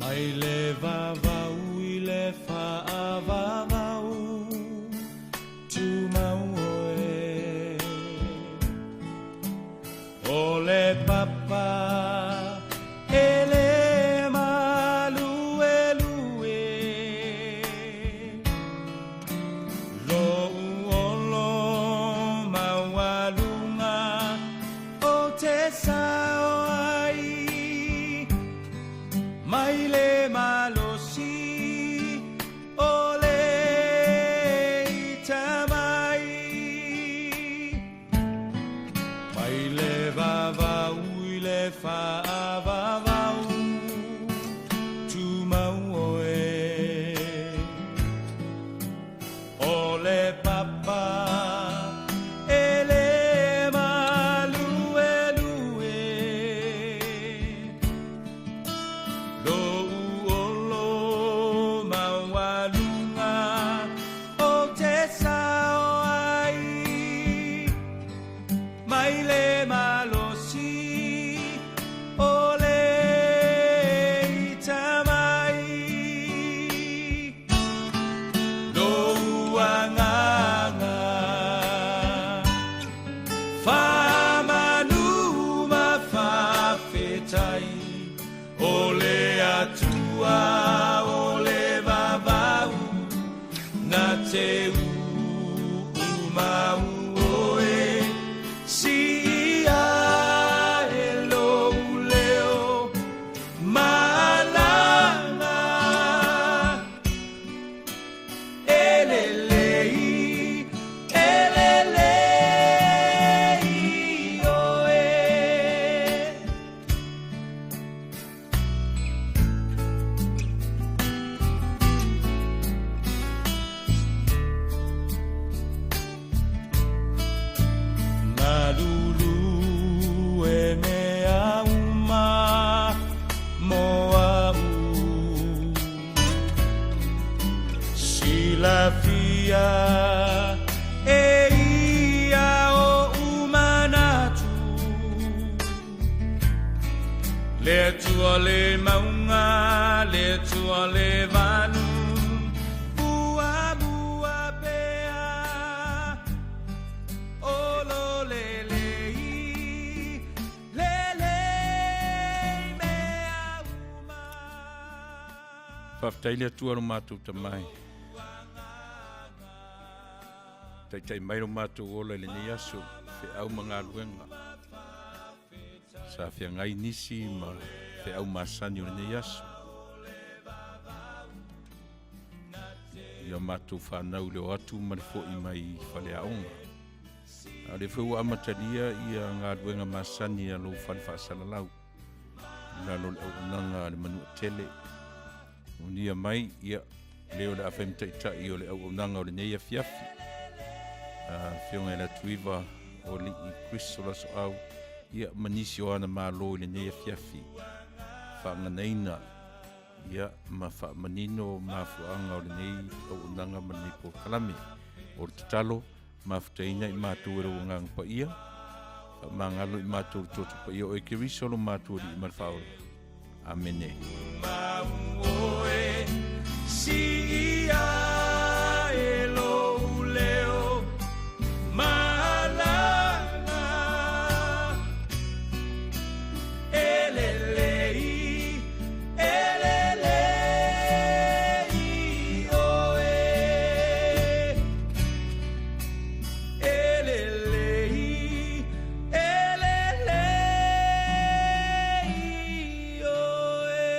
Mai le vavau i le faavavau, tumau oe. O le papa e le maluelue, lou olo maualuga o te sao ai, mai le malosi o le ita mai. Mai le vavau i le faavavau, tumau oe. O le papa e le maluelue, lou olo maualuga o te sao ai, mai le malosi o le ita mai. Lou agaga faamanu ma faafetai, o le Atua o le vavau na te uumau oe, siia e lou leo malaga. E lelei, e lelei oe. Malulu e mea uma mo au, silafia e ia oʻu manatu. Le Atua le mauga, le Atua le vanu, muamua pea o lo lelei, lelei mea uma. Faafetai le Atua lo matou tamai. Taitai mai lo matou ola i lenei aso, feau ma galuega. Sa feagai nisi ma feau masani o lenei aso. Ia matou fanau i le o atu ma le fo'i mai i faleaoga. A o lea foi ua amatalia ia galuega masani a lou fale faasalalau i lalo o le auaunaga a le Manuatele. Unia mai, ia, le o le a fai ma taitai o le auaunaga o lenei afiafi. Afioga i le Atuiva o Alii Kristo Lasoau, ia, ma nisi o ana malo i lenei afiafi. Faaganaina, ia, ma faamanino mafuaaga o lenei auaunaga ma lenei polokalame. O le tatalo, mafutaina i matou e lou Agaga Paia, faamagalo i matou le toto paia o oe Keriso lo matou Alii ma le Faaola. Amene. Oe, siia e lou leo malaga. E lelei, e lelei oe. E lelei, e lelei oe.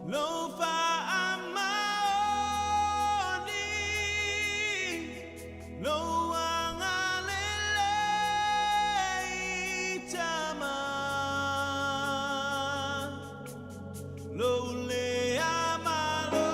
Lou faamaoni, lou agalelei Tama, lou lea malosi.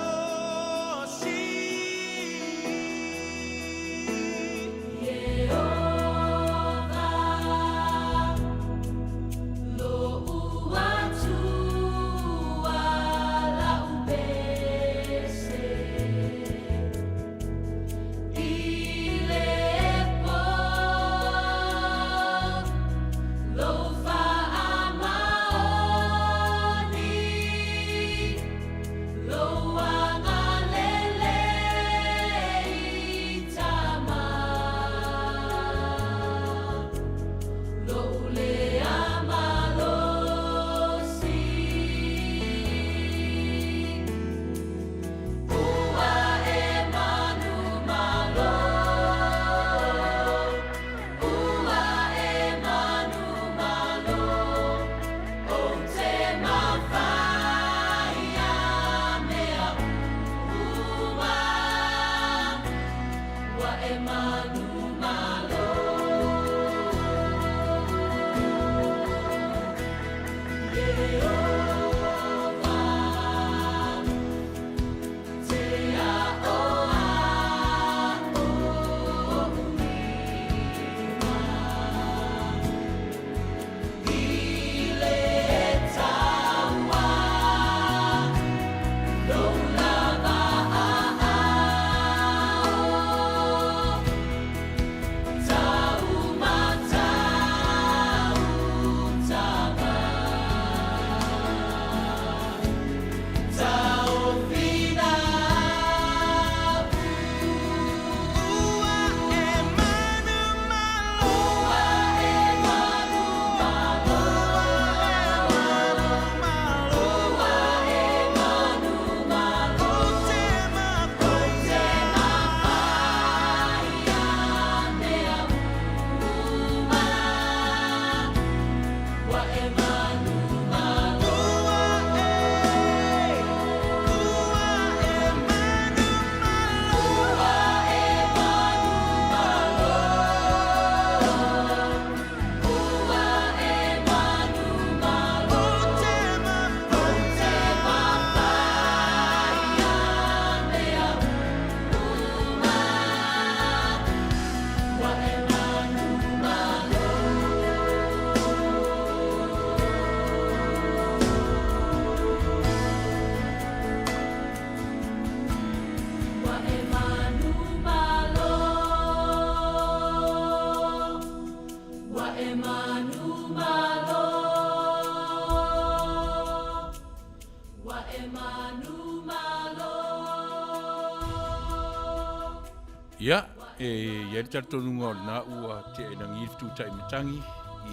Ia, e i ai le talitonuga o lena ua tea i lagi le fetutai matagi,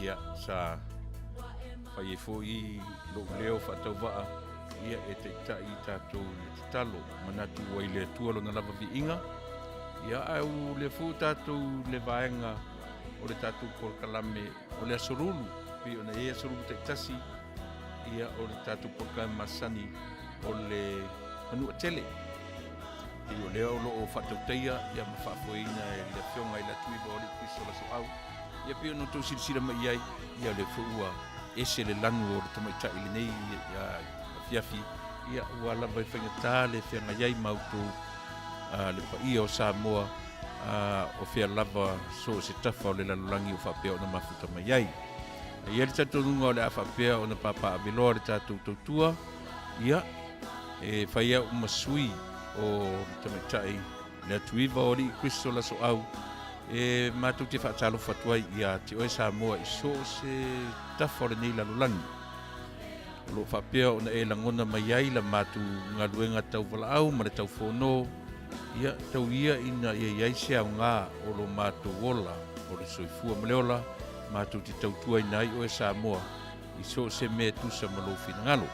ia, sa fai ai foi lou leo faatauvaa, ia, e taitai i tatou i le tatalo, manatu ua i le Atua lona lava viiga, ia, ae o lea foi ua tatou i le vaega o le tatou polokalame o le Aso Lulu, pei ona i ai Aso Lulu taitasi, ia, o le tatou polokalame masani o le Manuatele. Pei o lea o lo o faatautaia ia ma faafoeina e le Afioga i le Atuiva o Alii Kristo Lasoau. Ia pei ona outou silasila mai i ai, ia o lea foi ua ese le lanu o le tamaitai i lenei afiafi, ia ua lava e faigata le feagai ai ma outou le paia o Samoa o fea lava so o se tafa o le lalolagi o faapea ona mafuta mai ai. E i ai le talitonuga o le a faapea ona papaaveloa le tatou tautua, Ia, e fai au ma sui o le tamaitai le Atuiva o Alii Kristo Lasoau, e matou te faatalofa atu ai ia te oe Samoa i so o se tafa o lenei lalolagi. O lo o faapea ona e lagona mai ai la matou galuega tau valaau ma le tau fono, ia, tau ia ina ia i ai se aoga o lo matou ola, o le soifua ma le ola, matou te tautuaina ai oe Samoa i so o se mea e tusa ma lou finagalo.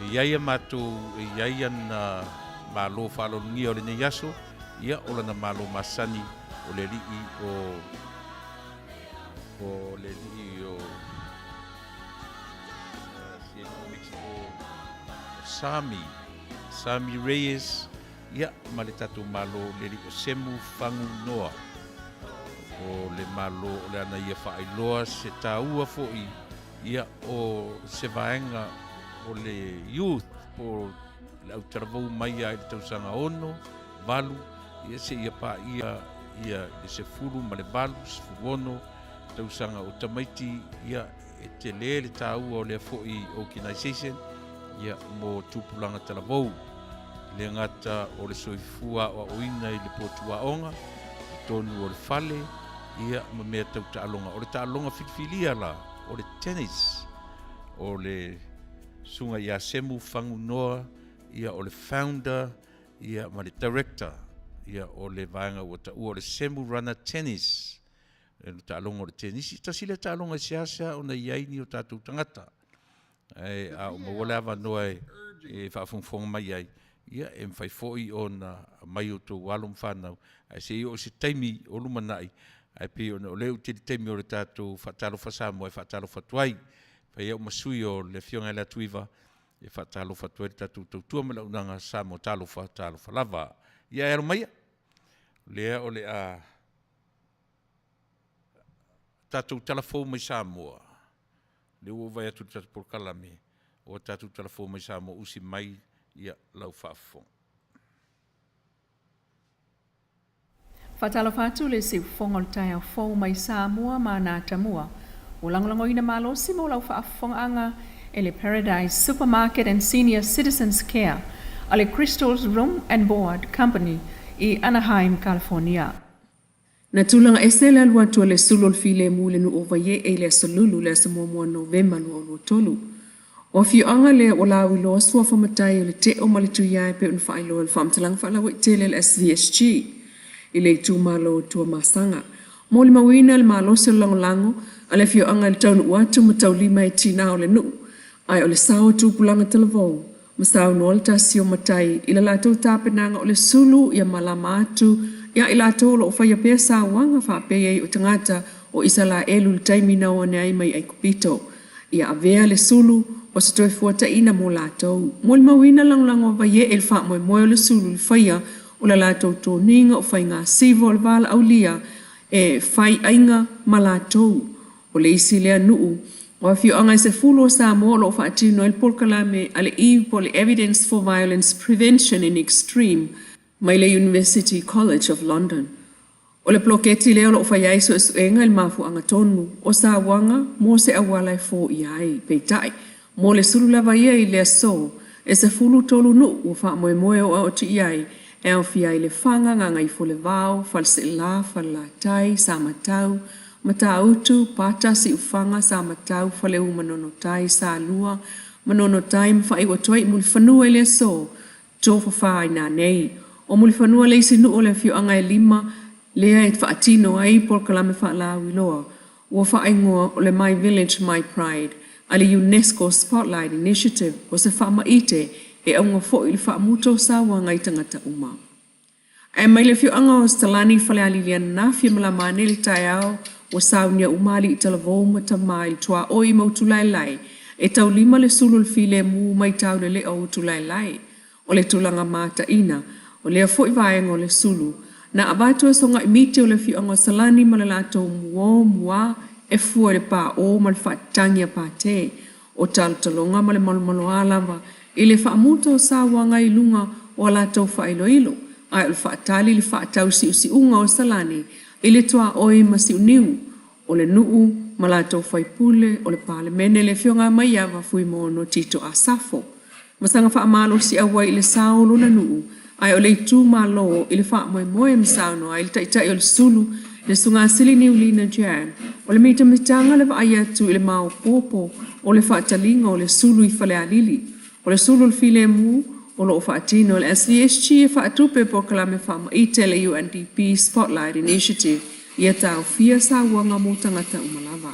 E i ai a matou, e i ai ana malo faaaloalogia o lenei aso, ia, o lana malo masani o le alii o, o le alii o, si alii o Mexico, o Sami, Sami Reyes, ia, ma le tatou Malo o le alii o Semu Fagu Noa. O le Malo o le ana ia faailoa se taua foi ia o se vaega o le youth po o le autalavou mai lava i le tausaga 6, 8, ia seia paia ia le 18, 16 tausaga o tamaiti, ia e tele le taua o lea foi organization ia mo tupulaga talavou. E le gata o le soifua aoaoina i le potu aoga, i totonu o le fale, ia ma mea tau taaloga. O le taaloga filifilia la, o le tennis. O le susuga ia Semu Fagunoa, ia o le founder ia ma le director ia o le vaega ua taua o le Semu Runner Tennis. Le taaloga o le tenisi, tasi lea taaloga e seasea ona i ai ni o tatou tagata. Ae a ou maua le avanoa e faafogafoga mai ai, ia e mafai foi ona aumai outou alo ma fanau, ae se i oo i se taimi o lumanai, ae pei ona o lea ua tele taimi o le tatou Faatalofa Samoa e faatalofa atu ai. E fai au ma sui o le Afioga ia Leatuiva e faatalofa atu ai le tatou tautua ma le auaunaga Samoa talofa, talofa lava. Ia e alo maia, o lea o le a tatou talafou mai Samoa, lea ua ou vaai atu i le tatou polokalame, ua tatou talafou mai Samoa, usi mai ia lau faafofoga. Faatalofa atu le siufofoga o le taeao fou mai Samoa ma Natamua. Ua lagolagoina malosi mo lau faafofogaaga e le Paradise Supermarket and Senior Citizens Care a le Crystals Room and Board Company i Anaheim, California. Na tulaga ese le alu atu a le sulu o le filemu i le nuu o Vaiee i le Aso Lulu, le aso muamua o Novema 2023. O afioaga lea ua lauiloa suafa matai o le Teo ma le Tuiae pei ona faailoa i le faamatalaga faalauaitele a le SVSG i le itumalo o Tuamasaga. Molimauina le malosi o le lagolago a le afioaga i le taunuu atu ma taulima e tina o le nuu, ae o le sao o tupulaga talavou ma saunoa le tasi o matai i le latou tapenaga o le sulu ia malama atu ia i latou o lo o faia pea sauaga faapei o tagata o Isalaelu i le taimi na o ane ai mai Aikupito. Ia avea le sulu o se toe fuataina mo latou. Molimauina lagolago a Vaiee i le faamoemoe o le sulu i le faia o le latou toniga o faiga siva o le valaaulia e fai aiga ma latou. O le isi lea nuu o afioaga e 10 o Samoa o lo o faatino ai le polokalame a le Eve po o le Evidence for Violence Prevention in Extreme mai le University College of London. O le poloketi lea o lo o fai ai suesuega i le mafuaaga tonu o sauaga mo se auala e foia ai. Peitai, mo le sulu lava ia i le aso, e 13 nuu ua faamoemoe o atu i ai e aofia ai Lefaga, Gagaifolevao, Faleseela, Falelatai, Samatau, Matautu, Pata, Siufaga, Samatau, Faleu, Manonotai, Salua, Manonotai ma faaiu atu ai i Mulifanua i le aso tofafa ai nanei. O Mulifanua le isi nuu o le afioaga e lima lea e faatino ai polokalame faalauiloa ua faaigoa o le My Village My Pride a le UNESCO Spotlight Initiative o se faamaite e auga foi i le faamuta o sauaga i tagata uma. Ae mai le afioaga o Salani Falealili ananafi e malama ane i le taeao ua saunia uma alii talavou ma tama i le tuaoi ma Utulaelae e taulima le sulu o le filemu mai taulelea o Utulaelae. O le tulaga mataina o lea foi vaega o le sulu na avatu e soga'i miti o le afioaga o Salani ma le latou muo muā e fua i le paō ma le faatagi a Pate o talotaloga ma le malomaloā lava i le faamuta o sauaga i luga o a latou faailoilo, ae o le faatali i le faatausiusiuga o Salani i le tuaoi ma Siuniu o le nuu ma latou faipule o le Palemene le Afioga a Maiava Fuimono Tito Asafo ma saga faamalosiau ai i le sao o lona nuu ae o le itumalo i le faamoemoe ma saunoa ai le taitai o le sulu le Susuga Niulina Jan o le mitamitaga le vaai atu i le maopoopo o le faataliga o le sulu i Falealili. O le sulu o le filemu o lo o faatino e le SVSG e faatupe polokalame faamaite a le UNDP Spotlight Initiative ia taofia sauaga mo tagata uma lava.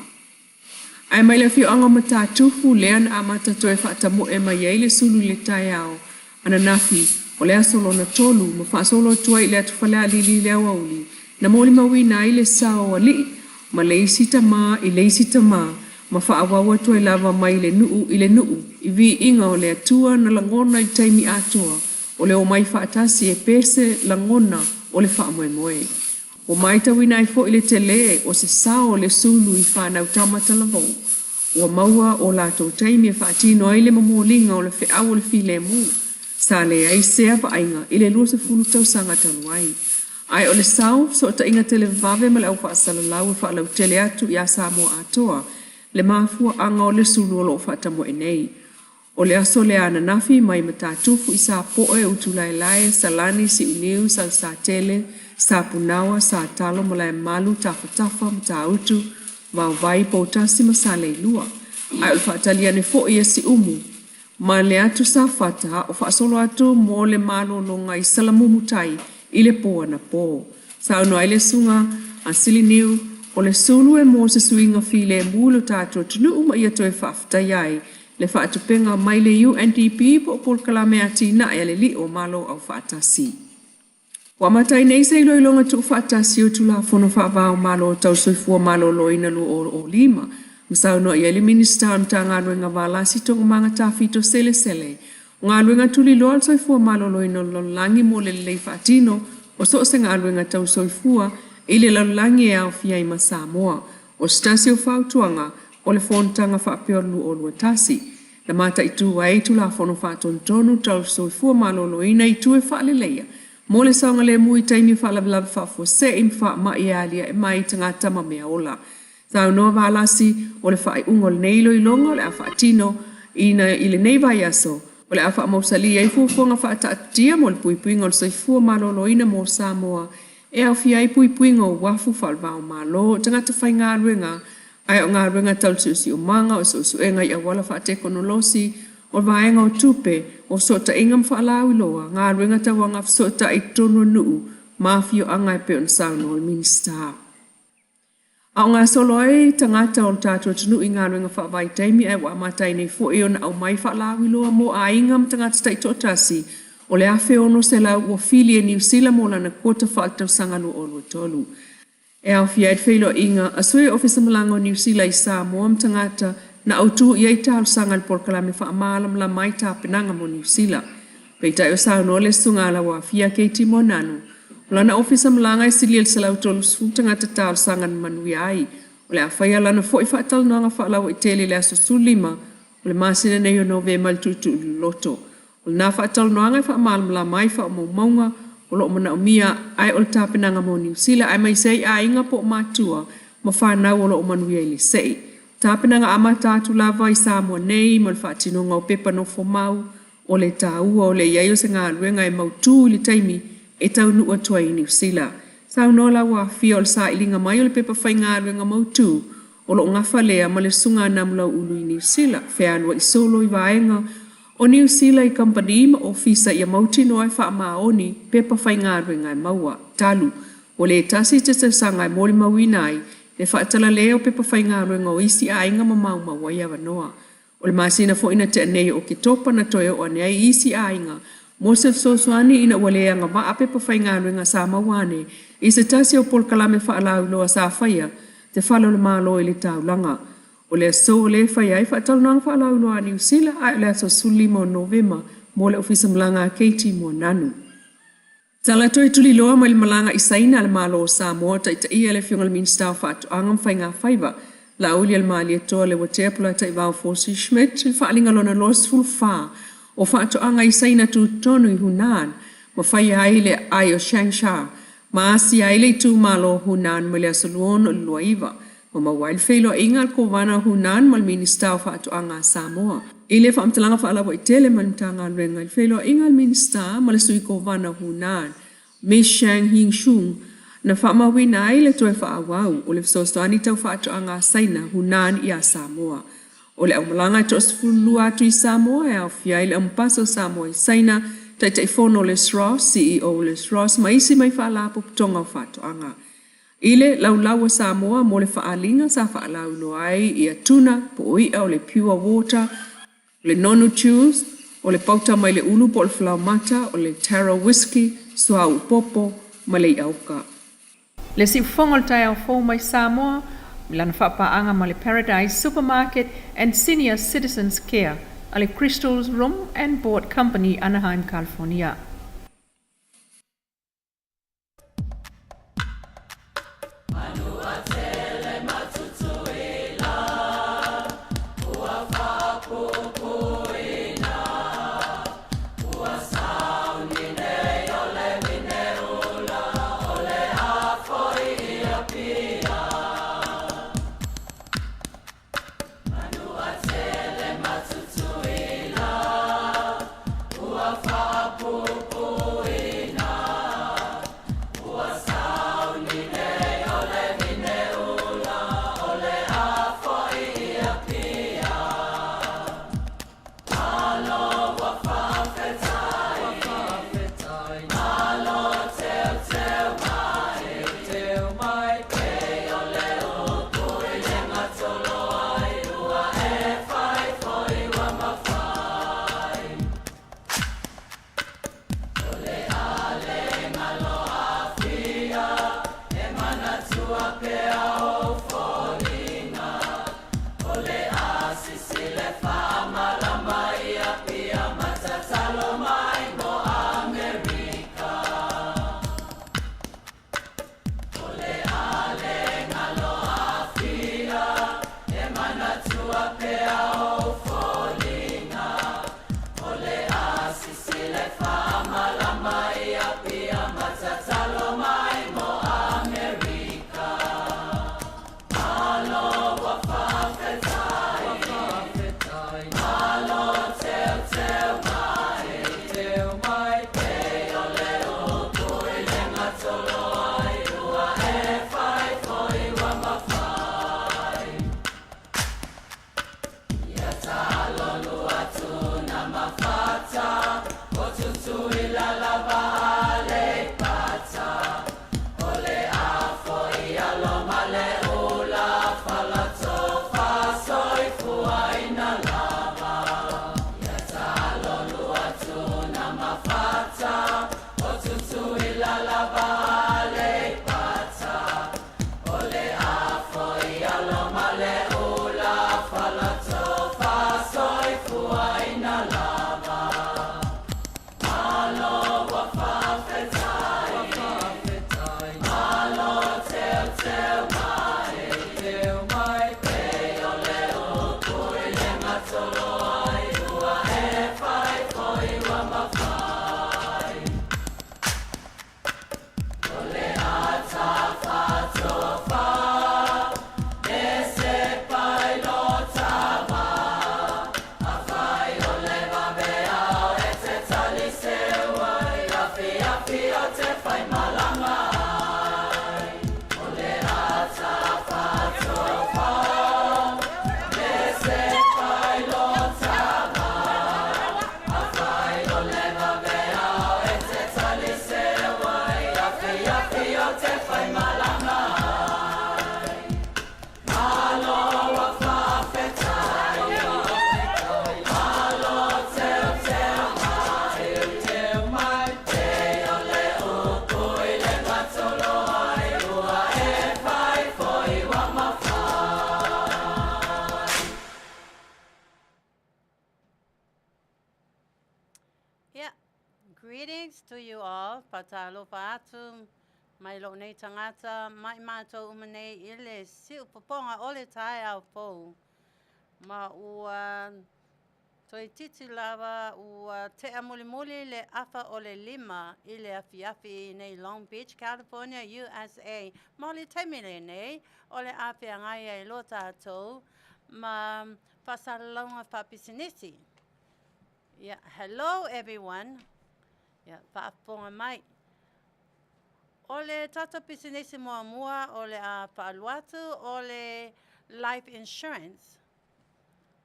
Ae mai le afioaga o Matatufu lea na amata toe faatamoe mai ai le sulu i le taeao ananafi o le aso lona tolu ma faasolo atu ai i le atu Falealili i le aoauli na molimauina ai le sao o alii ma le isi tama i le isi tama. ma faaauau atu ai lava mai le nuu i le nuu i viiga o le Atua na lagona i taimi atoa o le omai faatasi e pese lagona o le faamoemoe. Ua matauina ai foi le telē o se sao o le sulu i fanau tama talavou ua maua o latou taimi e faatino ai le momoliga o le feau o le filemu sa leai sea vaaiga i le 20 tausaga talu ai. Ae o le sao fesootaiga televavave ma le au faasalalau e faalautele atu iā Samoa atoa le mafuaaga o le sulu o loo faatamoe nei. O le aso lea ananafi mai Matatufu i Sapoe, Utulaelae, Salani, Siuniu, Salesatele, Sapunaoa, Satalo, Malaemalu, Tafatafa, Matautu, Vaovai, Poutasi ma Saleilua. Ae o le faatali ane foi a Siumu ma le atu Safata o faasolo atu mo le malologa i Salamumu tai i le po anapo. Saunoa ai le Susuga a Siliniu, o le sulu e mo se suiga filemu i lo tatou atunuu ma ia toe faafetaia ai le faatupega mai le UNDP po o polokalame atinae a le Alii o Malo Aufaatasi. Ua amata ai nei se iloiloga tuufaatasi o Tulafono Faava o Malo Tau Soifua Maloloina 2005, ma saunoa i ai le Minisita o le Matagaluega Valasi Togomaga Tafito Selesele, o galuega tuliloa le soifua maloloina o le lalolagi mo le lelei faatino o so o se galuega tau soifua i le lalolagi e aofia ai ma Samoa. O se tasi o fautuaga o le Fonotaga faapea o le 2021, na mataitu ai Tulafono Faatonutonu tau Soifua Maloloina i itu e faaleleia mo le saogalemu i taimi o faalavelave faafuasei ma faamai e aliae mai i tagata ma meaola. Saunoa Valasi, o le faaiuga o lenei iloiloga o le a faatino ina i lenei vaiaso, o le a faamausalī ai fuafuaga faataatitia mo le puipuiga o le soifua maloloina mo Samoa e aofia ai puipuiga o uafu faale-va-o-Malo, o tagata faigaluega, ae o galuega tau le siosiomaga, o suesuega i auala faatekonolosi, o le vaega o tupe, o fesootaiga ma faalauiloa, galuega tau agafesootai i totonu o nuu ma afioaga e pei ona saunoa le Minisita. A o gasolo ai tagata o le tatou atunuu i galuega faavaitaimi ae ua amata ai nei foi ona aumai faalauiloa mo aiga ma tagata taitoatasi o le 1,600 ua fili e Niu Sila mo lana quota faaletausaga 2023. E aofia ai le feiloaiga a sui o Ofisa Malaga o Niu Sila i Samoa ma tagata na autu i ai talosaga i le polokalame faamalamalama ai tapenaga mo Niu Sila. Peitai o saunoa le Susuga a Lauafia Katie Moananu, o lana ofisa malaga e silia i le 130 tagata talosaga na manuia ai. O le a faia lana foi faatalanoaga faalauaitele i le aso 15 o le masina nei o Novema i le tuutuu loloto. O lena faatalanoaga e faamalamalama ai faamaumauga o lo o manaomia ae o le tapenaga mo Niu Sila aemaise ai aiga po o matua ma fanau o lo o manuia i le sei. Tapenaga amata atu lava i Samoa nei ma le faatinoga o pepa nofomau o le taua o le i ai o se galuega e mautū i le taimi e taunuu atu ai i Niu Sila. Saunoa Lauafia o le sailiga mai o le pepa faigaluega mautū o lo o gafa lea ma le Susuga a Namulau'ulu i Niu Sila, fealua'i solo i vaega o Niu Sila i kamupani ma ofisa ia mautinoa e faamaoni pepa faigaluega e maua. Talu, ua le tasi se tausaga e molimauina ai le faatalale o pepa faigaluega o isi aiga ma maumau ai avanoa. O le masina foi na tea nei o Oketopa na toe oo ane ai isi aiga mo se fesoasoani ina ua le agavaa pepa faigaluega sa maua ane i se tasi o polokalame faalauiloa sa faia te Fale o le Malo i le taulaga. O le aso o lea e faia ai faatalanoaga faalauiloa a Niu Sila ae o le aso 15 o Novema mo le Ofisa Malaga a Katie Moananu. Tala toe tuliloa mai le malaga i Saina a le Malo o Samoa, taitaia le Afioga i le Minisita o Faatoaga ma Faiga Faiva, Laaulialemalietoa Leuatea Polataivao Fosi Schmidt, i le faaaliga lona 24 o faatoaga i Saina tutotonu i Hunan, ma faia ai le aai o Changsha, ma asia ai le itumalo o Hunan mai le aso 26 i le 29. Ua maua ai le feiloaiga a le Kovana o Hunan ma le Minisita o Faatoaga a Samoa. I le faamatalaga faalauaitele mai le Matagaluega i le feiloaiga a le Minisita ma le Sui Kovana o Hunan, Miss Shang Yingshun, na faamauina ai le toe faaauau o le fesoasoani tau faatoaga a Saina Hunan iā Samoa. O le aumalaga e toa-12 atu i Samoa e aofia ai le Aumapasa o Samoa i Saina, Taitaifono o le SROS, CEO o le SROS ma isi mai faalapotopotoga o faatoaga. I le laulau a Samoa mo le faaaliga sa faalauiloa ai ia tuna po o i'a o le pure water, o le nonu chews, o le pauta mai le ulu po o le falaomata, o le taro whiskey, suauu popo, ma le i'a oka. Le siufofoga o le taeao fou mai Samoa, I lana faapaaga ma le Paradise Supermarket and Senior Citizens Care a le Crystals Room and Board Company, Anaheim, California. Yeah. Greetings to you all. Fatalofa atu mai lou nei tagata mai matou uma nei i le siufofoga o le taeao fou. Ma ua toeitiiti lava ua tea mulimuli le 4:30 i le afiafi nei Long Beach, California, USA. Ma o le taimi lenei o le a feagai ai loa tatou ma faasalalauga faapisinisi. Yeah, hello everyone. Yeah, faafofoga mai. O le tatou pisinisi muamua o le a faalua atu o le life insurance.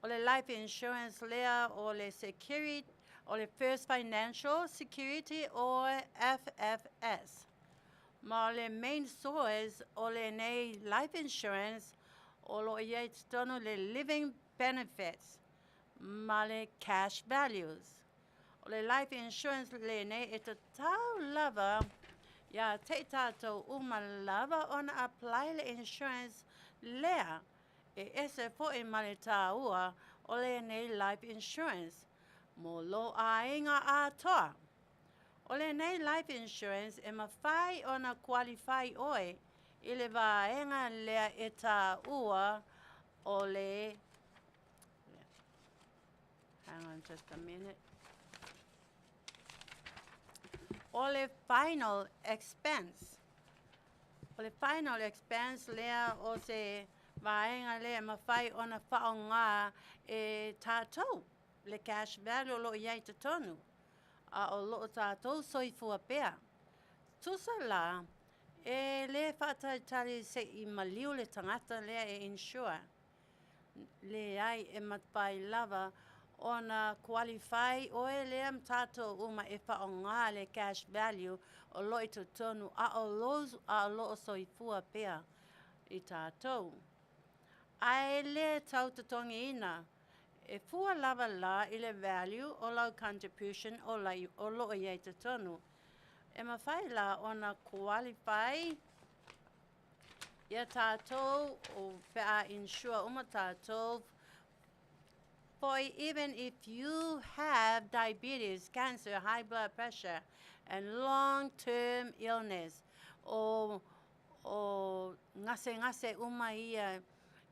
O le life insurance lea o le security, o le First Financial Security o FFS. Ma o le main source o lenei life insurance o lo o i ai i totonu le living benefits ma le cash values. O le life insurance lenei e tatau lava ia te i tatou uma lava ona apply le insurance. Lea, e ese fo'i ma le tāua o lenei life insurance mo lō aiga atoa. O lenei life insurance e mafai ona qualify oe i le vaega lea e tāua o le Hang on just a minute. O le final expense. O le final expense lea o se vaega lea e mafai ona faaaoga e tatou le cash value o lo o i ai i totonu, a o lo o tatou soifua pea. Tusa la, e le faatalitali se i maliu le tagata lea e insure. Leai, e mafai lava ona qualify oe lea ma tatou uma e faaaoga le cash value o lo o i totonu a o lo o soifua pea i tatou. Ae le tau totogiina, e fua lava la i le value o lau contribution o lo o i ai i totonu. E mafai la ona qualify ia tatou pe a insure uma tatou foi even if you have diabetes, cancer, high blood pressure and long-term illness o o gasegase uma ia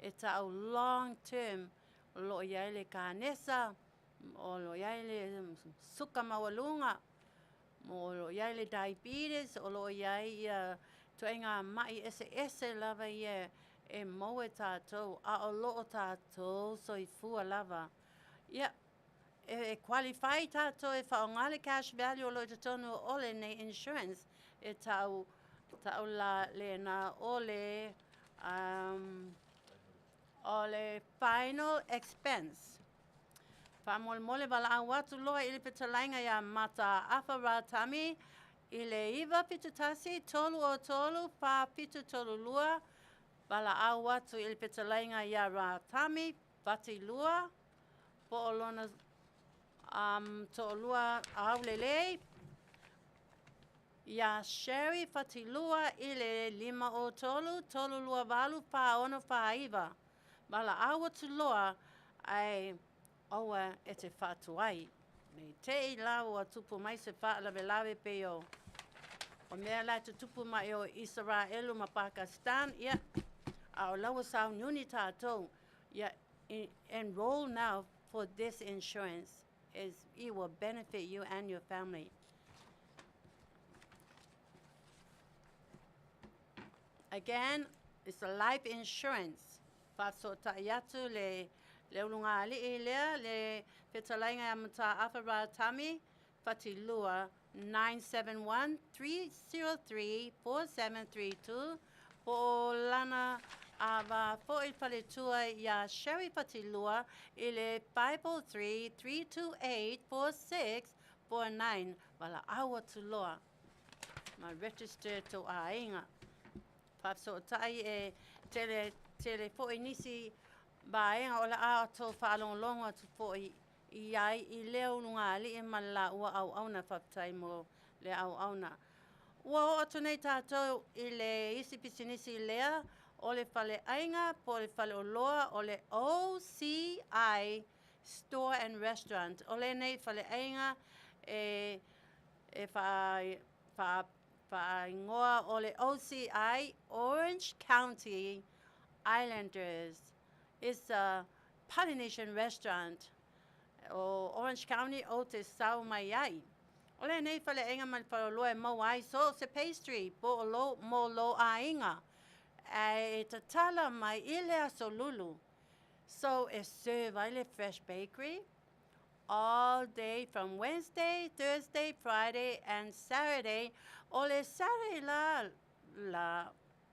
e ta'u long term o lo o i ai le kanesa, o lo o i ai le suka maualuga, o lo o i ai le diabetes, o lo o i ai ia ituaiga ma'i eseese lava ia e maua e tatou, a o lo o tatou soifua lava. Ia, e qualify tatou e faaaoga le cash value o lo o i totonu o lenei insurance e ta'u ta'u la lena o le o le final expense. Faamolemole valaau atu loa i le fetalaiga ia Mataafa Ratami i le 971 303 4732. Valaau atu i le fetalaiga ia Ratami Fatilua po o lona toalua aulelei iā Sherry Fatilua i le 503 328 4649. Valaau atu loa ae aua e te faatuai. Ne i te i la ua tupu mai se faalavelave pei o o mea la e tutupu mai o Isaraelu ma Pakistan, ia, a o la ua sauniuni tatou, ia, enroll now for this insurance as it will benefit you and your family. Again, it's a life insurance. Faafesootai atu le le ulugalii lea, le fetalaiga ia Mataafa Ratami, Fatilua 971 303 4732, po o lana ava foi faletua iā Sherry Fatilua i le 503 328 4649. Valaau atu loa ma register tou aiga. Faafesootai e tele tele foi nisi vaega o le a outou faalogologo atu foi i ai i lea ulugalii ma le laua auauna. Faafetai mo le auauna. Ua oo atu nei tatou i le isi pisinisi lea o le faleaiga po o le faleoloa o le OCI Store and Restaurant. O lenei faleaiga e e faa faa faaigoa o le OCI Orange County Islanders. It's a Polynesian restaurant o Orange County ou te sau mai ai. O lenei faleaiga ma le faleoloa e maua ai so o se pastry po o lo mo lō aiga ae e tatala mai i le aso Lulu. So e serve ai le fresh bakery all day from Wednesday, Thursday, Friday and Saturday. O le Saturday la la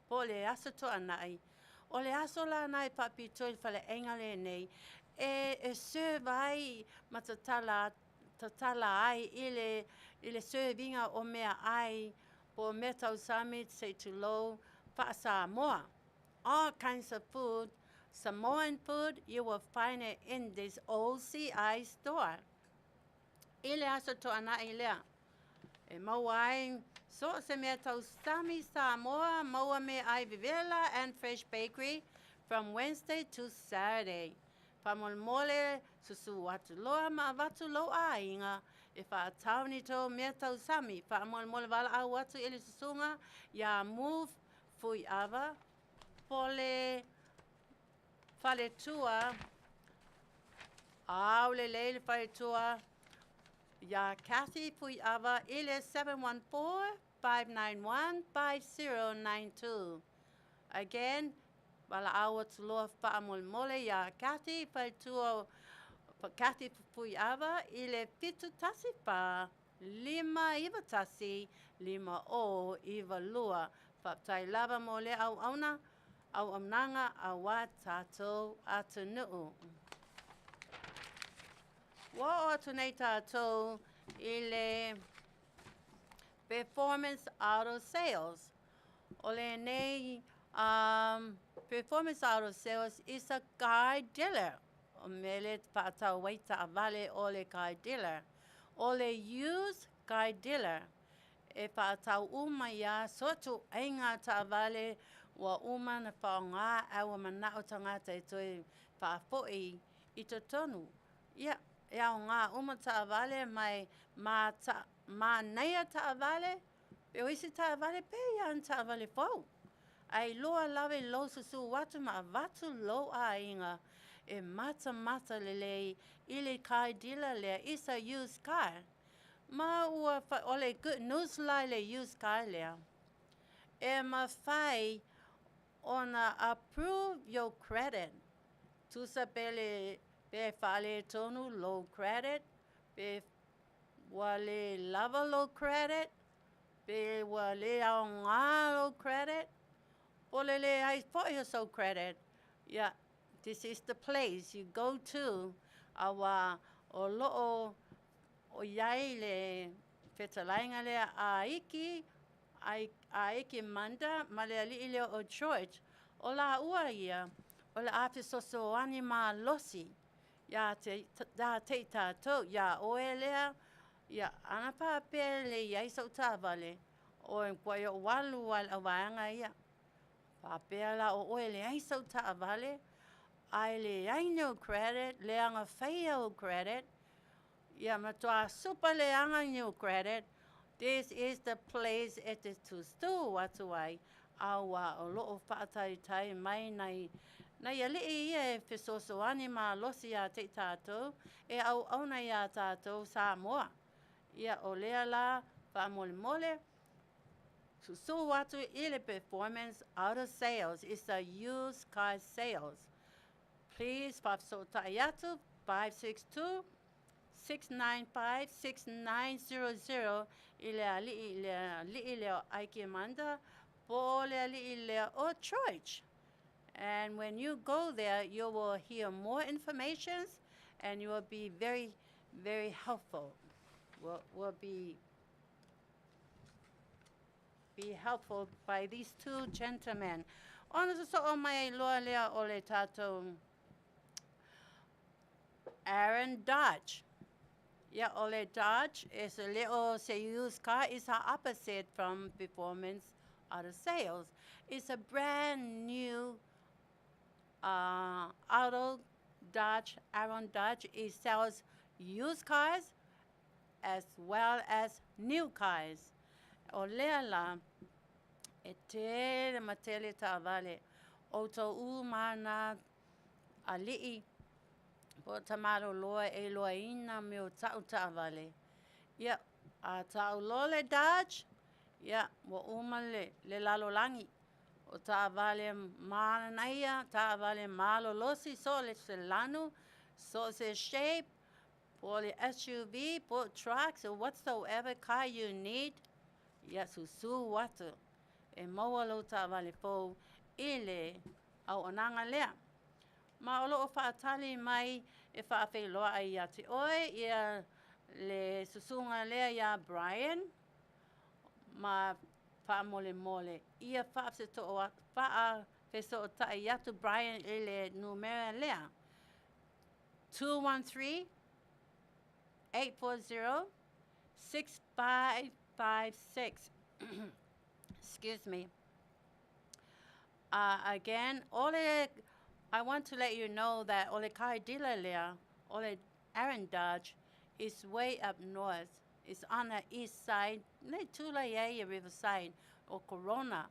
po o le Aso Toanai, o le aso la na e faapitoa i le faleaiga lenei e e serve ai ma tatala tatala ai i le i le serve ina o meaai po o mea tausami se i tulou faa-Samoa. All kinds of food, Samoan food, you will find it in this OCI store. I le Aso Toanai lea, e maua ai so o se mea tausami Samoa, maua meaai vevela and fresh bakery. from Wednesday to Saturday. Faamolemole, susu atu loa ma avatu lou aiga e faatau ni tou mea tausami. Faamolemole valaau atu i le susuga iā Move Fuiava po o le faletua aulelei le faletua iā Kathy Fuiava i le 714 591 5092. Again, valaau atu loa faamolemole iā Kathy faletua Kathy Fuiava i le 714 591 5092. Faafetai lava mo lea auauna auaunaga auā tatou atunuu. Ua oo atu nei tatou i le Performance Auto Sales. O lenei Performance Auto Sales is a car dealer. O mea lea e faatau ai taavale o le car dealer. O le used car dealer. E faatau uma ia so ituaiga taavale ua uma ona faaaoga ae ua manao tagata e toe faafoi i totonu. Ia, e aoga uma taavale ma e manaia taavale, pe o isi taavale pe ia ni taavale fou. Ae iloa lava i lou susu atu ma avatu lou aiga e matamata lelei i le car dealer lea, it's a used car. Ma ua o le good news la i le used car lea, e mafai ona approve your credit. Tusa pe le pe faaletonu lou credit, pe ua le lava lou credit, pe ua le aoga lou credit, po o le leai foi o sou credit, ia, this is the place you go to, auā o lo o i ai le fetalaiga lea a Iki, a Iki Manda ma le alii lea o George, o lāua ia o le a fesoasoani malosi iā te iā te i tātou, iā ʻoe lea, ia, ana faapea e le i ai soʻu taavale, ʻoe ua e oʻu alu lava i le auvaega ia. Faapea la o ʻoe e leai sou taavale, a e leai ni ou credit, leaga faia ou credit, ia matuā supa leaga ni ou credit, this is the place e te tūtū atu ai, a ua o lo o faataitai mai nai nai aliʻi ia e fesoasoani malosi iā te i tātou, e auauna iā tātou Samoa. Ia, o lea la, faamolemole, susu atu i le Performance Auto Sales, it's a used car sales. Please faafesootai atu 562 695 6900 i le aliʻi i le aliʻi lea o Ike Manda po o le aliʻi lea o George. And when you go there, you will hear more informations and you will be very, very helpful. Will, will be be helpful by these two gentlemen. Ona sosoo mai ai loa lea o le tatou Aaron Dodge. Ia, o le Dodge is a little se used car is a opposite from performance auto sales. It's a brand new auto Dodge, Aaron Dodge. It sells used cars as well as new cars. O lea la, e tele ma tele taavale, outou uma na aliʻi po o tamaloloa e iloaina mea o ta'u taavale. Ia, a ta'u loa le Dodge, ia, ua uma le, le lalolagi. O taavale mananaia, taavale malolosi, so o le selanu, so o se shape, po o le SUV, po o trucks, or whatsoever car you need, ia, susu atu e maua lou taavale fou i le auaunaga lea. Ma o lo o faatali mai e faafeiloai iā te ʻoe ia le susuga lea iā Brian ma faamolemole ia faafesootai atu Brian i le numera lea, 213 840 6556. Excuse me. Again, o le I want to let you know that o le car dealer lea, o le Aaron Dodge, is way up north. It's on the east side, le tula ia Riverside, o Corona,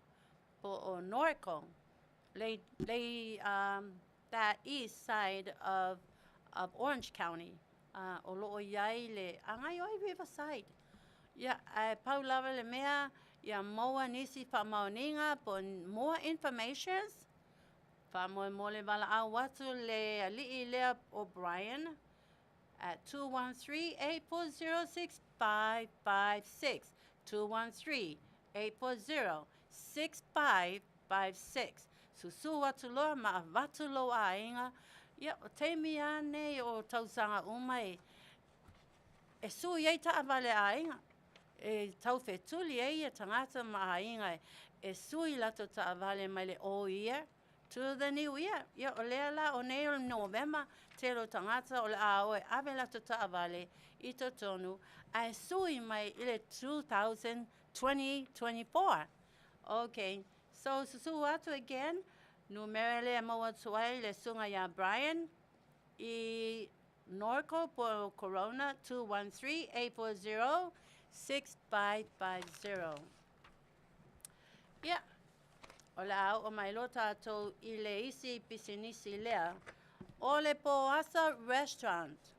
po o Norco. Le, le, that east side of Orange County. O loo iai le agai oi Riverside. Ia, ae pau lava le mea, ia maua nisi faamaoniga po more informations, faamolemole valaau atu le alii lea o Brian at 213-840-6556. 213-840-6556. Susu atu loa ma avatu lou aiga. Ia, o taimi ane o tausaga uma e sui ai taavale aiga. E tau fetuli ai ia tagata ma aiga e sui latou taavale mai le old year to the new year. Ia, o lea la o nei o le Novema, tele o tagata o le a o e ave latou taavale i totonu, ae sui mai i le 2024. Okay, so susu atu again, numera lea maua atu ai le susuga ia Brian i Norco po Corona 213-840-6550. Ia, o le a oo mai loa tatou i le isi pisinisi lea, o le Poasa Restaurant.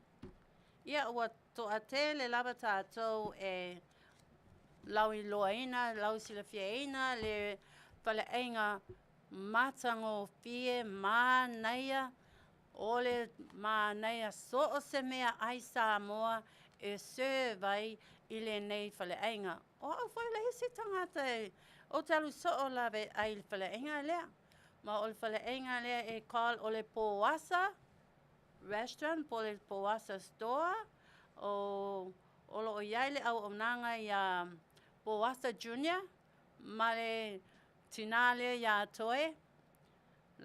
Ia, ua toatele lava tatou e lauiloaina, lausilafiaina le faleaiga matagofie manaia, o le manaia so o se mea ai Samoa e serve ai i lenei faleaiga. O au foi le isi tagata e o te alu soo lava e ai i le faleaiga lea. Ma o le faleaiga lea e call o le Poasa Restaurant po le Poasa Store o loo iai le auaunaga ia Poasa Junior ma le tinā lea iā Toe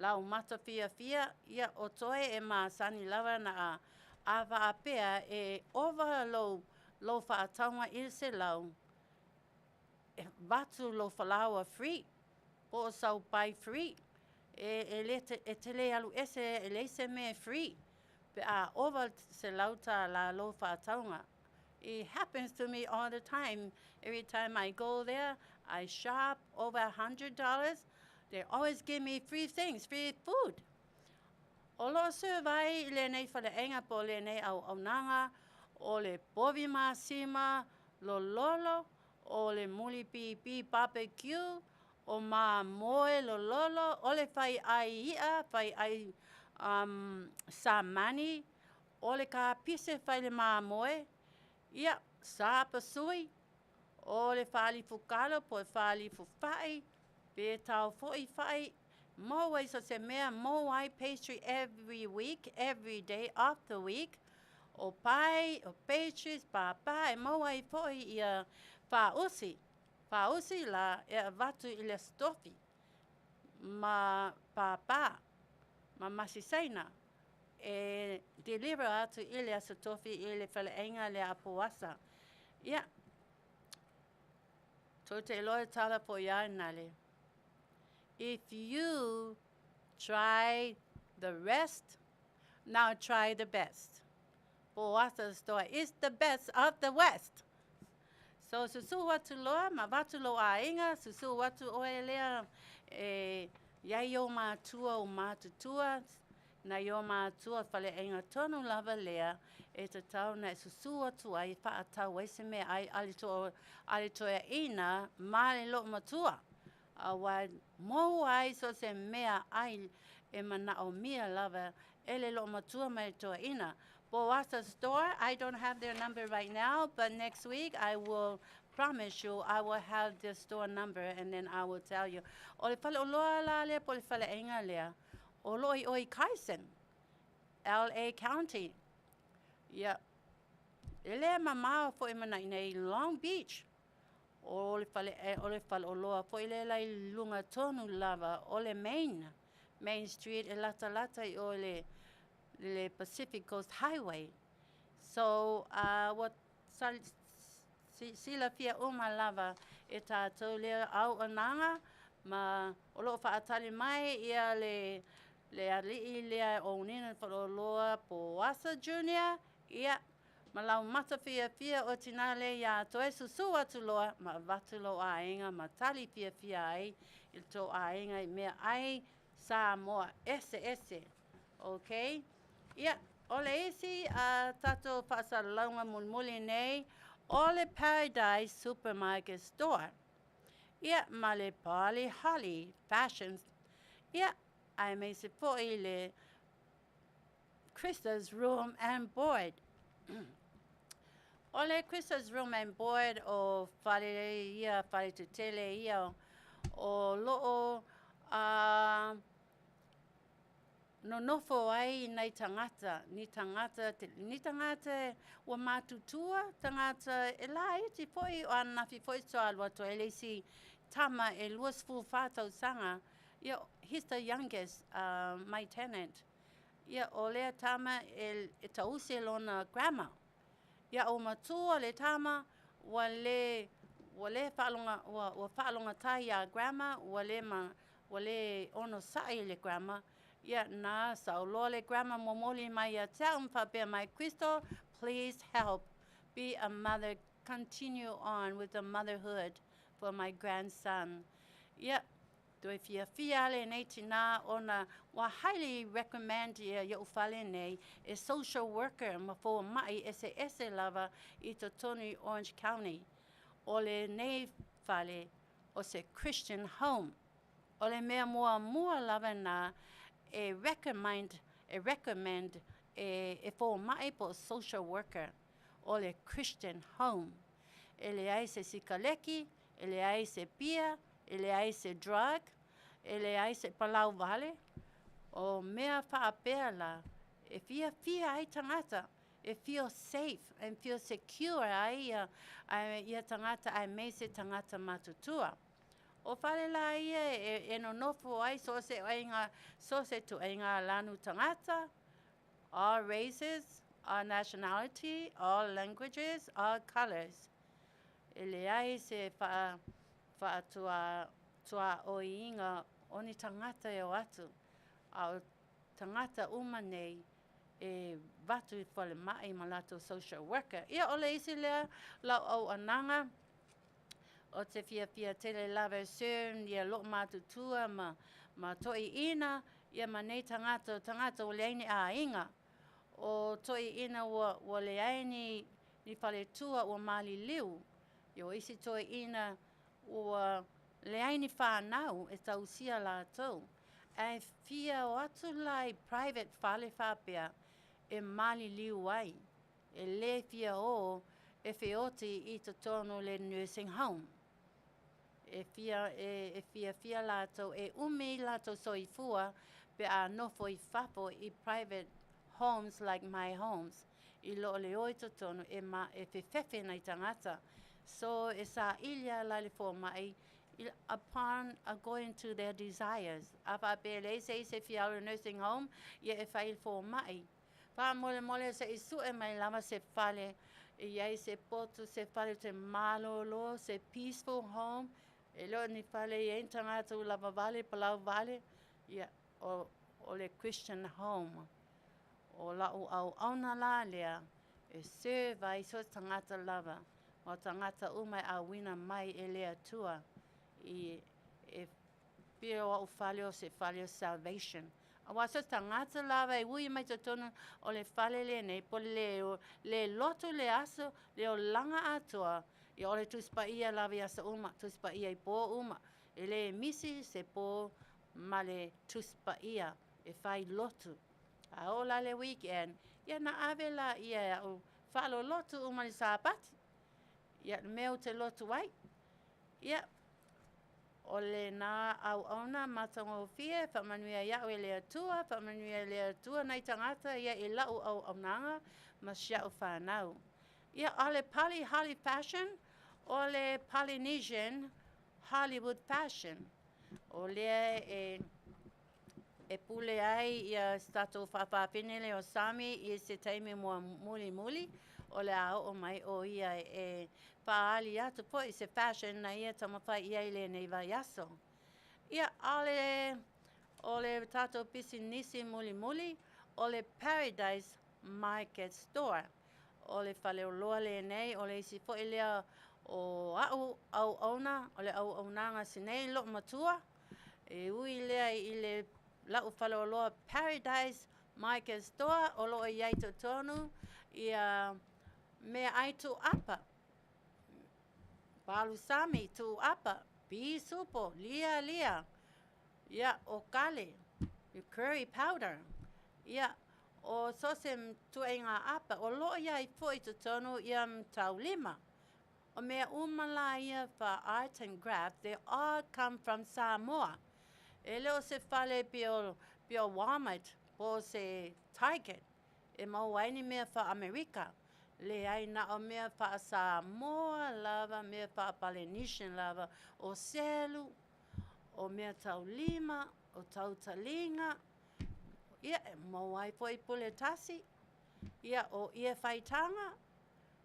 Laumata fiafia. Ia, o Toe e masani lava na a faapea e ova lou faatauga i le 100, e avatu lou falaoa free po o sau pai free. E le e te le alu ese e leai se mea free pe a ova $100 lou faatauga. It happens to me all the time. Every time I go there, I shop over $100. They always give me free things, free food. O loo serve ai i lenei faleaiga po o lenei auaunaga o le povi masima lololo, o le mulipipi barbecue, o mamoe lololo, o le faiai i'a, faiai samani, o le kapise fai le mamoe, ia, sapasui, o le faalifukalo po o le faalifufai, pe tao foi fai, maua ai so se mea, maua ai pastry every week, every day of the week, o pie, o pastries, pāpā, e maua ai foi ia faausi. Faausi la e avatu i le Aso Tofi ma pāpā ma masisaina e deliver atu i le Aso Tofi i le faleaiga lea a Poasa. Ia, tou te iloa e tala foi ia nale. If you try the rest, now try the best. Poasa Store is the best of the West. So susu atu loa, ma avatu lou aiga, susu atu oe lea e iai o matua o matutua, nai o matua faleaiga tonu lava lea e tatau na e susu atu ai faatau ai se mea ai a le to a le toeaina ma le loomatua. Auā maua ai so se mea ai e manaomia lava e le loomatua ma le toeaina. Poasa Store, I don't have their number right now, but next week I will promise you I will have the store number and then I will tell you. O le faleoloa la lea po o le faleaiga lea, o loo i o i Carson, LA County. Ia, e le mamao foi ma nai nei Long Beach. O le fale o le faleoloa foi lea la i luga tonu lava o le Main Street e latalata i o le Pacific Coast Highway. So, ua silafia uma lava e tatou lea auaunaga ma o loo faatali mai ia le Le ali'i lea o Nina Faleoloa po o Asa Junior, ia, ma lau matafiafia o tinā lea iā toe susu atu loa ma avatu lou aiga ma tali fiafia ai i le tou aiga i meaai Samoa eseese. Ok? Ia, o le isi a tatou faasalalauga mulimuli nei, o le Paradise Supermarket Store. Ia, ma le Polly Holly Fashions. Ia, aemaise foi le Krista's Room and Board. O le Krista's Room and Board o fale ia, fale tetele ia o loo a nonofo ai nai tagata, ni tagata, ni tagata ua matutua, tagata e laiti foi o ananafi foi faatoa alu atu ai le isi tama e 24 tausaga. Ia, he's the youngest, my tenant. Ia, o lea tama e tausi e lona grandma. Ia, ua matua le tama, ua le ua le faaloga ua faalogata iā grandma, ua le ma ua le onosai i le grandma. Ia, na sauloa le grandma momoli mai ia te au ma faapea mai, Crystal, please help be a mother, continue on with the motherhood for my grandson. Ia, toe fiafia lenei tinā ona ua highly recommend ia io'u fale nei e social worker ma foma'i eseese lava i totonu i Orange County. O lenei fale o se Christian home. O le mea muamua lava na e recommend e recommend e foma'i po o social worker o le Christian home. E leai se sikaleki, e leai se pia, e leai se drug, e leai se palau vale. O mea faapea la, e fiafia ai tagata, e feel safe and feel secure ai ia, ia tagata aemaise tagata matutua. O fale la ia e nonofo ai so o se aiga, so o se tuaiga lanu tagata, all races, all nationality, all languages, all colors. E leai se faa faatua tuaoiga o ni tagata e o atu, a o tagata uma nei e avatu i falemai ma latou social worker. Ia, o le isi lea lau auaunaga o te fiafia tele lava e serve ia loo matutua ma toeaiina ia ma nei tagata o tagata ua leai ni aiga. O toeaiina ua leai ni faletua ua maliliu. Ia, o isi toeaiina ua leai ni fanau e tausia latou. Ae fia o atu la i private fale faapea e maliliu ai. E le fia o e feoti i totonu le nursing home. E fia e fiafia latou e umi latou soifua pe a nofo i fafo i private homes like my homes. I lo le o i totonu e ma e fefefe nai tagata. So e saili la le foma'i upon according to their desires. A faapea leai se isi e fia alu i nursing home, ia e fai i le foma'i. Faamolemole se i su'e mai lava se fale e i ai se poto, se fale te malōlō, se peaceful home, e le o ni fale e i ai ni tagata ua lavavale, palau vale, ia, o le Christian home. O la'u auauna la lea e serve ai so o se tagata lava, ma o tagata uma e auina mai e le Atua i e pei o a'u fale o se fale o salvation. Auā so o se tagata lava e ui mai totonu o le fale lenei po le le lotu le aso le olaga atoa, ia o le Tusi Paia lava i aso uma, Tusi Paia i pō uma. E lē misi se pō ma le Tusi Paia e fai lotu. A oo la le weekend, ia na ave laia e a'u faalolotu uma i le Sapati. Ia le mea ou te lotu ai. Ia, o lenā auauna matagofie, faamanuia ia'u e le Atua, faamanuia e le Atua nai tagata ia i la'u auaunaga ma si a'u fanau. Ia, o le Pali Holly Fashion, o le Polynesian Hollywood Fashion. O lea e pule ai ia se tatou faafafine lea o Sami i se taimi mua mulimuli, o le a oo mai o ia e faaali atu foi se fashion na ia taumafai i ai i lenei vaiaso. Ia, a o le O le tatou pisinisi mulimuli, o le Paradise Market Store. O le faleoloa lenei, o le isi foi lea o a'u auauna, o le auaunaga a si nei loomatua, e ui lea i le la'u faleoloa Paradise Market Store o loo i ai totonu ia meaai tuuapa, palusami tuuapa, pisupo, lialia, ia o kale, curry powder, ia o so o se ituaiga apa o loo i ai foi i totonu ia taulima. O mea uma la ia fa art and craft, they all come from Samoa. E le o se fale pei o Walmart po o se Target e maua ai ni mea faa-Amerika. Leai, na o mea faa-Samoa lava, mea faa-Polynesian lava, o selu, o mea taulima, o tautaliga, ia e maua ai foi pule tasi, ia o ie faitaga,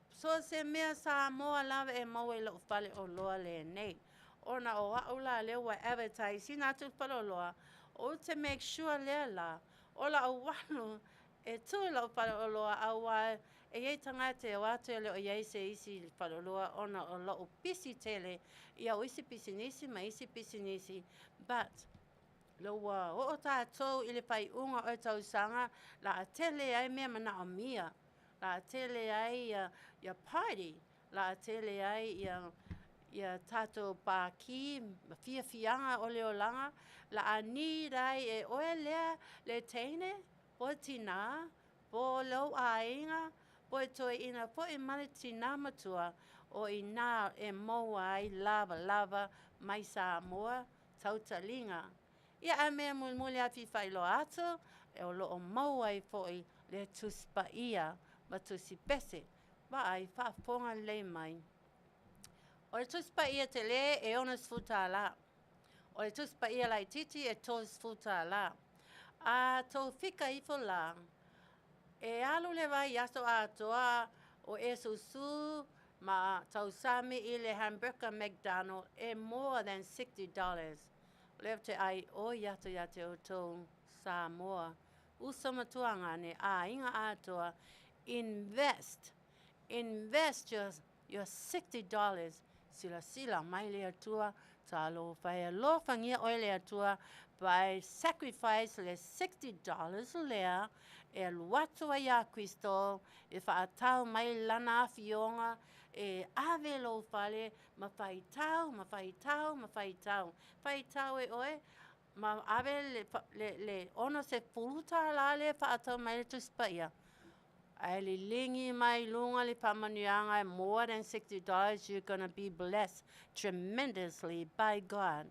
so o se mea Samoa lava e maua i lou faleoloa lenei. Ona o a'u la lea ua advertise ina atu le faleoloa, ou te make sure lea la, o la'u alu e tu i la'u faleoloa auā e iai tagata e o atu e le o iai se isi faleoloa ona o lo'u pisi tele ia o isi pisinisi ma isi pisinisi. But le ua oo tatou i le faaiuga o le tausaga la'a tele ai mea manaomia, la'a tele ai ia, ia party, la'a tele ai ia ia tatou pākī ma fiafiaga o le olaga, la'a need ai e oe lea le teine po o tinā po o lou aiga po e toeaina foi ma le tinā matua o inā e maua ai lavalava mai Samoa tautaliga. Ia a mea mulimuli a fia faailoa atu, e o loo maua ai foi le Tusi Paia ma Tusi Pese. Vaai, faafofoga lelei mai. O le Tusi Paia tele e $60. O le Tusi Paia laitiiti e $30. A tou fika ifo la, e alu le vaiaso atoa o e susū ma tausami i le hamburger McDonald e more than $60. O lea ou te aioi atu iā te outou Samoa, uso ma tuagane, aiga atoa, invest, invest your $60. Silasila mai le Atua, talofa e alofagia oe le Atua, by sacrifice le $60 lea e alu atu ai iā Kristo e faatau mai lana afioga e ave lou fale ma faitau ma faitau ma faitau. Faitau e oe ma ave le $60 lea e faatau mai le Tusi Paia. Ae liligi mai luga le faamanuiaga more than $60, you're gonna be blessed tremendously by God.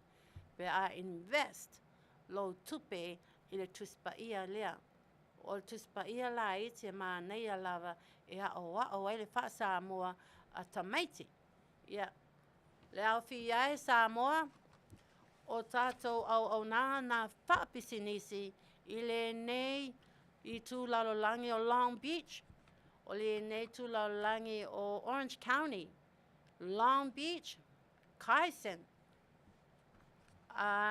Pe a invest lou tupe i le Tusi Paia lea. O le Tusi Paia laiti e manaia lava e aʻoaʻo ai le faa-Samoa a tamaiti. Ia, le aofia e Samoa o tatou auaunaga na faapisinisi i lenei itu lalolagi o Long Beach, o lenei itu lalolagi o Orange County, Long Beach, Carson,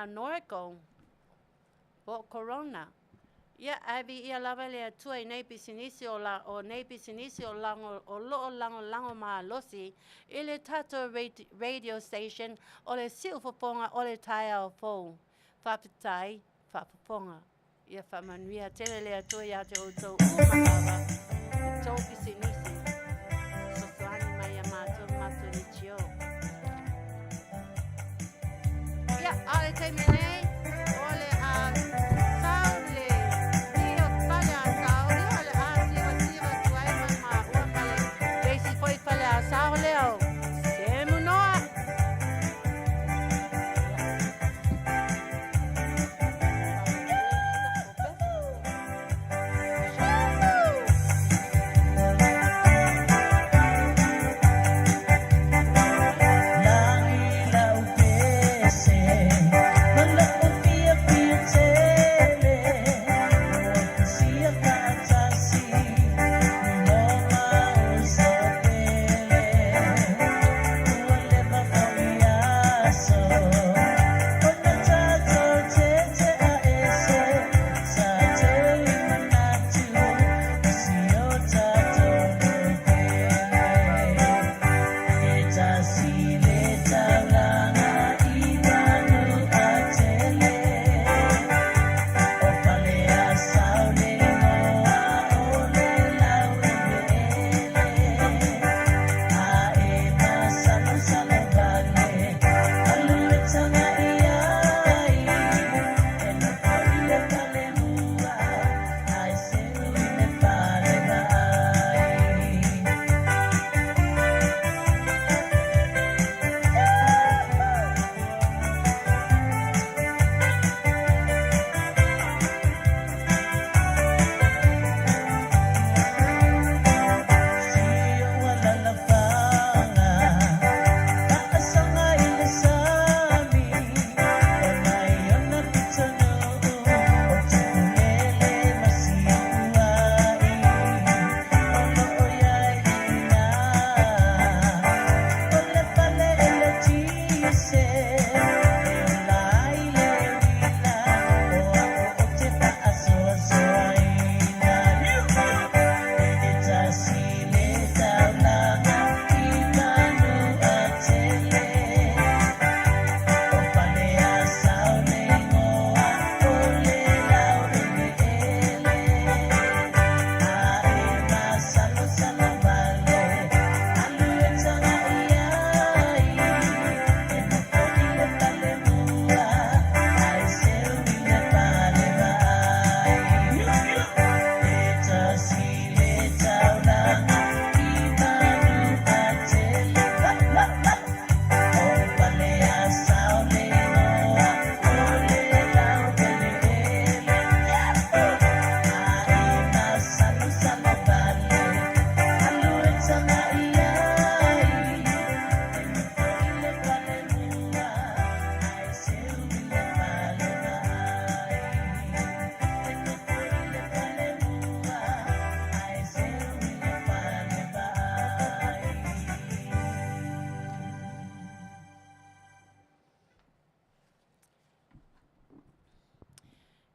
Norco, po o Corona. Ia, ae viia lava le Atua i nei pisinisi o la o nei pisinisi o lago o loo lagolago malosi i le tatou radio station o le Siufofoga o le Taeao Fou. Faafetai faafofoga. Ia faamanuia tele le Atua iā te outou uma lava i tou pisinisi. Fesoasoani mai iā matou matou leitio. Ia, a o le taimi nei, o le a sau le tio fale a sao, ia o le a sivasiva atu ai ma maua ma le isi foi fale a sao lea o Semunoa.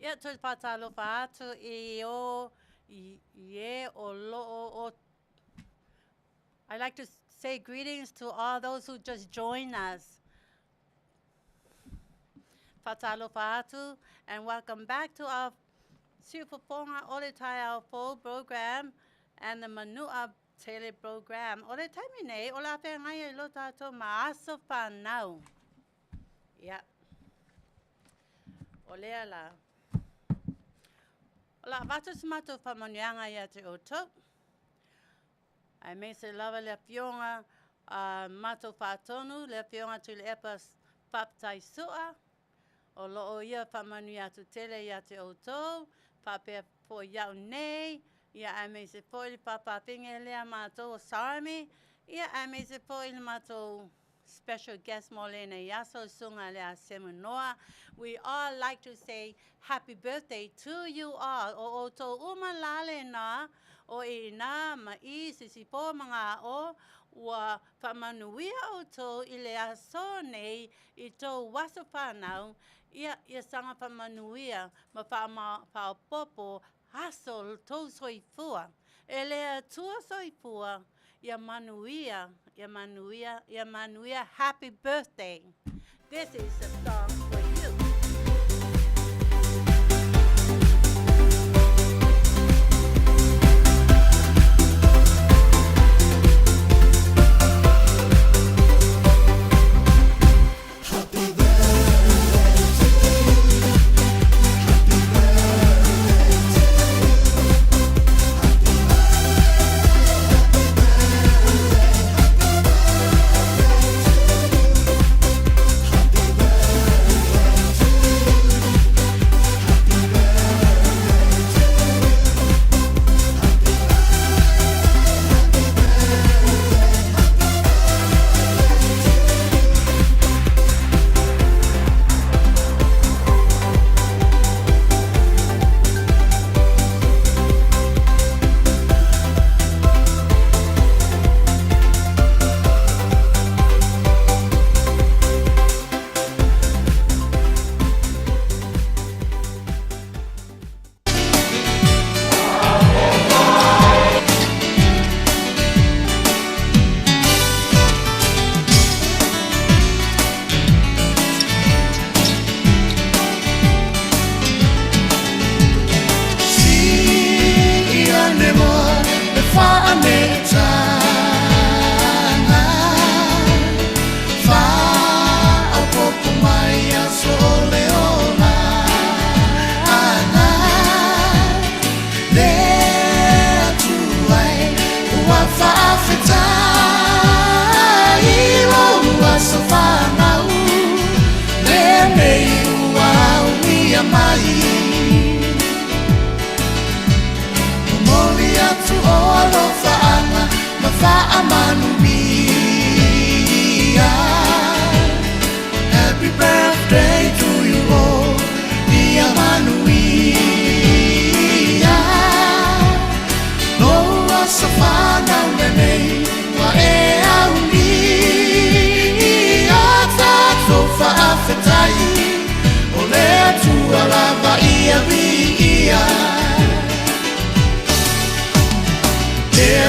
Ia, toe faatalofa atu i o i, i e o loo o I'd like to say greetings to all those who just joined us. Faatalofa atu and welcome back to our Siufofoga o le Taeao Fou program and the Manua Tele program. O le taimi nei, o le a feagai ai loa tatou ma aso fanau. Ia. O lea la. O le a avatu se matou faamanuiaga ia te outou. Aemaise lava le afioga a matou faatonu, le afioga Tuilaepa Faafetai Sua, o loo ia faamanuia atu tele ia te outou, faapea foi ia'u nei, ia aemaise foi le faafafine lea a matou o Sarmi, ia aemaise foi le matou special guest mo lenei aso, le susuga ia Semu Noa. We all like to say happy birthday to you all. O outou uma la lena, o i ina ma i sisifo ma ga'o, ua faamanuia outou i le aso nei i tou aso fanau, ia, ia saga faamanuia ma faamaopoopo aso tou soifua. E le Atua soifua, ia manuia, ia manuia, ia manuia. Happy birthday. This is a song for you.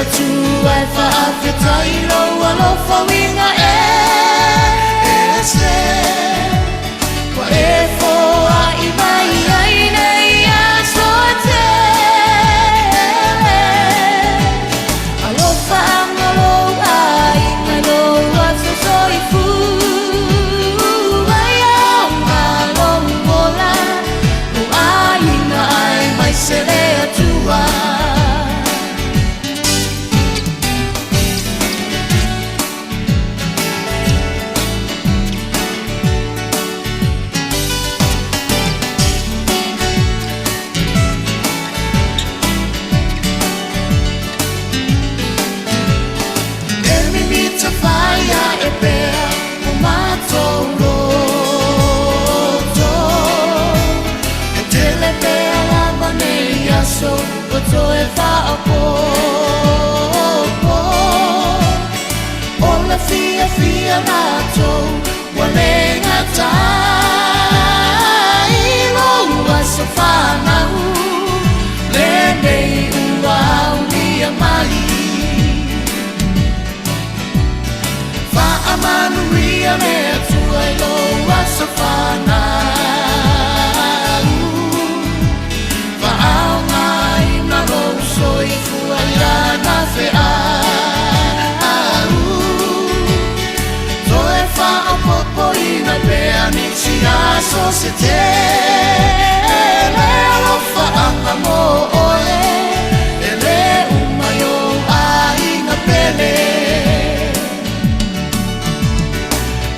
Atua e faafetai lou alofa uiga ese ua e foai mai ai nei aso e tele. Alofa anga lou aiga i lou aso soifua ai lou ola, lou aiga aemaise le Atua. E mimita whaia e pea o mātou loto. E tele pea lava nei aso ua toe faaopoopo. O le fiafia matou ua le gatai lou aso fanau lenei ua aulia mai. Faamanuia le Atua i lou aso fanau. Faaaogaina lou soifua i lana feau. Toe faaopoopoina pea nisi aso se tele. Alofaaga mo oe e le uma i ou aiga pele.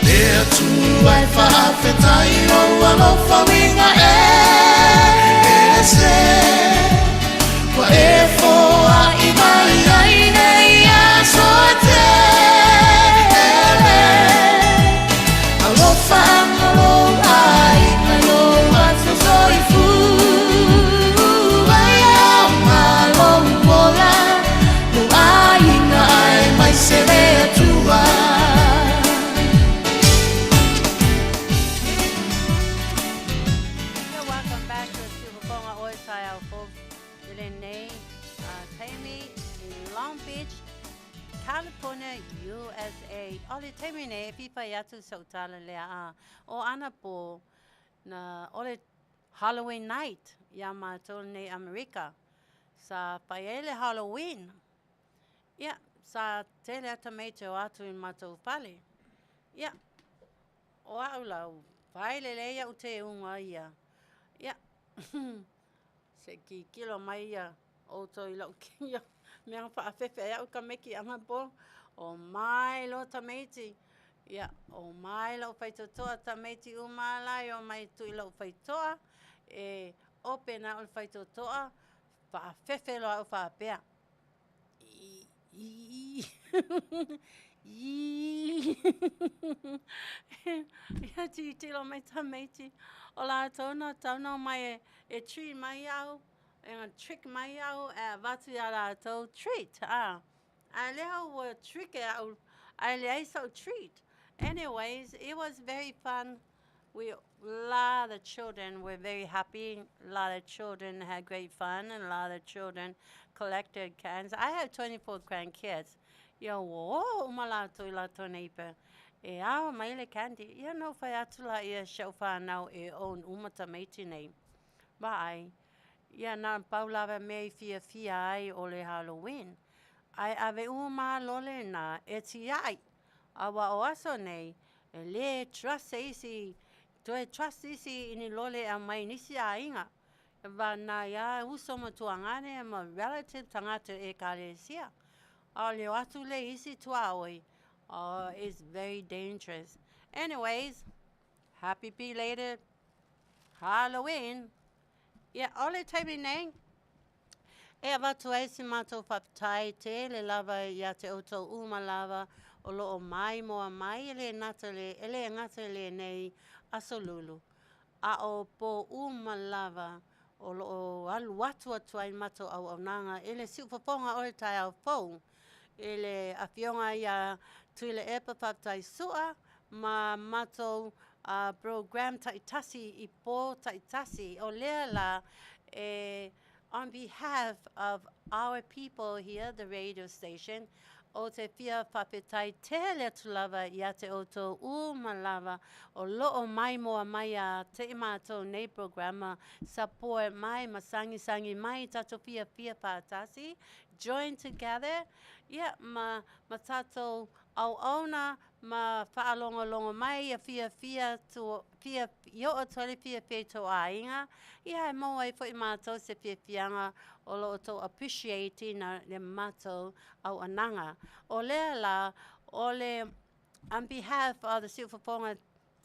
Le Atua e faafetai lou alofa uiga ese ua e foai mai ai nei aso e tele. Alofa anga lou aiga i lou aso soifua ai lou ola, lou aiga aemaise le Atua. Yeah, welcome back to Siufofoga o le Taeao Fou i lenei taimi in Long Beach, California, USA. O le taimi nei e fia fai atu sa'u tala lea a. O anapo na o le Halloween night iā matou nei Amerika. Sa fai ai le Halloween. Ia, sa tele a tamaiti o atu i matou fale. Ia, o a'u la, fai lelei a'u teuga ia. Ia, se'i tilotilo mai ia outou i la'u ia mea na fa'afefe ai a'u tamaiti anapo. O mai loa tamaiti. Ia, o mai la'u faitotoa tamaiti uma la e o mai tui la'u faitotoa. E open a'u le faitotoa, fa'afefe loa a'u fa'apea. I, i, Ia tilotilo mai tamaiti. O latou na tauna mai e, e treat mai au, e na trick mai au e avatu iā latou treat. Ah. Ae lea ua trick e a'u, ae leai sa'u treat. Anyways, it was very fun. We a lot of children were very happy. A lot of children had great fun, and a lot of children collected cans. I have 24 grandkids. Ia ua o uma latou i latou nei pe. E ao mai le candy. Ia na ou fai atu laia i si a'u fanau e own uma tamaiti nei. Vaai. Ia na pau lava mea i fiafia ai o le Halloween. Ae ave uma lole na e tia'i. Auā o aso nei, e lē trust se isi, toe trust isi i ni lole e aumai i nisi aiga. E nai a uso ma tuagane ma relative tagata ekalesia. A o le o atu le isi tuaoi, oh, it's very dangerous. Anyways, happy belated Halloween. Ia, o le taimi nei, e avatu ai se matou faafetai tele lava iā te outou uma lava o loo maimoa mai e le gata le e le gata i lenei aso lulu, a o pō uma lava o loo alu atu atu ai matou auaunaga i le siufofoga o le taeao fou i le afioga ia Tuilaepa Faafetai Su'a ma matou program taitasi i pō taitasi. O lea la e. On behalf of our people here, the radio station, ou te fia faafetai tele atu lava ia te outou uma lava o loo maimoa mai ia te i matou nei programa, support mai ma sagisagi mai tatou fiafia faatasi, join together, ia ma ma tatou auauna ma faalogologo mai ia fiafia tu fia i oo atu ai le fiafia i tou aiga, ia e maua ai foi matou se fiafiaga o lo outou appreciate ina le matou auaunaga. O lea la, o le on behalf of the Siufofoga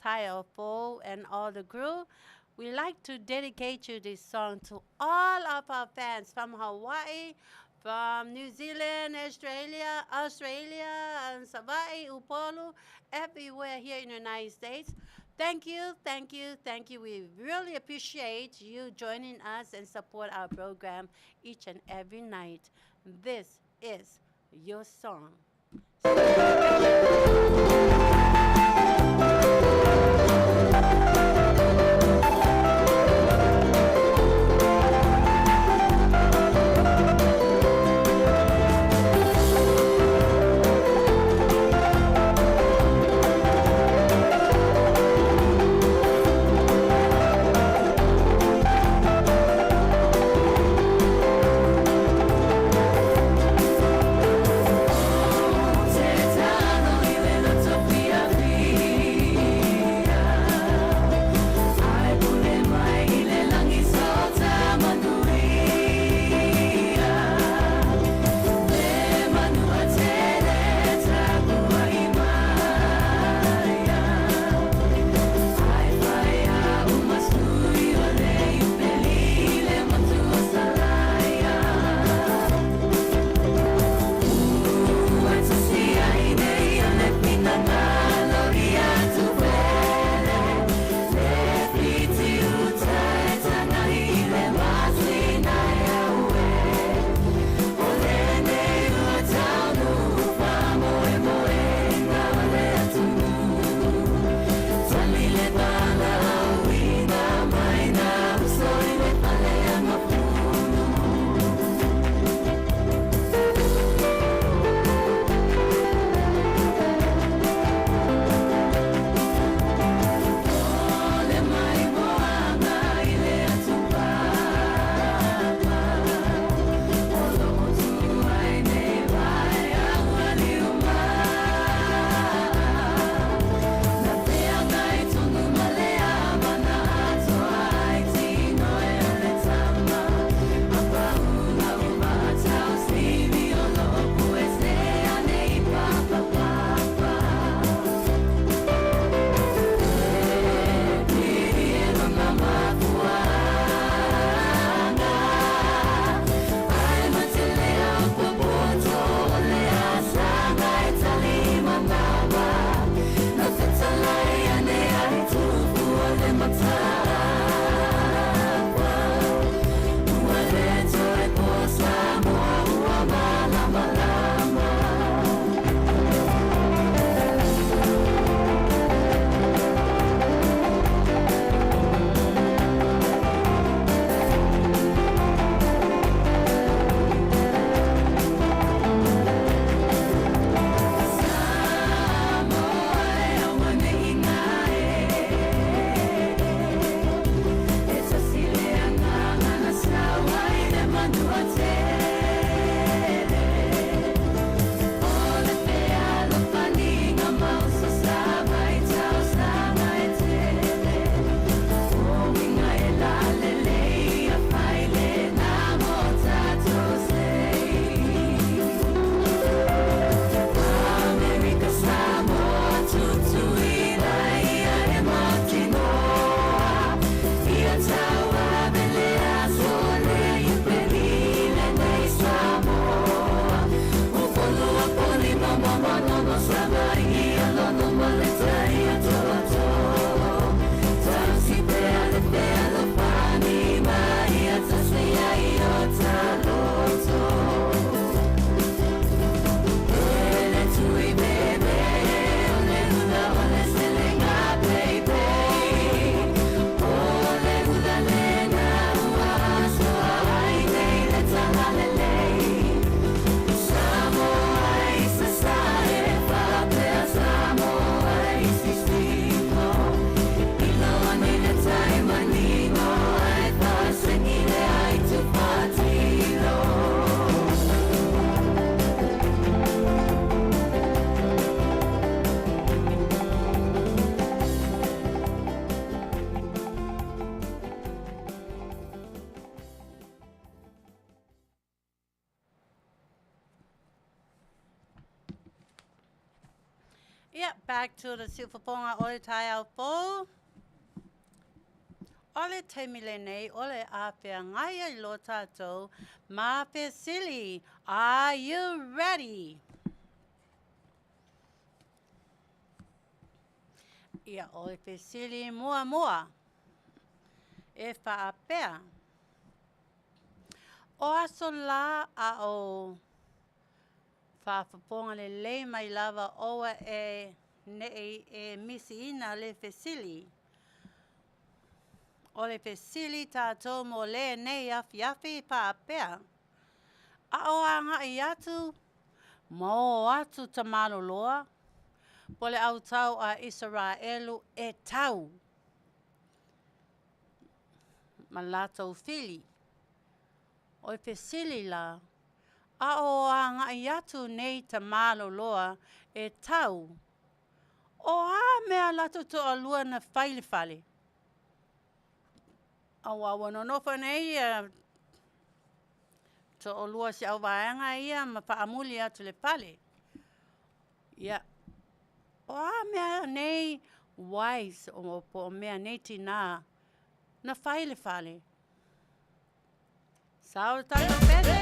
Taeao Fou and all the crew, we like to dedicate you this song to all of our fans from Hawaii, from New Zealand, Australia, Australia, and Savaii, Upolu, everywhere here in the United States. Thank you, thank you, thank you. We really appreciate you joining us and support our program each and every night. This is your song. Ia, back to the siufofoga o le taeao fou. O le taimi lenei o le a feagai ai loa tatou ma fesili. Are you ready? Ia, o le fesili muamua e faapea, O aso la a o faafofoga lelei mai lava oe e ne'i e misiina le fesili. O le fesili tatou mo lenei afiafi faapea, A o aga'i atu ma o atu tamaloloa, po le autau a Isaraelu e tau ma latou fili. O le fesili la, a o aga'i atu nei tamaloloa e tau, o a mea latou toalua na fai i le fale? Aua ua nonofo nei ia toalua o si auvaega ia ma faamuli atu i le fale. Ia, o a mea nei wives po o mea nei tinā na fai i le fale? Sao le tatou pese!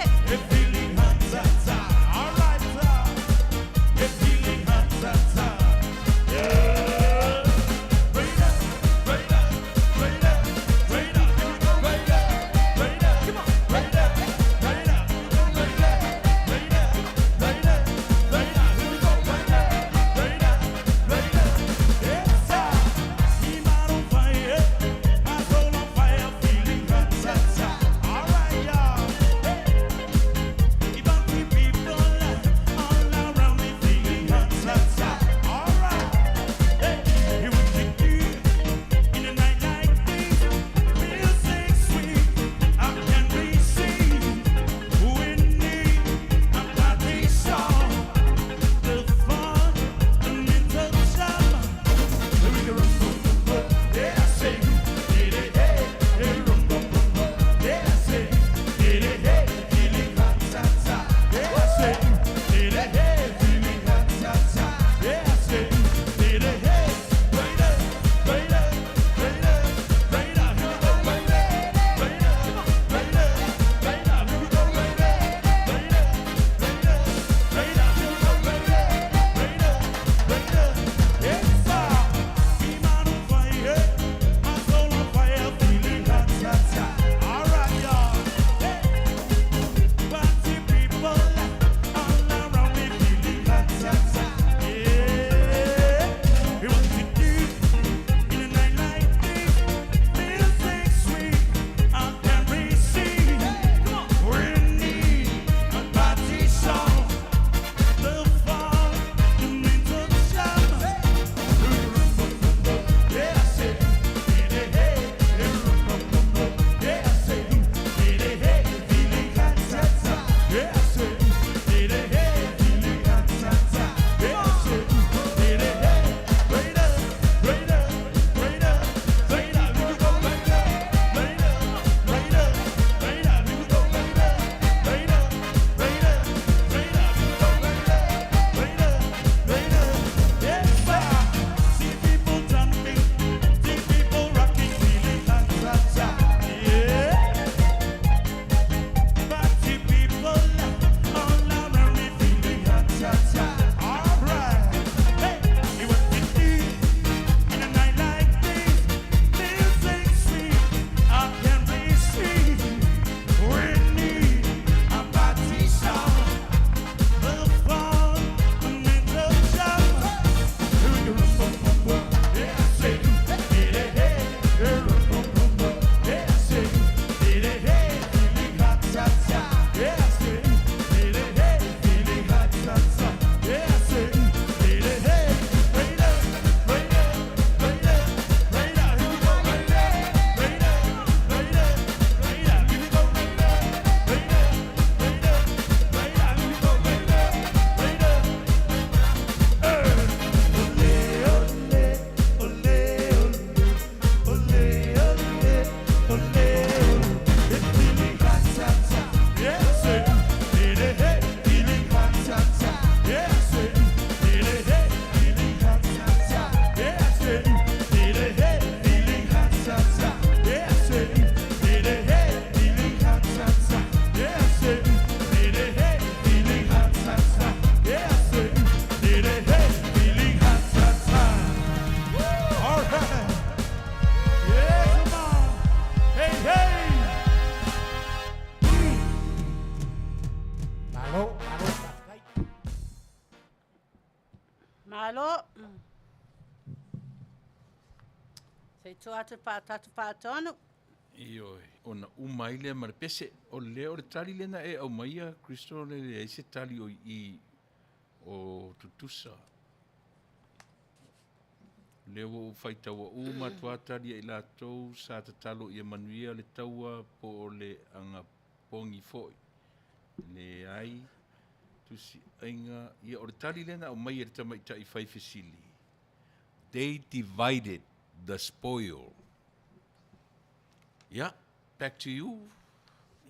Se i tuu atu i le Faatatu Faatonu. Ioe, ona uma ai lea ma le pese. O lea o le tali lea na e aumaia, Crystal, e leai se tali o i i o tutusa. O lea ua ou faitaua uma atu lava tali a i latou sa tatalo ia manuia le taua po o le agapogi foi. Leai, tusiaiga, ia o le tali lea na aumai e le tamaitai fai fesili, They divided the spoil. Ia, back to you.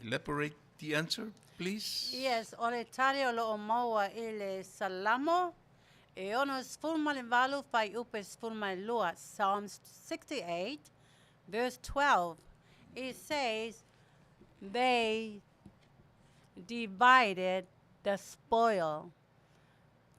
Elaborate the answer, please. Yes, o le tali o lo o maua i le Salamo e 68 fuaiupu 12, Psalms 68 verse 12. It says, they divided the spoil.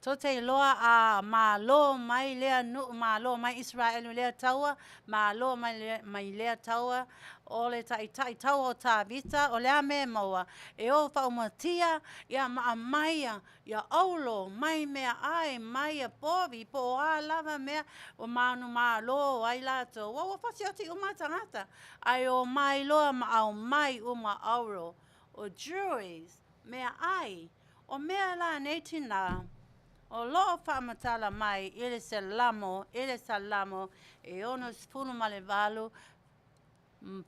Tou te iloa a malo mai lea nuu, malo mai Isaraelu i lea taua, malo mai mai lea taua, o le taitai taua o Tavita, o le a mea e maua? E o faaumatia, ia ma amaia, ia aulo, mai meaai, mai ia povi, po o a lava mea ua manumalo ai latou. Ua ua fasioti uma tagata, ae o mai loa ma aumai uma aulo, o jewelries, meaai, O mea la nei tinā, o lo o faamatala mai i le Selamo, i le Salamo e 68,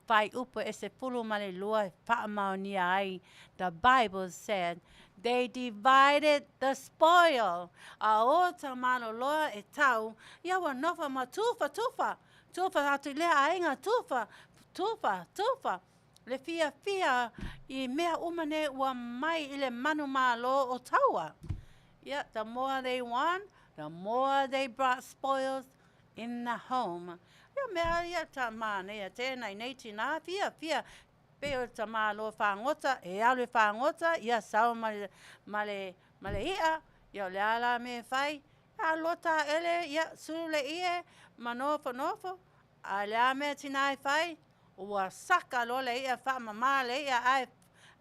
fuaiupu e 12 e faamaonia ai, The Bible said, They divided the spoil. A o ta maloloa e tau, ia ua nofa ma tufa, tufa, tufa atu i lea aiga, tufa, tufa, tufa. Le fiafia i mea uma nei ua mai i le manumalo o taua. Ia, the more they won, the more they brought spoils in the home. Ia mea ia ta mānaia tēnā i nei tinā, fiafia, pei o ta malo fagota, e alu e fagota, ia sau ma le, ma le, ma le i'a, ia o le a la mea e fai, ia aloa taele, ia sulu le ie, ma nofonofo, a le a mea tinā e fai, Ua saka loa le iʻa, faamama le iʻa, ae,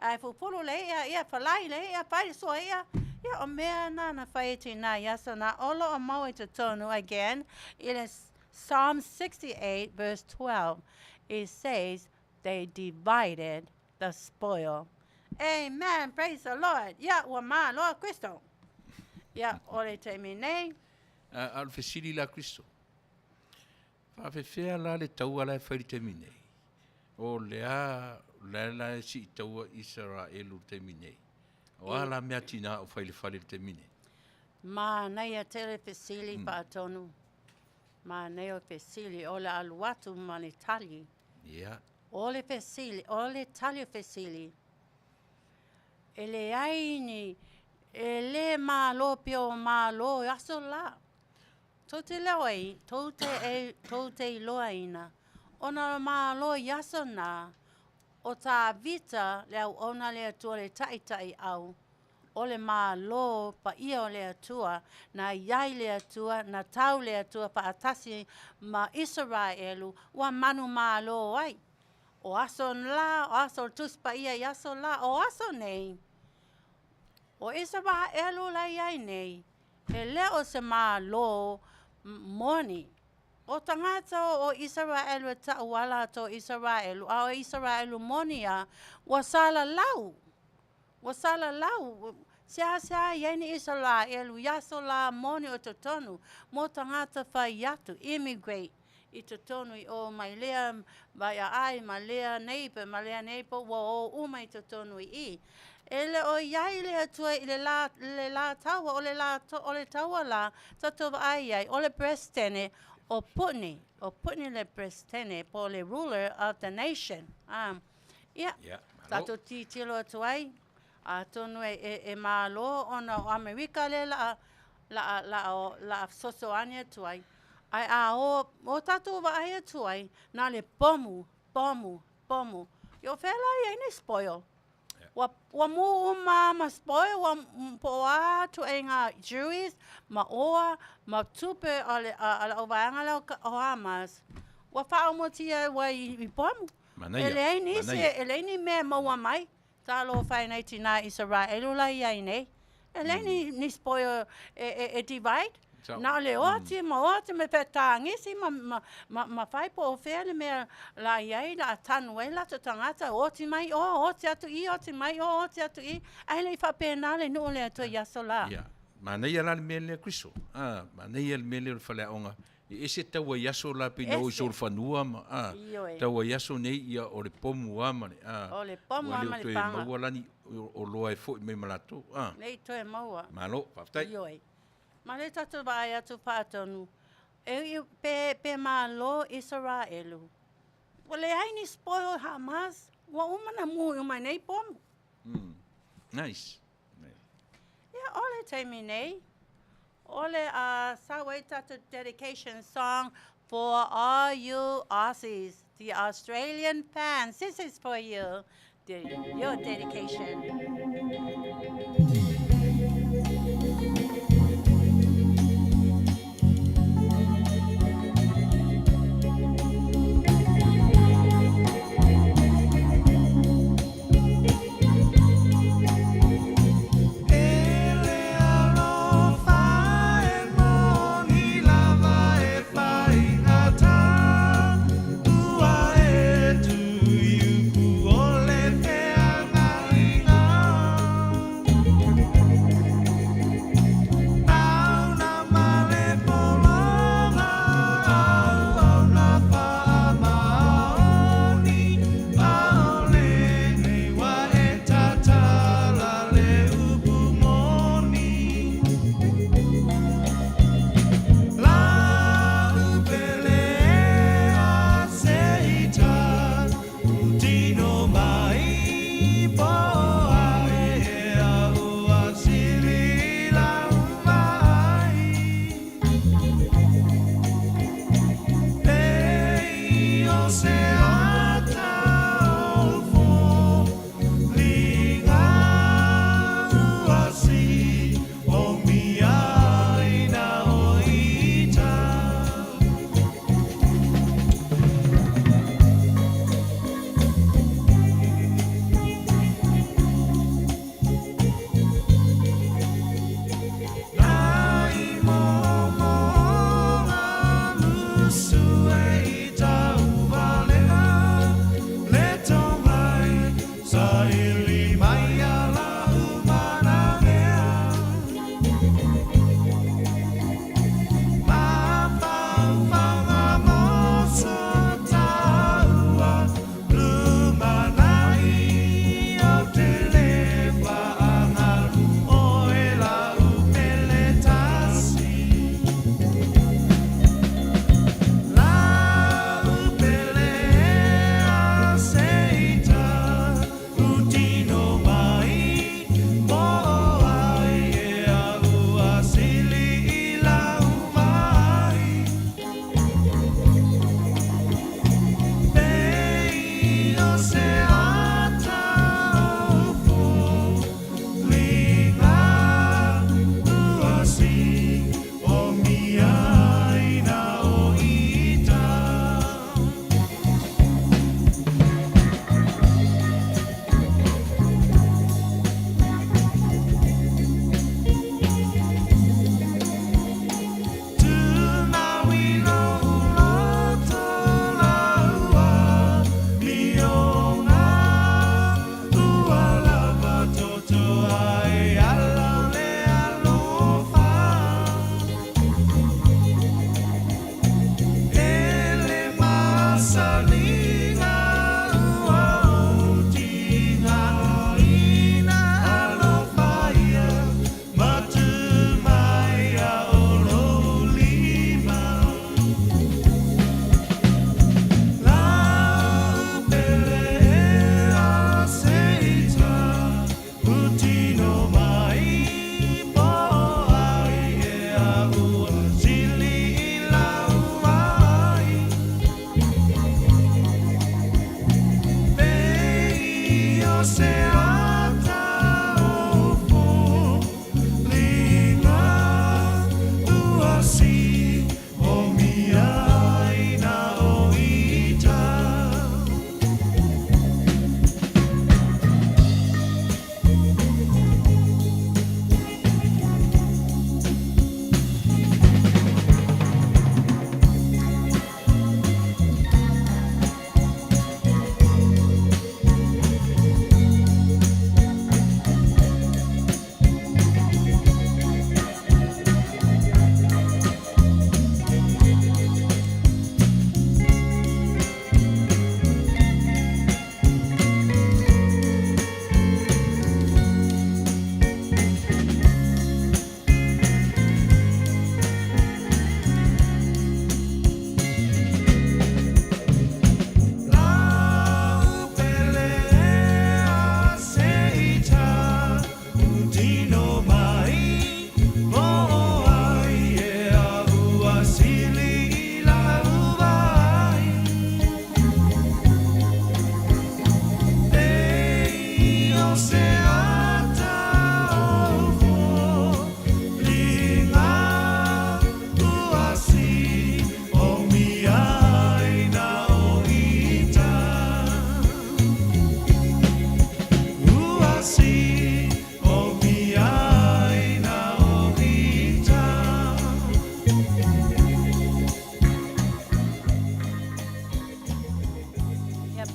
ae pupulu le iʻa, ia palai le iʻa, fai le sua iʻa. Ia, o mea na na fai e tinā i aso na, o lo o mau i totonu, again, i le Psalm 68 verse 12, it says, they divided the spoil. Amen, praise the Lord. Ia, ua māloa Kristo. Ia, o le taimi nei. A, a o le fesili la Kristo. Faafefea la le taua la e fai i le taimi nei? O le a la la e sii taua Isaraelu i le taimi nei? O a la mea tinā o fai i le fale i le taimi nei? Manaia tele fesili faatonu. Manaia o fesili o le alu atu ma le tali. Ia. O le fesili, o le tali o fesili, e leai ni, e le malo pea o malo i aso la. Tou te leo ai, tou te e, tou te iloaina, ona o Malo i aso na, o Tāvita le auauna le Atua le taʻitaʻi au, o le Malo paia o le Atua, na iai le Atua, na tau le Atua faatasi ma Isaraelu, ua manu malo ai. O aso la, o aso o le Tusi Paia i aso la, o aso nei, o Isaraelu la iai nei, E le o se Malo moni. O tagata o Isaraelu e taʻu a latou Isaraelu, a o Isaraelu moni a, ua salalau. Ua salalau. Seasea i ai ni Isaraelu i aso la moni o totonu mo tagata fai atu, immigrate, i totonu i o mai lea vaiaai ma lea neighbor ma lea neighbor ua o uma i totonu i i. E le o i ai le Atua i le la, le la taua, o le la, o le taua la tatou vaai ai, o le Peresetene o Putni, o Putni le Peresetene po o le ruler of the nation. Ah, ia, Ia, malo. tatou titilo atu ai, atonu e, e, e malo ona o Amerika le la'a, la'a, la'a, la'a fesoasoani atu ai. Ae a o, o tatou vaai atu ai, na le pomu, pomu, pomu. I o fea la i ai nei spoil? Ua, ua mū uma ma spoil, ua po o a ituaiga jewelries, ma oa, ma tupe a le, a, a le auvaega lea o, o Hamas. Ua faaomotia ua i, i pomu. Manaia, E leai nisi, manaia. e leai ni mea e maua mai. Talofa e nai tinā Isaraelu la i ai nei. E leai ni, ni spoil e, e, e divide. Na o le oti ma oti ma feʻatagisi ma, ma, ma, ma fai po o fea le mea la i ai la a tanu ai latou tagata, oti mai ʻō, oti atu i, oti mai ʻō, oti atu i, ae le i faapena le nuu o le Atua i aso la. Ia, manaia la le mea lea Kriso, a, manaia le mea lea o le faleaoga, e ese tau ai aso la pei na o i solofanua ma, a, tau ai aso nei ia o le pomu a ma le, a, O le pomu ua a le ma o le toe paga. maua la ni oloa e foi mai ma latou, a. Le i toe maua. Malo, faafetai. Ioe. Ma le tatou vaai atu faatonu, e ui pe, pe malo Isaraelu. Ua leai ni spoil Hamas, ua uma na mu uma nei pomu. Nice. Ia, o le taimi nei, o le a sau ai tatou dedication song for all you Aussies, the Australian fans. This is for you, the, your dedication.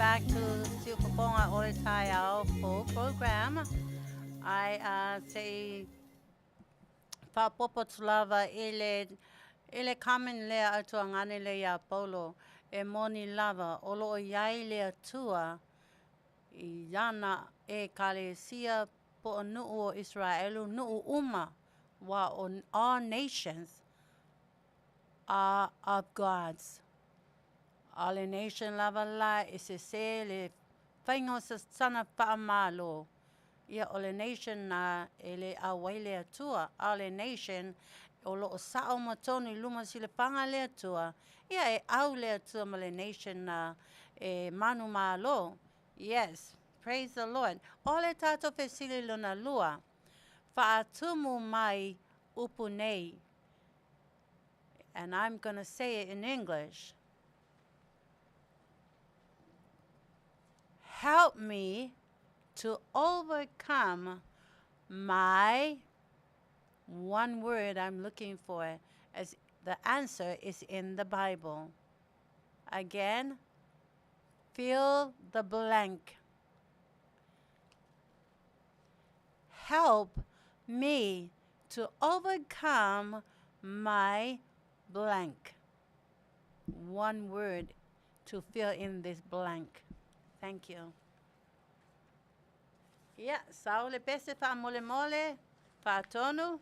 back to Siufofoga o le Taeao Fou program. I se i faaopoopo atu lava i le i le comment lea a Tuagane lea ia Paulo, e moni lava o lo o i ai le Atua i Lana Ekalesia po o nuu o Isaraelu, nuu uma, aua o all nations are of God's. A o le nation lava la e sese le faiga o sana faamalo, ia o le nation na e le auai le Atua, a o le nation o lo o sao ma tonu i luma o silafaga a le Atua, ia e au le Atua ma le nation na e manumalo. Yes, praise the Lord. O le tatou fesili lona lua, faatumu mai upu nei. And I'm going to say it in English. Help me to overcome my one word I'm looking for as the answer is in the Bible. Again, fill the blank. Help me to overcome my blank. One word to fill in this blank. Thank you. Ia, sau le pese faamolemole, faatonu.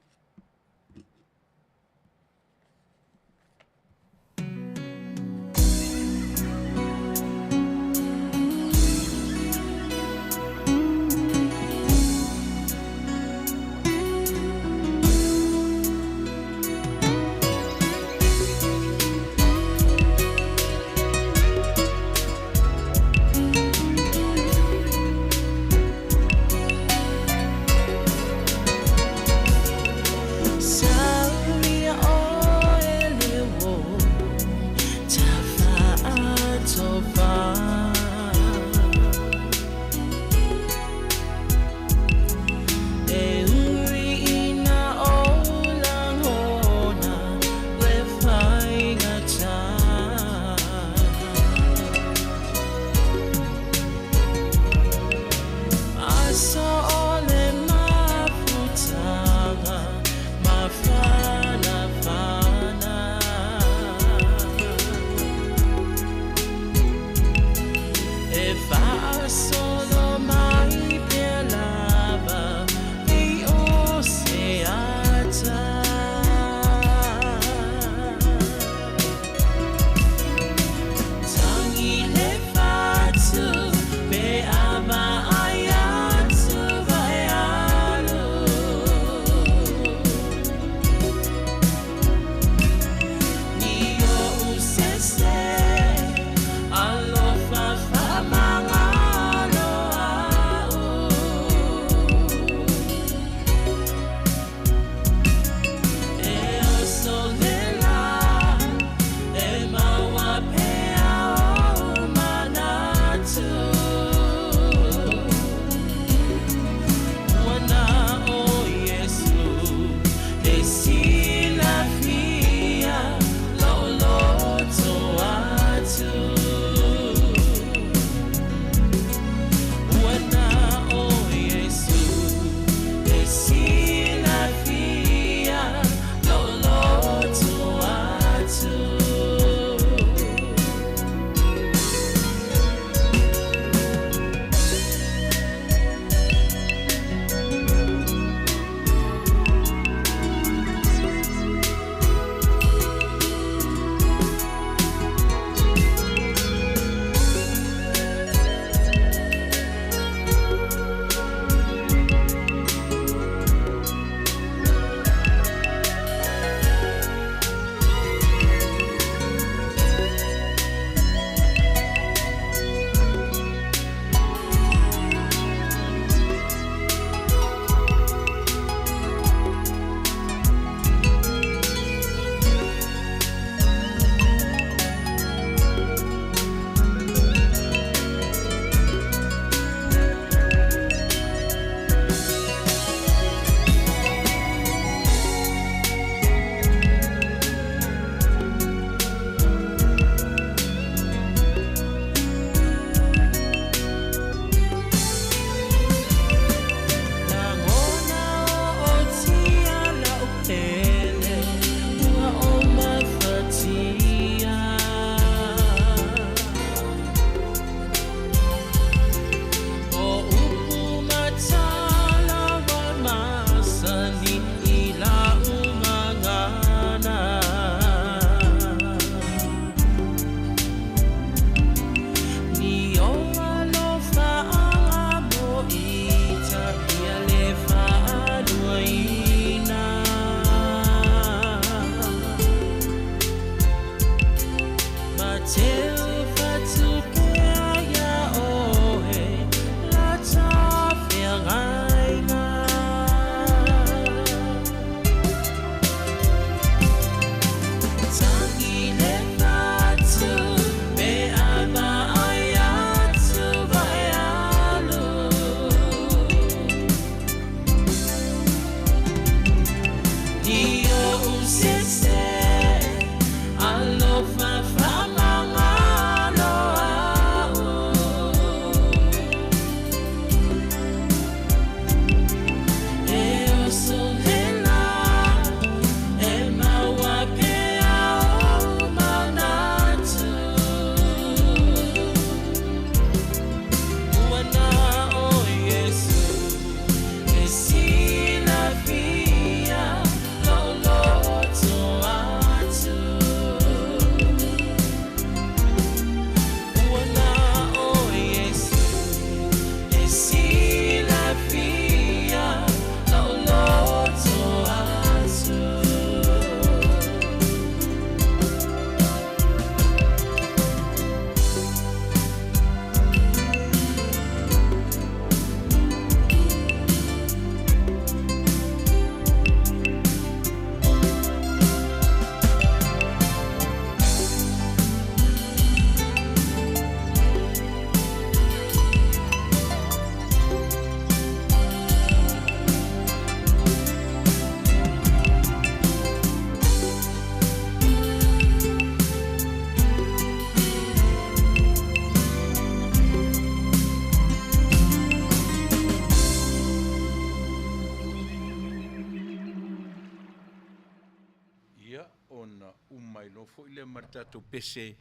Ia, ona uma mai loa foi lea ma le tatou pese,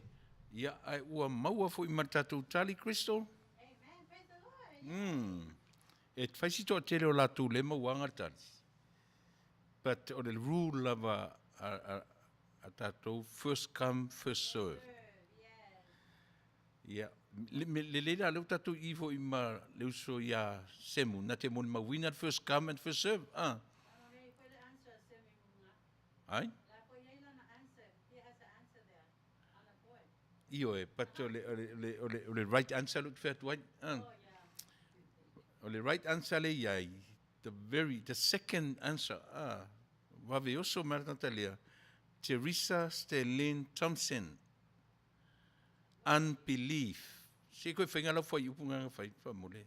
ia, ae ua maua foi ma le tatou tali, Crystal. E fai si toatele o latou le mauaga le tali. But o le rule lava a tatou, first come, first serve. Ia, lelei la lea ua tatou i i foi ma le uso ia Semu, na te molimauina le first come and first serve. Ah. Ai? Ioe, but o le, o le, o le, o le, o le right answer lea ou te fai atu ai. Ah. O le right answer lea i ai, the very, the second answer, ah, vave oso mai le tagata lea, Teresa Stelline Thompson. Unbelief. Se i koe whainga lau whaiupu ngā whai whamole.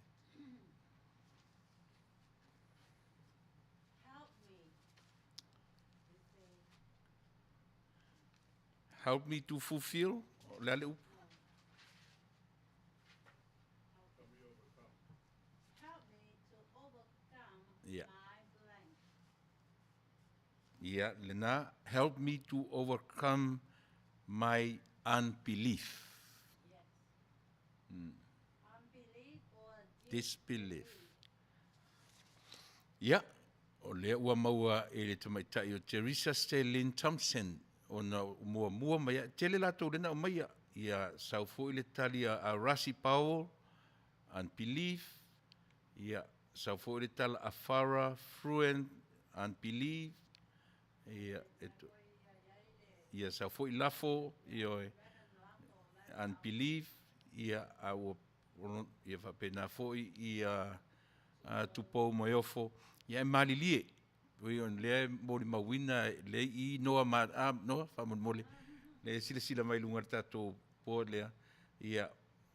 Help me to fulfill. O le a le upu? Ia. Ia, lena, help me to overcome my unbelief. Disbelief. Ia, o lea ua maua e le tamaitai o Teresa Stelline Thompson ona muamua mai ai. Tele latou lea na aumaia. Ia, sau foi le tali a Rassie Powell, unbelief. Ia, sau foi le tala a Farah Fruent, unbelief. Ia, e to, ia sau foi lafo, ioe, unbelief. Ia, a ua, ia faapena foi ia a Tupou Moeofo, ia e malilie. Ui on lea e molimauina le i noa ma a noa faamolemole le silasila mai luga o le tatou board lea. Ia,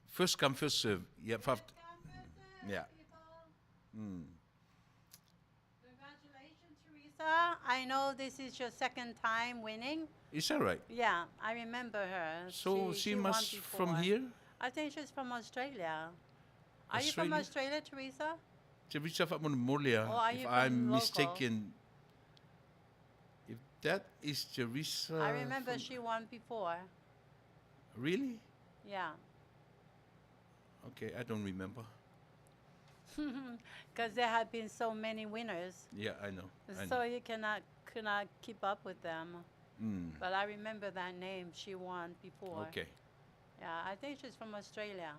first come first serve. Ia, fa yeah. Congratulations, Teresa. I know this is your second time winning. Is that right? Yeah, I remember her. So she won must from before. here? I think she's from Australia. Are you from Australia? Australia, Teresa? Teresa faamolemole Or are if you I'm from local? mistaken. If that is Teresa I remember from, she won before. Really? Yeah. Okay, I don't remember. Because there have been so many winners. Yeah, I know. I So know. you cannot keep up with them. But I remember that name. She won before. Okay. Yeah, I think she's from Australia.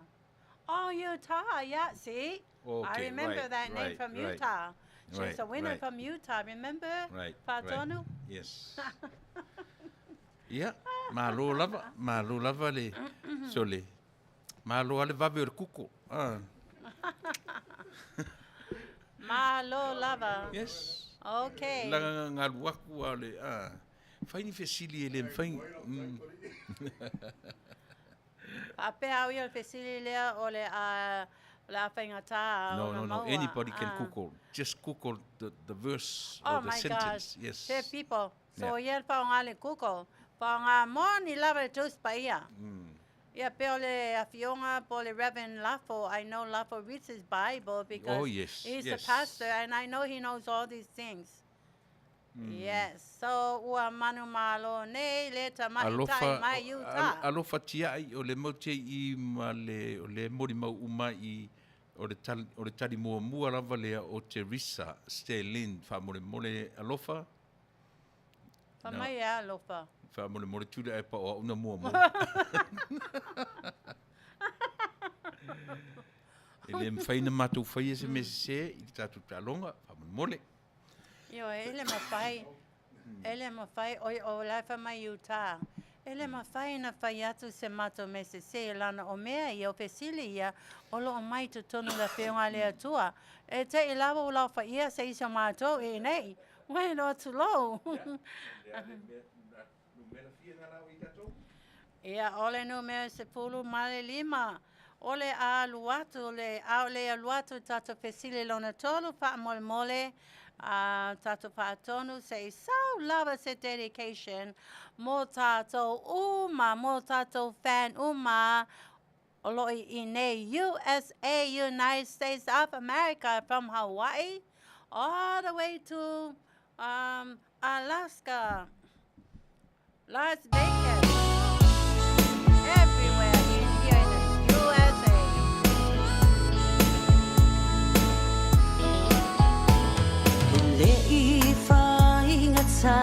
Oh, Utah. Yeah, see? I Okay, remember right, that name right, from right. Utah. She's Right, a winner right. from Utah, remember? Right, right. Fatonu? Yes. Yeah, Malo lava, malo lava le sole. Malo lava le vave o le kuko. Ah. Malo lava. Yes. Okay. Laga galu aku a le ah. Fai ni fesili e le mafai. Faapea au ia o le fesili lea o le a o le a faigata No, ona no, no. maua. Anybody can Ah. Google. Just Google the verse Oh or the my sentence. gosh. Yes. Se people. So Yeah. ia le faaaoga le Google. Faaaoga moni lava le Tusi Paia. Ia pe o le afioga po o le Reverend Lafo. I know Lafo reads his Bible because Oh, yes, he's yes. a pastor and I know he knows all these things. Yes. So ua manumalo nei le tamaitai Alofa, mai Utah. alofa tiai o le mau te i ma le, o le molimau uma i o le tali, o le tali muamua lava lea o Teresa Sterlin. Faamolemole alofa. Fa mai e alofa. Faamolemole tuli ai pa o au na muamua. E le mafai ona matou faia se mea sesē i le tatou taaloga, faamolemole. Ioe, e le mafai, e le mafai, oi o la e fai mai Utah, e le mafai ona fai atu se matou mea sesē, lana o mea ia, o fesili ia, o lo o mai i totonu o le Afioga a le Atua. E te i lava ua laofaia se isi o matou i inei. Uē loa tulou. Ia, o le numera 15, o le a alu atu, le a o le alu atu i tatou fesili lona tolu, faamolemole, a tatou faatonu se i sau lava se dedication mo tatou uma, mo tatou fan uma o lo o i inei USA, United States of America, from Hawaii all the way to um, Alaska, Las Vegas, everywhere in here in the USA. E le i faigata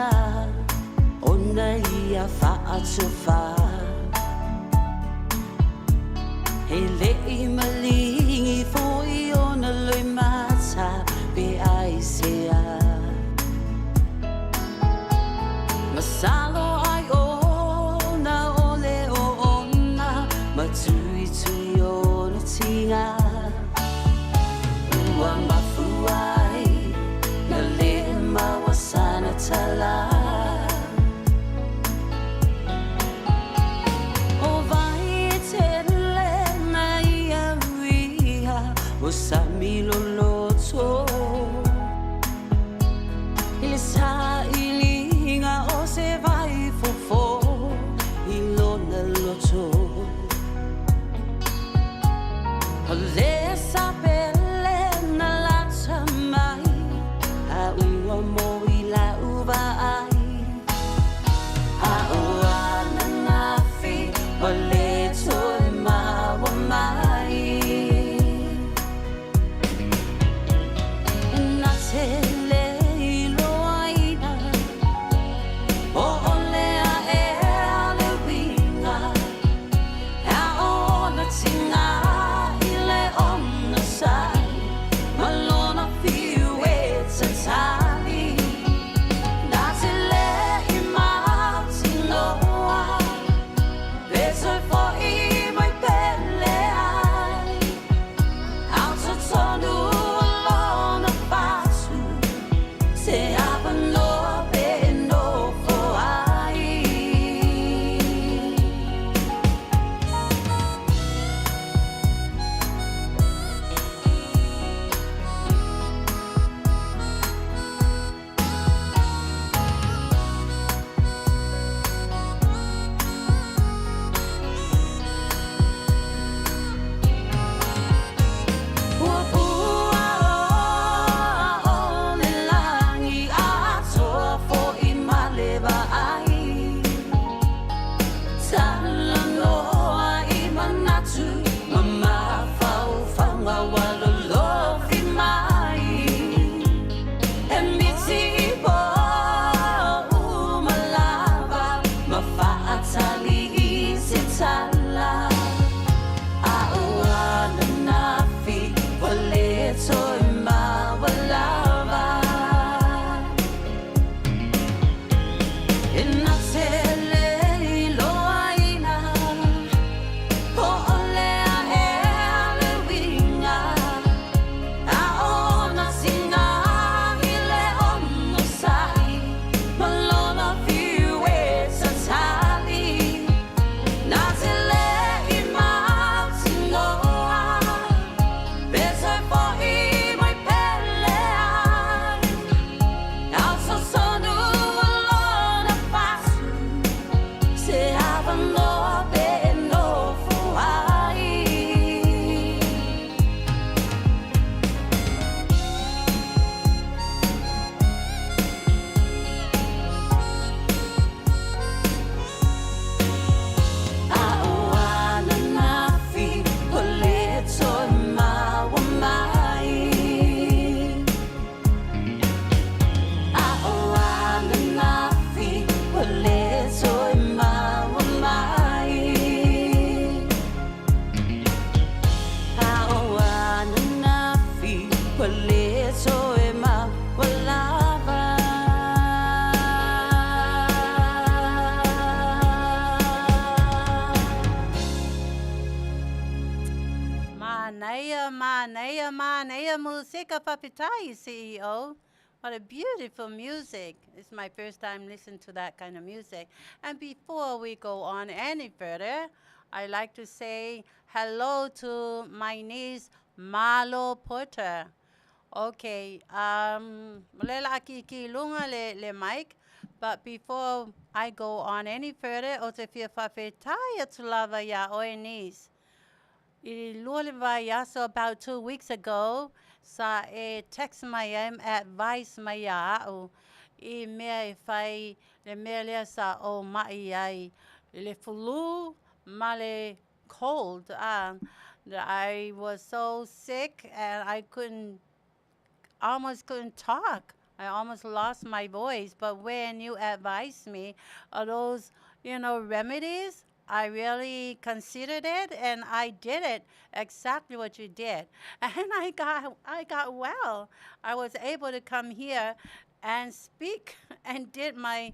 ona ia faatofa, E le i maligi foi ona loimata pe aisea. Masalo ai ona o le oona ma tuitui ona tiga ua mafua ai na le maua sana tala. O vai e tele na ia uia o sami loloto i le sailiga o se vai fofo i lona loto. Manaia, manaia, manaia musika faafetai, CEO. What a beautiful music. It's my first time listening to that kind of music. And before we go on any further, I like to say hello to my niece, Malo Porter. Okay, um, lela aki ki lunga le, le mic. But before I go on any further, o te fia faafetai atu lava iā oe niece. I le 2 le vaiaso about 2 weeks ago, sa e text mai ai ma advice mai iā a'u i mea e fai le mea lea sa ou ma'i ai i le flu ma le cold. I was so sick and I couldn't almost couldn't talk. I almost lost my voice. But when you advised me of those remedies, I really considered it and I did it exactly what you did. And I got well. I was able to come here and speak and did my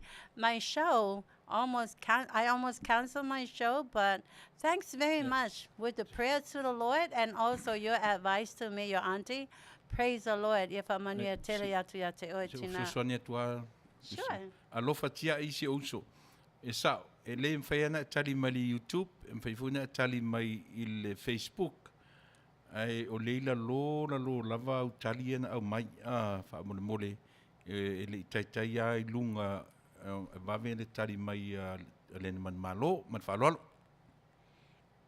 show. I almost canceled my show, but thanks very much with the prayer to the Lord and also your advice to me, your auntie. Praise the Lord. Ia faamanuia tele atu ia te oe Se o tina. fesoasoani atu a Sure. Alofa tia'i si ou uso. E sa'o, e lē mafai ana e tali mai le YouTube, e mafai foi ona e tali mai i le Facebook. Ae o le ilalō lalō lava au tali ia na aumai a faamolemole e le'i taitai a i luga e vave le tali mai a le manumālō ma le faaaloalo.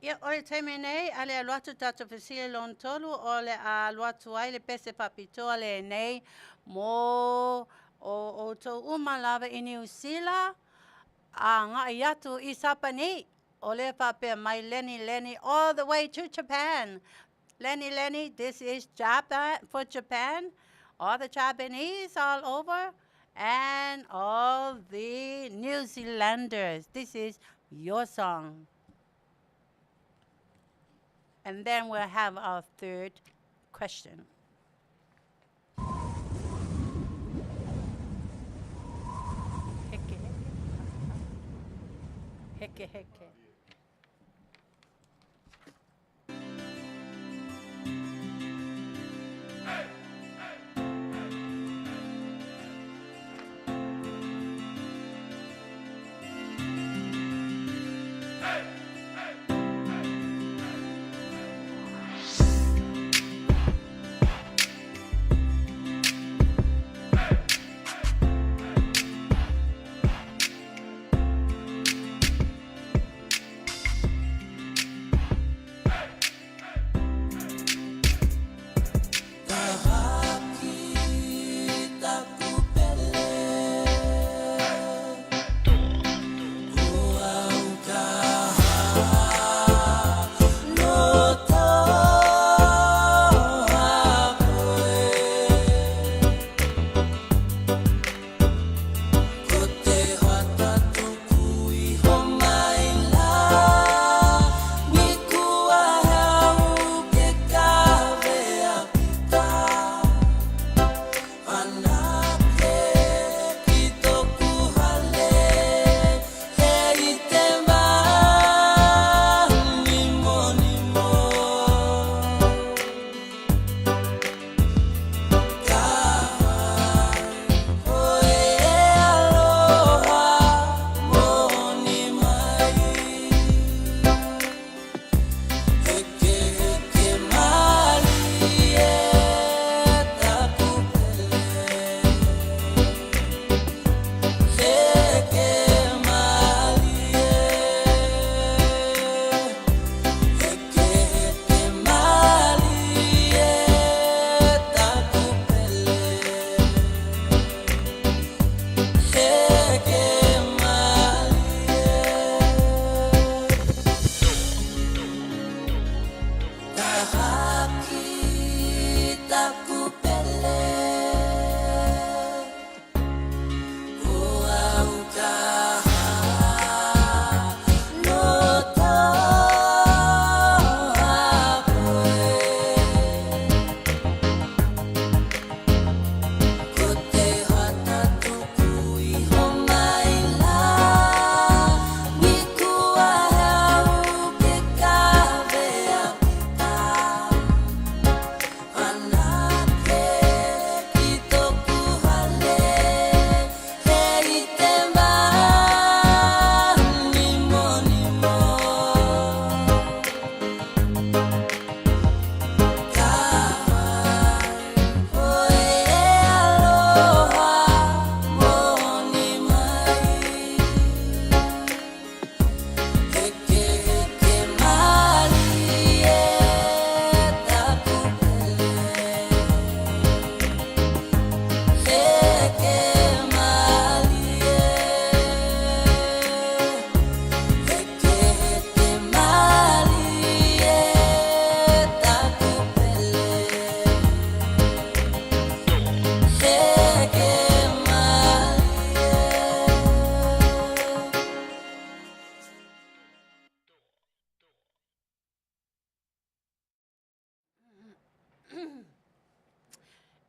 Ia, o le taimi nei, a le alu atu tatou fesili lona tolu, o le a alu atu ai le pese faapitoa lenei mo o outou uma lava i Niu Sila, aga'i atu i Sapani. O lea faapea mai Lenny Lenny all the way to Japan. Lenny Lenny, this is Japan for Japan, all the Japanese all over, and all the New Zealanders. This is your song. And then we'll have our third question. Heke, heke. Heke, heke.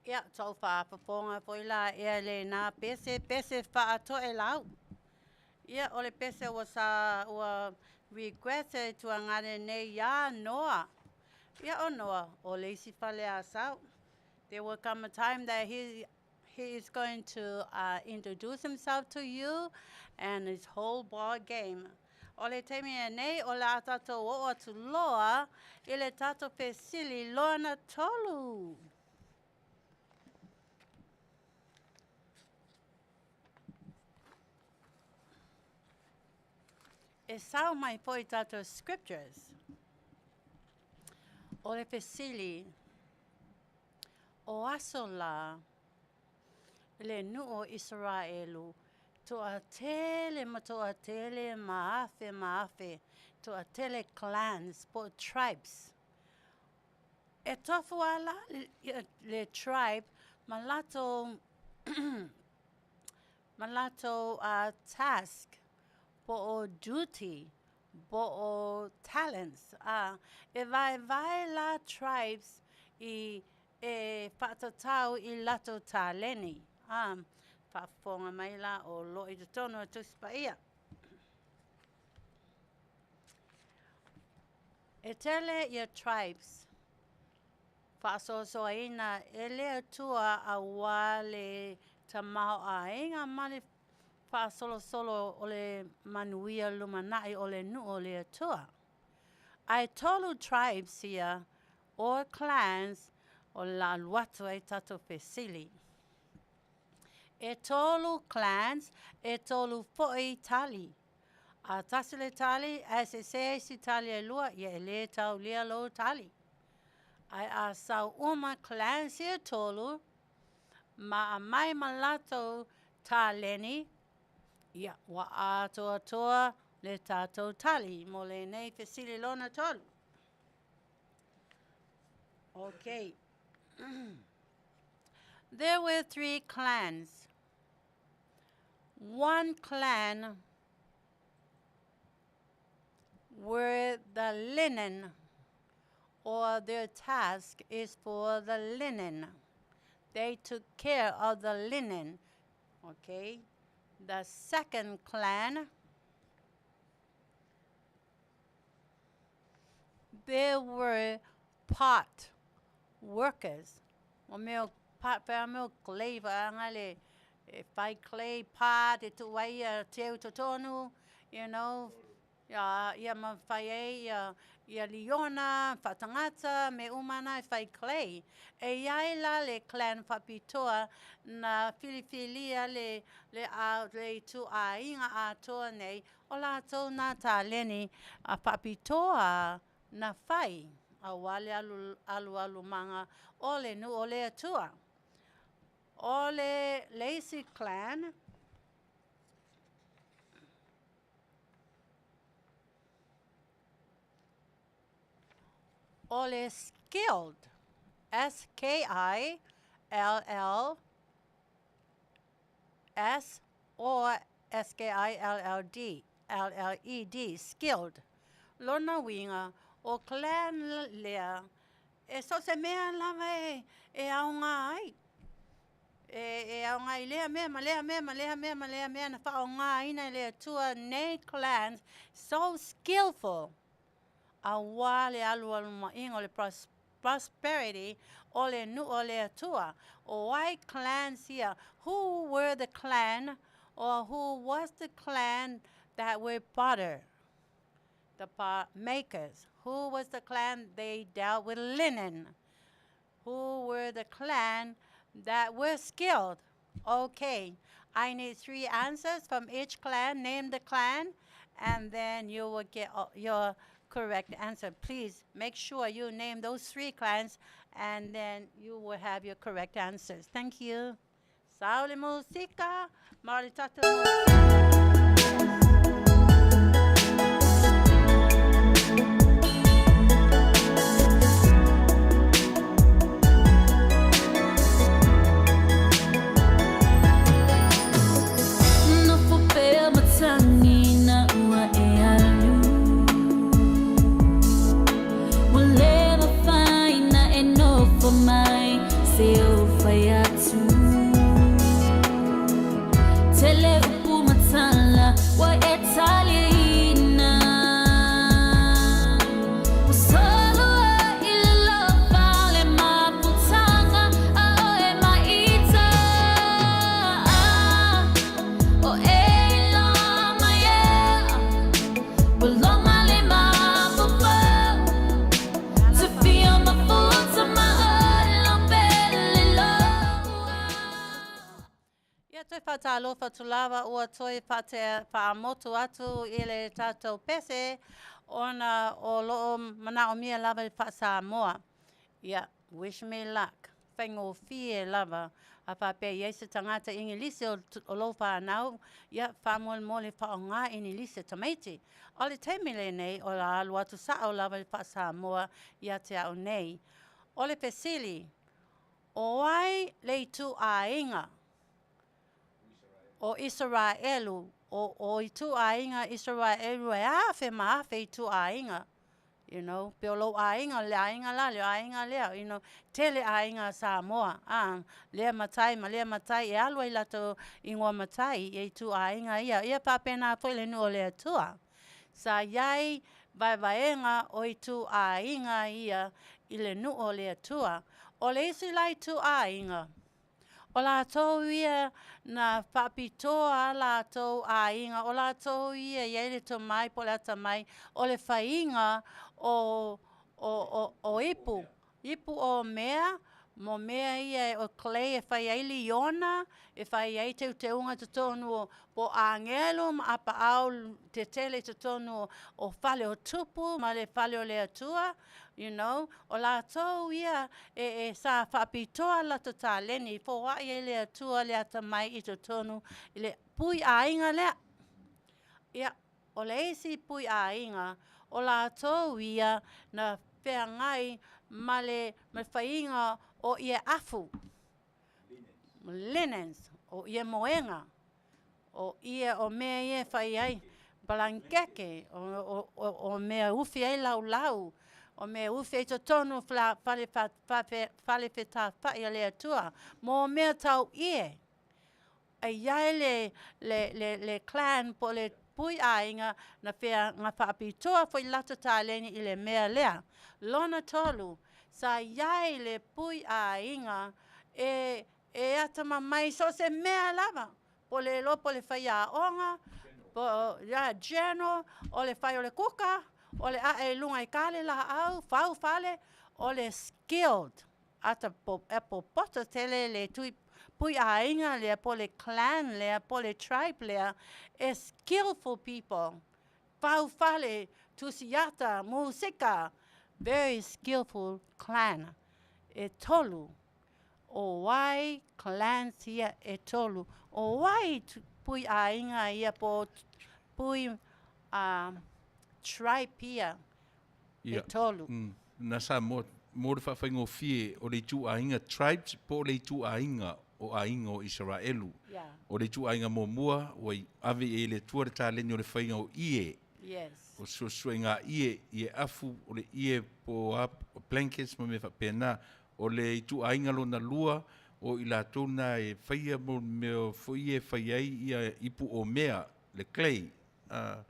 Ia, tou faafofoga foi la ea lenā pese, pese faatoelau. Ia, o le pese ua sa, ua request e tuagane nei iā Noa. Ia, o Noa, o le isi Faleasao. There will come a time that he, he is going to uh, introduce himself to you and his whole ball game. O le taimi lenei, o le a tatou oo atu loa i le tatou fesili lona tolu. E sao mai foi tatou scriptures. O le fesili, o aso la le nuu o Isaraelu toatele ma toatele ma afe ma afe, toatele clans po o tribes. E tofu a la le tribe ma latou ma latou task po o duty po o talents a e vaevae la tribes i e faatatau i latou taleni a faafofoga mai la o lo i totonu o Tusi Paia. E tele ia tribes faasoasoaina e le Atua auā le tamaoaiga ma le faasolosolo o le manuia lumanai o le nuu o le Atua. Ae tolu tribes ia or clans o le la alu atu ai tatou fesili. E tolu clans, e tolu foi tali. A tasi le tali, ae sese isi tali e lua, ia e lē taulia lou tali. Ae a sau uma clans ia tolu, ma aumai ma latou taleni, ia, ua atoatoa le tatou tali mo lenei fesili lona tolu. Okay. There were three clans. One clan were the linen, or their task is for the linen. They took care of the linen. Okay. The second clan, there were pot workers. O mea o pot whea mea o clay whaanga le e whai clay pot e tu ai ia teu totonu, you know, ia, ia ma whai ai ia, ia liona, whaatangata, me umana e whai clay. E iai la le clan whapitoa na whiliwhilia le, le, a, le itu āiga atoa nei o latou nā taleni a whapitoa na whai auā le alu, alualumaga o le nuu o le Atua. O le, le isi clan, o le skilled, S-K-I-L-L S or S-K-I-L-L-D, L-L-E-D, skilled. Lona uiga, o clan lea, e so o se mea lava e, e aoga ai. E, e aoga i lea mea ma lea mea ma lea mea ma lea mea na faaaogaina e le Atua nei clans so skillful auā le alualumaiga o le prosperity o le nuu o le Atua. O ai clans ia? Who were the clan or who was the clan that were potter? The pot makers. Who was the clan they dealt with linen? Who were the clan that were skilled? Okay, I need three answers from each clan. Name the clan, and then you will get your correct answer. Please make sure you name those three clans, and then you will have your correct answers. Thank you. Saule musika, maritatu Nofo pea matagi na ua e alu Ua le mafai na e nofo. Faatalofa atu lava ua toe faatea faamotu atu i le tatou pese ona o loo manaomia lava le faa-Samoa. Ia, wish me luck. Faigofie lava. A faapea e i ai se tagata Igilisi o lou fanau, ia, faamolemole faaaoga Igilisi a tamaiti. O le taimi lenei, o le a alu atu sao lava i le faa-Samoa ia te au nei. O le fesili, O ai le ituaiga o Isaraelu, o ituaiga Isaraelu e afe ma afe ituaiga, you know, pe o lou aiga, o le aiga la, le aiga lea, you know, tele aiga a Samoa, a, lea matai ma lea matai e alu ai latou igoa matai i ituaiga ia. Ia faapena foi le nuu o le Atua. Sa i ai vaevaega o ituaiga ia i le nuu o le Atua. O le isi la ituaiga, o latou ia na faapitoa a latou aiga, o latou ia e i ai le tomai po o le atamai o le faiga o o o ipu, ipu o mea, mo mea ia o clay e fai ai liona, e fai ai teuteuga i totonu o po o agelu ma apaau tetele i totonu o fale o tupu ma le fale o le Atua, you know, o latou ia e sa faapitoa latou taleni i foai ai le Atua le atamai i totonu i le pui aiga lea. Ia, o le isi pui aiga, o latou ia na feagai ma le faiga o ie afu, linens, o ie moega, o ie o mea ia e fai ai palankeke, o mea e ufi ai laulau, o mea e ufi ai totonu o fale fetāfa'i a le Atua, mo mea tau ie. E i ai le clan po o le pui aiga na fea na faapitoa foi latou taleni i le mea lea. Lona tolu, sa i ai le pui aiga e e atamamai so o se mea lava, po o le iloa po o le faiaoga, po o yeah, general, o le fai o le kuka, o le ae i luga e ta le laau, fau fale, o le skilled. Ata e popoto tele le tui pui aiga lea po o le clan lea po o le tribe lea, e skillful people, fau fale, tusiata, musika, very skillful clan. E tolu. O ai clans ia e tolu? O ai pui aiga ia po o pui tribe ia e tolu? Na Samoa, mo le faafaigofie o le ituaiga tribes po o le ituaiga o aiga o Isaraelu. O le ituaiga muamua ua ave i ai e le Atua le taleni o le faiga o ie, o suesuega ie, ie afu, o le ie po o a, blankets ma mea faapena. O le ituaiga lona lua, o i latou na e faia mo mea foi ia e fai ai ia ipu o mea, le clay, a,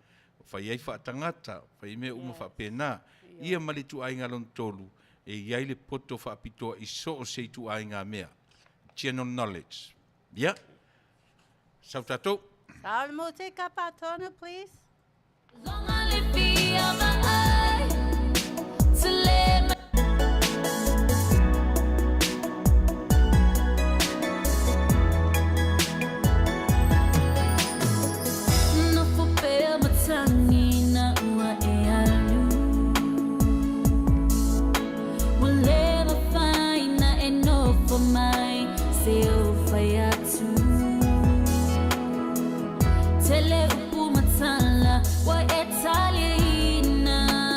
fai ai faatagata, fai ai mea uma faapena. Ia ma le ituaiga lona tolu, e i ai le poto faapitoa i so o se ituaiga mea, general knowledge. Ia, sau tatou. Sau le musika, Patonu, please. Tele upu matala ua e taliaina.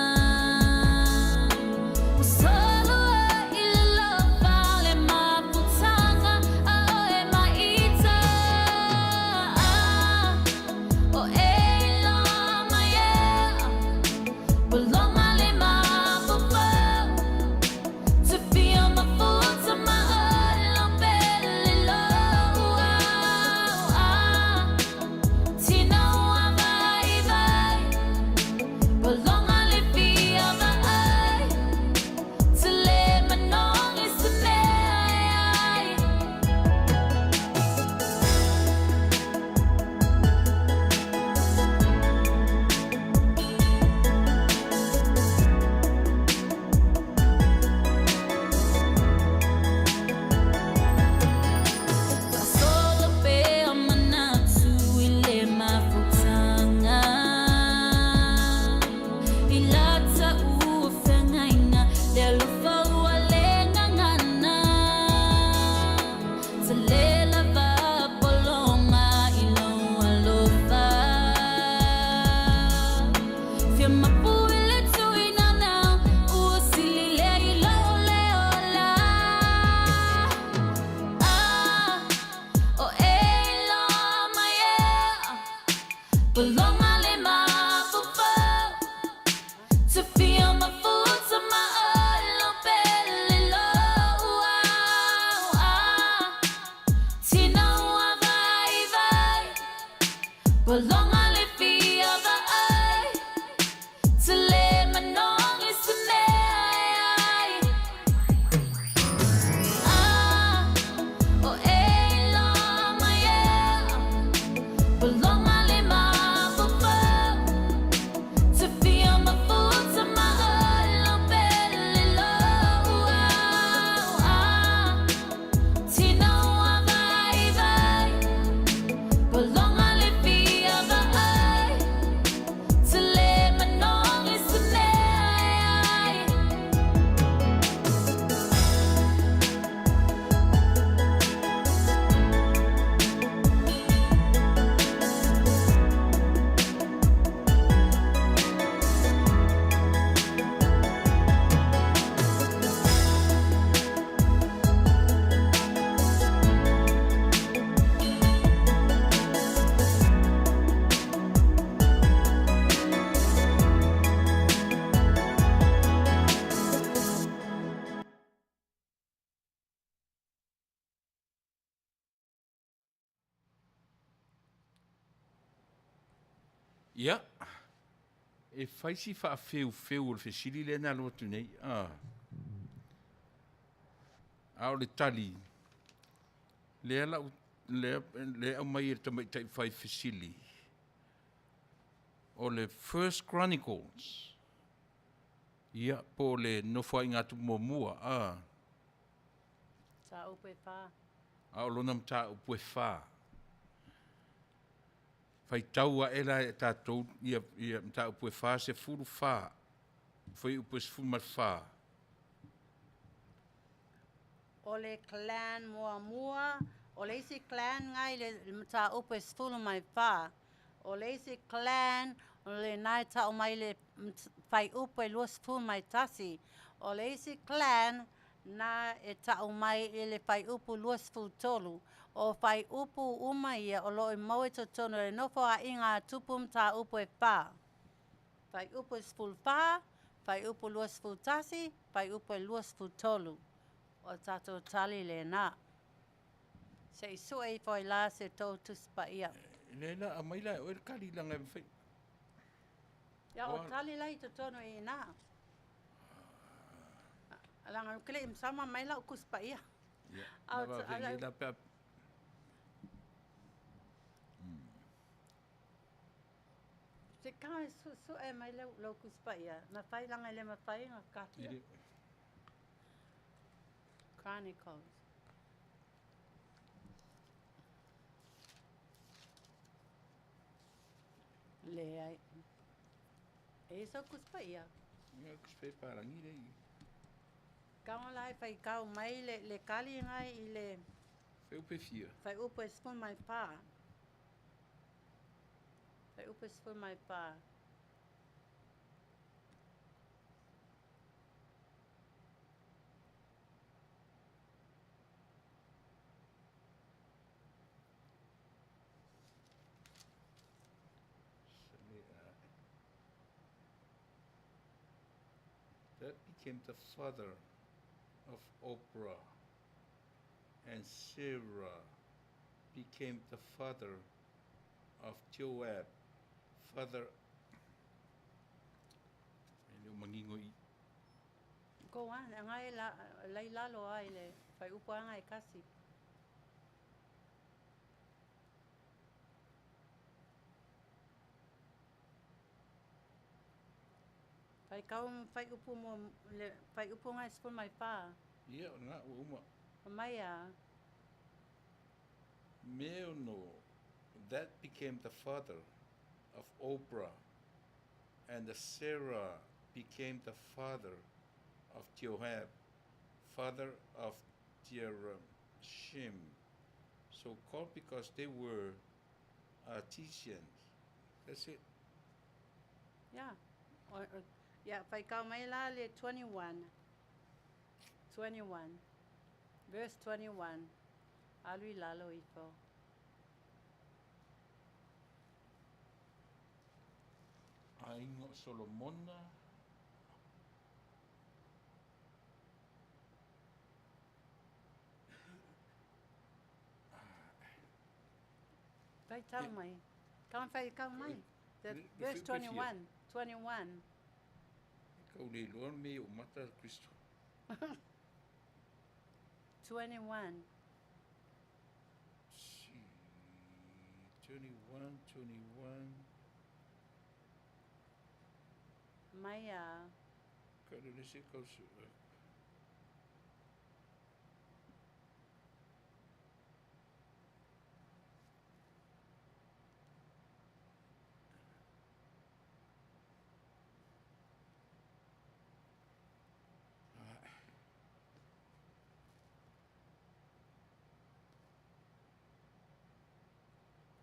Ia, e fai si faafeufeu o le fesili lea na alu atu nei. A, a o le tali, lea lau, lea, lea aumai e le tamaitai fai fesili, o le First Chronicles, ia, po o le Nofoaiga Atu Muamua, a. Mataupu e fa. A o lona mataupu e fa. Faitau ae la e tatou ia, ia mataupu e 44, fuaiupu e 14. O le clan muamua, o le isi clan ngai le mataupu e 14. O le isi clan, o lena e tau mai le fuaiupu e 21. O le isi clan, na e tau mai i le fuaiupu 23. O fuaiupu uma ia o lo o maua i totonu o le Nofoaiga a Tupu mataupu e 4. Fuaiupu e 14, fuaiupu 21, fuaiupu e 23. O tatou tali lena. Se i sue ifo ai la se tou Tusi Paia. Le la aumai la e oe le kali leaga e mafai. Ia o tali la i totonu i ina. Leaga ou te le i sama mai lau Tusi Paia. Ia, na vave la pe a. Se ka e suesue mai lou Tusi Paia, na fai leaga e le mafai ona katia. Chronicles. Leai. E i sau Tusi Paia. Ia, Tusi Paia palagi le i. Kau la e fai kau mai le, le kali ngai i le. Fuaiupu e fia. Fuaiupu e 14. Fuaiupu e 14. That became the father of Oprah, and Sarah became the father of Joab, father. E le o manino i. Go on, ngai la, lai lalo ai le fuaiupu anga e kasi. Fai kau fuaiupu mo le fuaiupu ngai 14. Ia, o lena ua uma. Mai a. Meono, that became the father of Oprah, and Sarah became the father of Joab, father of Jerashim, so called because they were artisans. That's it. Yeah. Yeah, faikau mai la le 21. 21. Verse 21. Alu i lalo ifo. Aiga o Solomona. Faitau mai. Come faitau mai. The verse 21. 21. E kau le iloa me o mata Kristo. 21. See, 21, 21. Mai a. Ka le se kau su.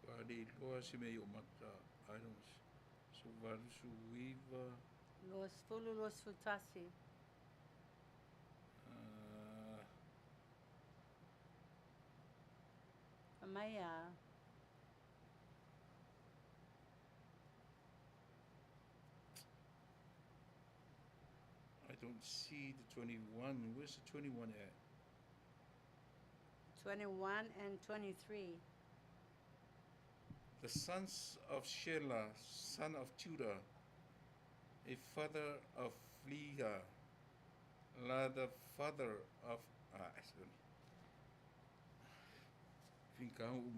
Ua le iloa se mea i ou mata, I don't, so 89. 20, 21. Mai a. I don't see the 21. Where's the 21 at? 21 and 23. The sons of Shelah, son of Judah, a father of Leah, la the father of ah, sorry. Finka u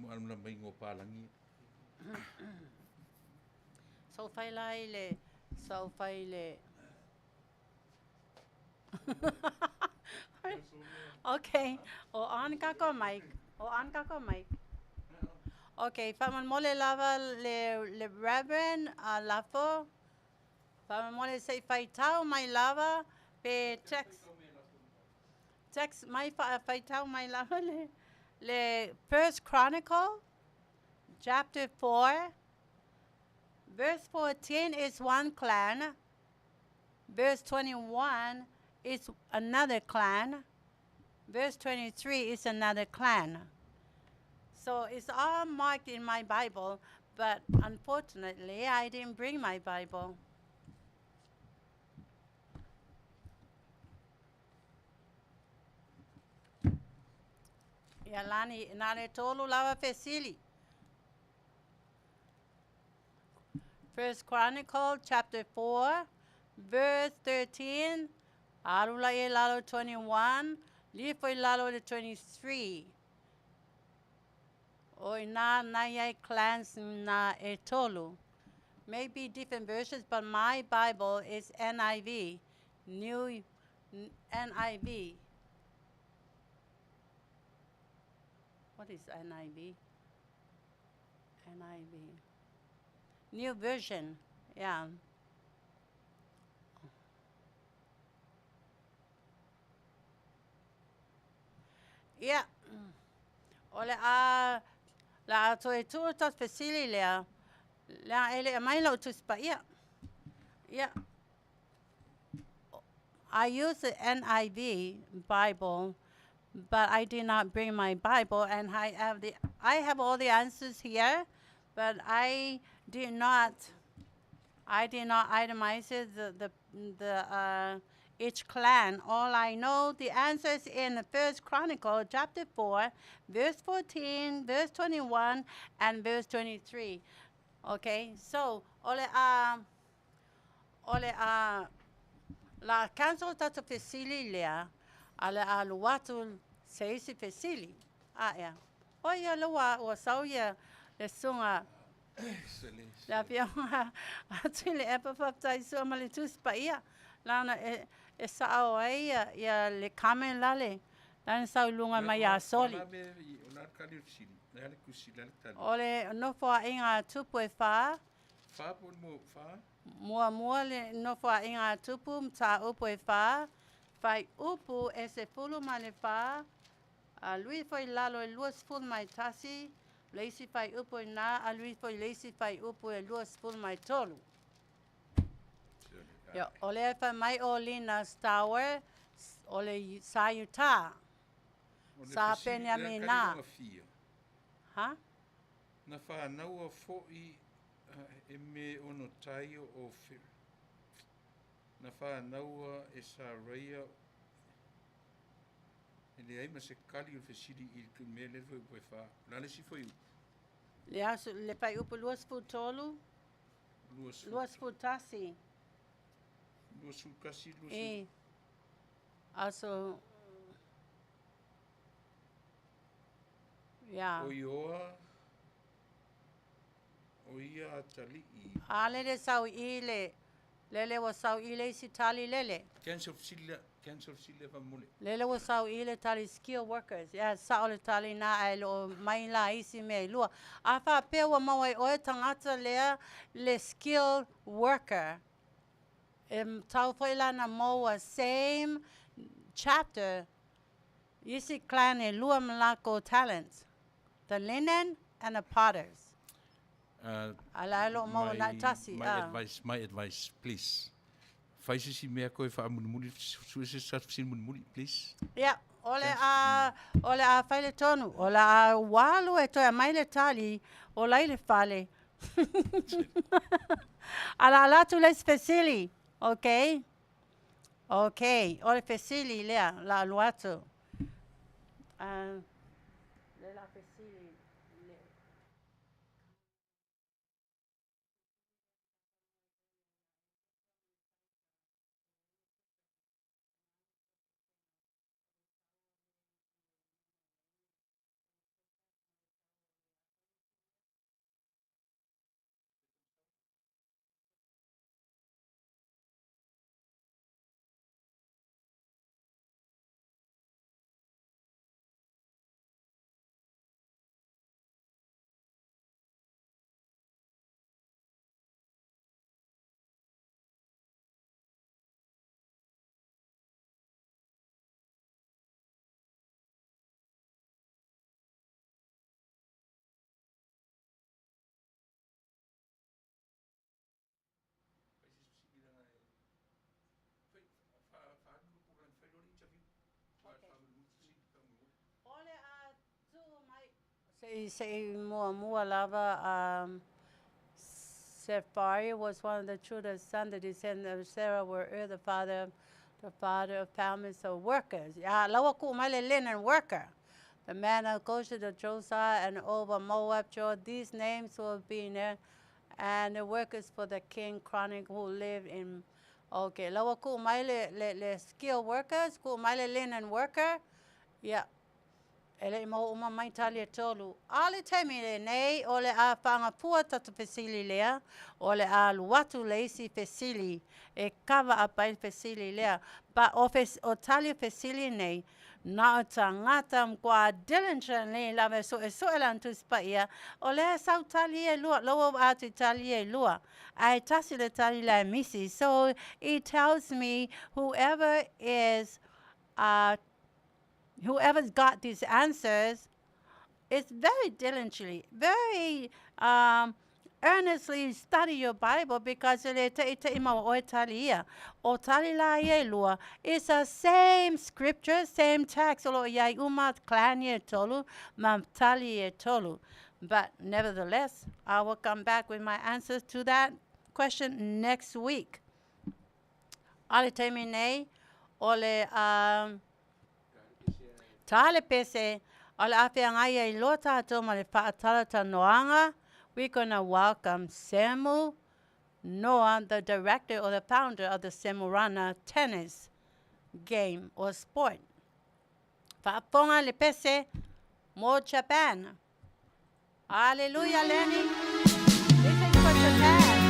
mai ngo palangi. Sau fai lai le, sau fai le. Okay, o on ka ko mic. O on ka ko mic. Okay, faamolemole lava le Reverend Lafo. Faamolemole se faitau mai lava pe text. Text mai faitau mai lava le First Chronicle chapter 4 verse 14 is one clan. Verse 21 is another clan. Verse 23 is another clan. So it's all marked in my Bible, but unfortunately, I didn't bring my Bible. Ia lani, na le tolu lava fesili. First Chronicle chapter 4, verse 13, alu la e lalo 21, lifo i lalo le 23. O i nā nai ai clans na e tolu. Maybe different versions, but my Bible is NIV, New NIV. What is NIV? NIV. New Version, yeah. Yeah. O le a la toe tu tas fesili lea. Lea ele mai lau tu spa ia. Yeah. I use the NIV Bible, but I did not bring my Bible, and I have all the answers here, but I did not itemize it, the each clan. All I know, the answers in the First Chronicle, chapter 4, verse 14, verse 21, and verse 23. Okay, so o le a la cancel tatu fesili lea, a le a luatu se isi fesili. A ea. O ia lua ua sau ia le sunga le afioga atu le epa faafetai sua ma le Tusi Paia. Lana e sa'o ai ia le kame lale. Lana sau i luga mai ia soli. O la kali o fesili, le ale kusi le ale tali. O le nofoa'iga a tupu e fā. Fa po mo fa. Muamua le nofoa'iga a tupu matāupu e fā. Fai upu e 14. Alu ifo i lalo e 21. Le isi fai upu i nā, alu ifo i le isi fai upu e 23. Ia, o le fa mai o Lina Stower, o le sa Utah. Sa Peniamina. Ha? Na whānaua fo'i e me ono taio o whira. Na whānaua e sa reia e le aima se kali o fesili i le mea le foi ue wha. La le si foi Le aso, le fai upu 23, lua 21. 21, lua E. Aso. Ya. O ioa o ia atali'i. A lele sau i le, lele ua sau i le isi tali lele. Cancel fesili lea, cancel fesili lea faamolemole. Lele ua sau i le tali skill workers. Ya, sa o le tali na ai lo mai la isi mea i lua. A wha ua maua i oe tangata lea le skill worker. E tau foi lana maua same chapter. Isi clan e lua malako talents. The linen and the potters. Ala lo maua na tasi. My advice, my advice, please. Fai se si mea koe whaamulimuli, sue se sa fesili mulimuli, please. Ia, o le a fai le tonu, o le a walu e toe mai le tali, o lai le fale. Ala ala tu le fesili, okay? Okay, o le fesili lea, la alu atu. Le la fesili, le. Se i se i muamua lava um, Sephariah was one of the children of son, the descendant of Sarah, were Ur, the father of the father of families of workers. Yeah, lawa ku mai le linen worker. The man of Goshen, the Josiah, and over Moab, Joe, these names will be in there. And the workers for the king chronic who lived in Okay, lawa ku mai le, le, le skilled workers, ku mai le linen worker. Yeah. E le i maua uma mai tali e tolu. A le taimi lenei, o le a whaangapua tatu fesili lea, o le a alu atu le isi fesili e cover up ai le fesili lea. But o, fes, o tali o fesili nei, na o tagata mkua diligently lava e suesu'e lana Tusi Paia, o lea e sau tali ia e lua, lou au atu i tali ia e lua, ae tasi le tali la e misi. So it tells me whoever is uh, whoever's got these answers is very diligently, very um, earnestly study your Bible because e le teʻiteʻi mau ʻoe tali ia. ʻO tali lā ia e lua, it's the same scripture, same text o lo o iai uma clan ia e tolu ma tali ia e tolu. But nevertheless, I will come back with my answers to that question next week. A le taimi nei, o le um, Tā le pese, o le a feagai ai loa tātou ma le faatalatalanoaga, we're gonna welcome Semu Noa, the director or the founder of the Semurana tennis game or sport. Faafofoga le pese mo Japan. Hallelujah, Lenny. This is for Japan.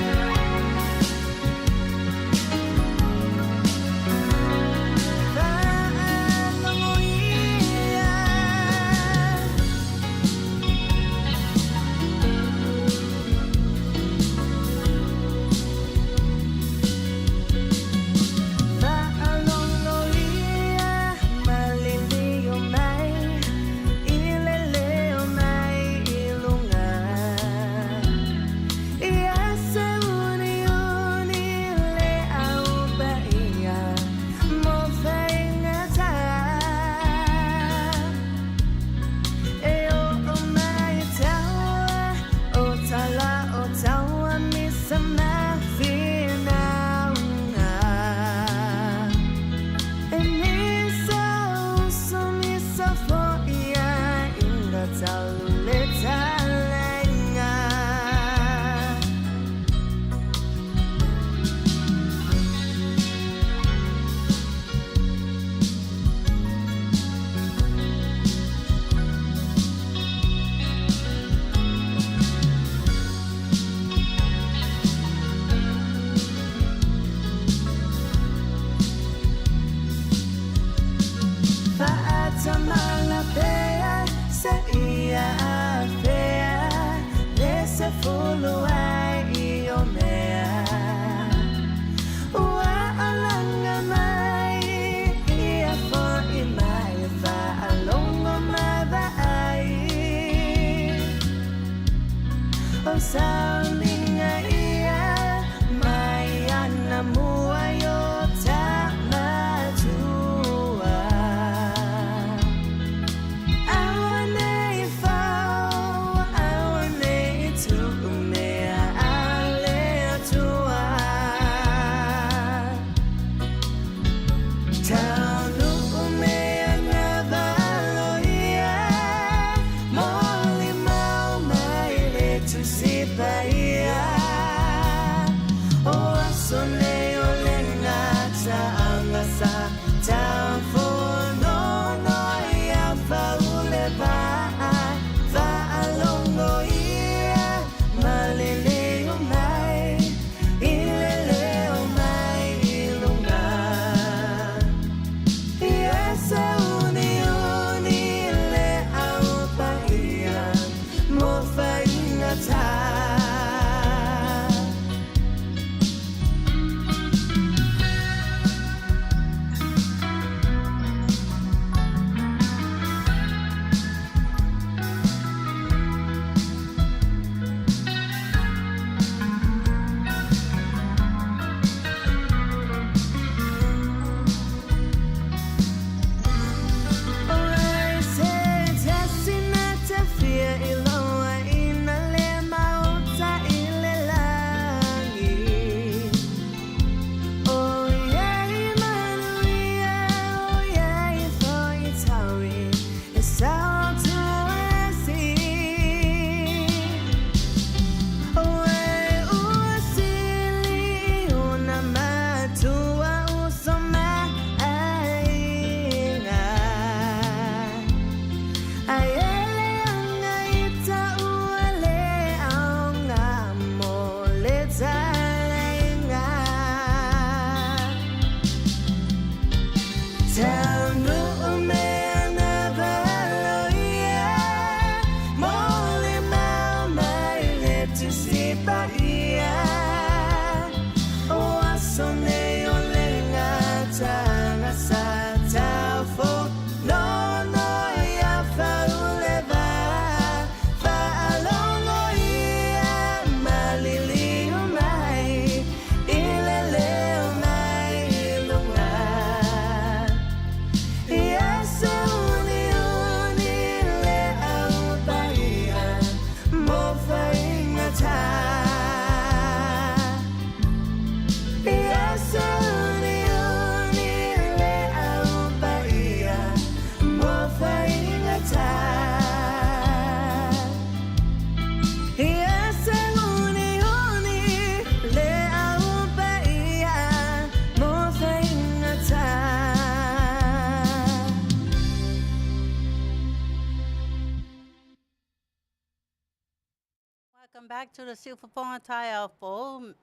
Welcome back to the Siufofoga Taeao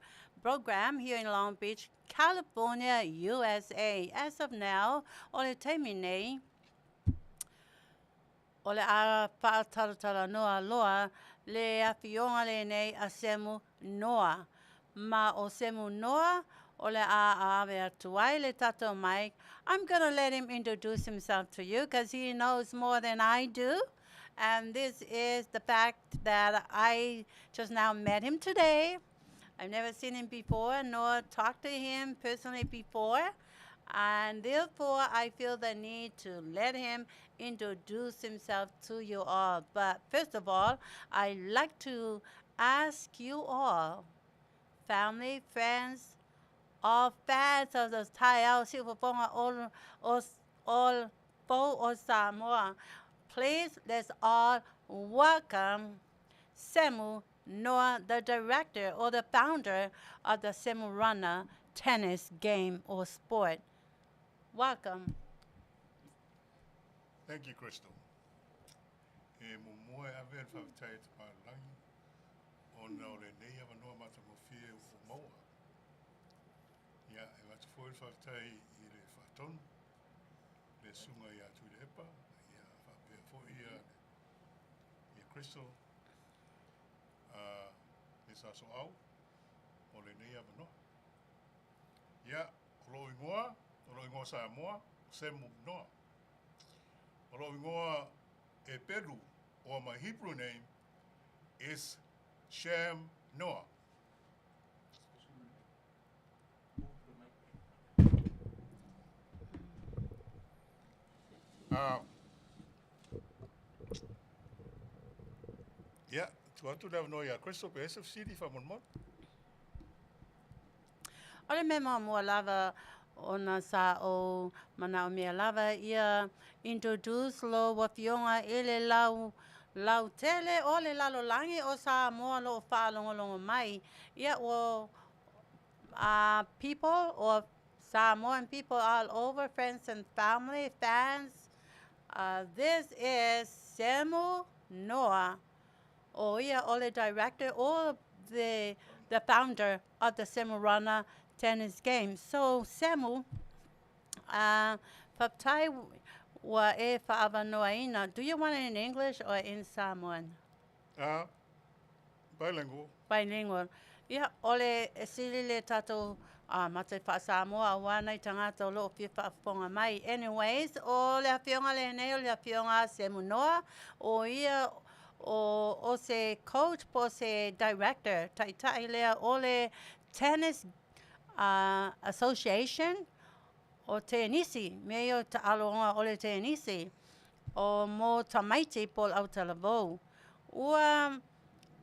program here in Long Beach, California, USA. As of now, o le taimi nei, o le a fa'atalataloa loa le afioga lenei a Semu Noa. Ma o Semu Noa, o le a ave atu ai le tatou mic. I'm going to let him introduce himself to you because he knows more than I do. And this is the fact that I just now met him today. I've never seen him before nor talked to him personally before. And therefore, I feel the need to let him introduce himself to you all. But first of all, I'd like to ask you all, family, friends, all fans of the Taeao Siufofoga all Fou o Samoa, please let's all welcome Semu Noa, the director or the founder of the Semurana tennis game or sport. Welcome. Thank you, Crystal. E muamua e ave le faafetai i Tapalangi ona o lenei avanoa matagofie ua ou maua. Ia, e avatu foi le faafetai i le faatonu, le susuga ia Tuilaepa, ia faapea foi ia, ia Crystal, le sa soau o lenei avanoa. Ia, o lou igoa, o lou igoa Samoa, o Semu Noa. O lou igoa Eperu, or my Hebrew name, is Shem Noah. Ia, tuu atu le avanoa ia Crystal pe ese fesili faamolemole. O le mea muamua lava ona sa ou manaomia lava ia introduce lou afioga i le lau lautele o le lalolagi o Samoa o lo o faalogologo mai. Ia ua people or Samoan people all over, friends and family, fans, this is Semu Noa, o ia o le director or the founder of the Semurana tennis game. So, Semu, faafetai ua e fa'aavanoaina. Do you want it in English or in Samoan? Bilingual. Bilingual. Ia, o le sili le tatou mate faa-Samoa auā nai tagata o lo o fia faafofoga mai. Anyways, o le afioga lenei o le afioga a Semu Noa, o ia o se coach po o se director, taitai lea o le Tennis Association o tenisi, mea ia o taaloga o le tenisi, o mo tamaiti po o le autalavou. Ua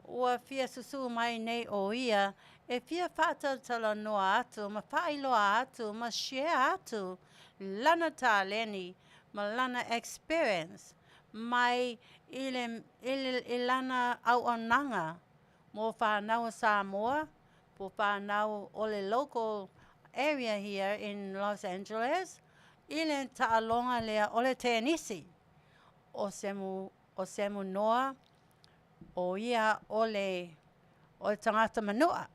ua fia susū mai nei o ia e fia faatalatalanoa atu ma faailoa atu ma share atu lana taleni ma lana experience mai i le i lana auaunaga mo fanau o Samoa po o fanau o le local area here in Los Angeles i le taaloga lea o le tenisi. O Semu o Semu Noa, o ia o le o le tagata manua.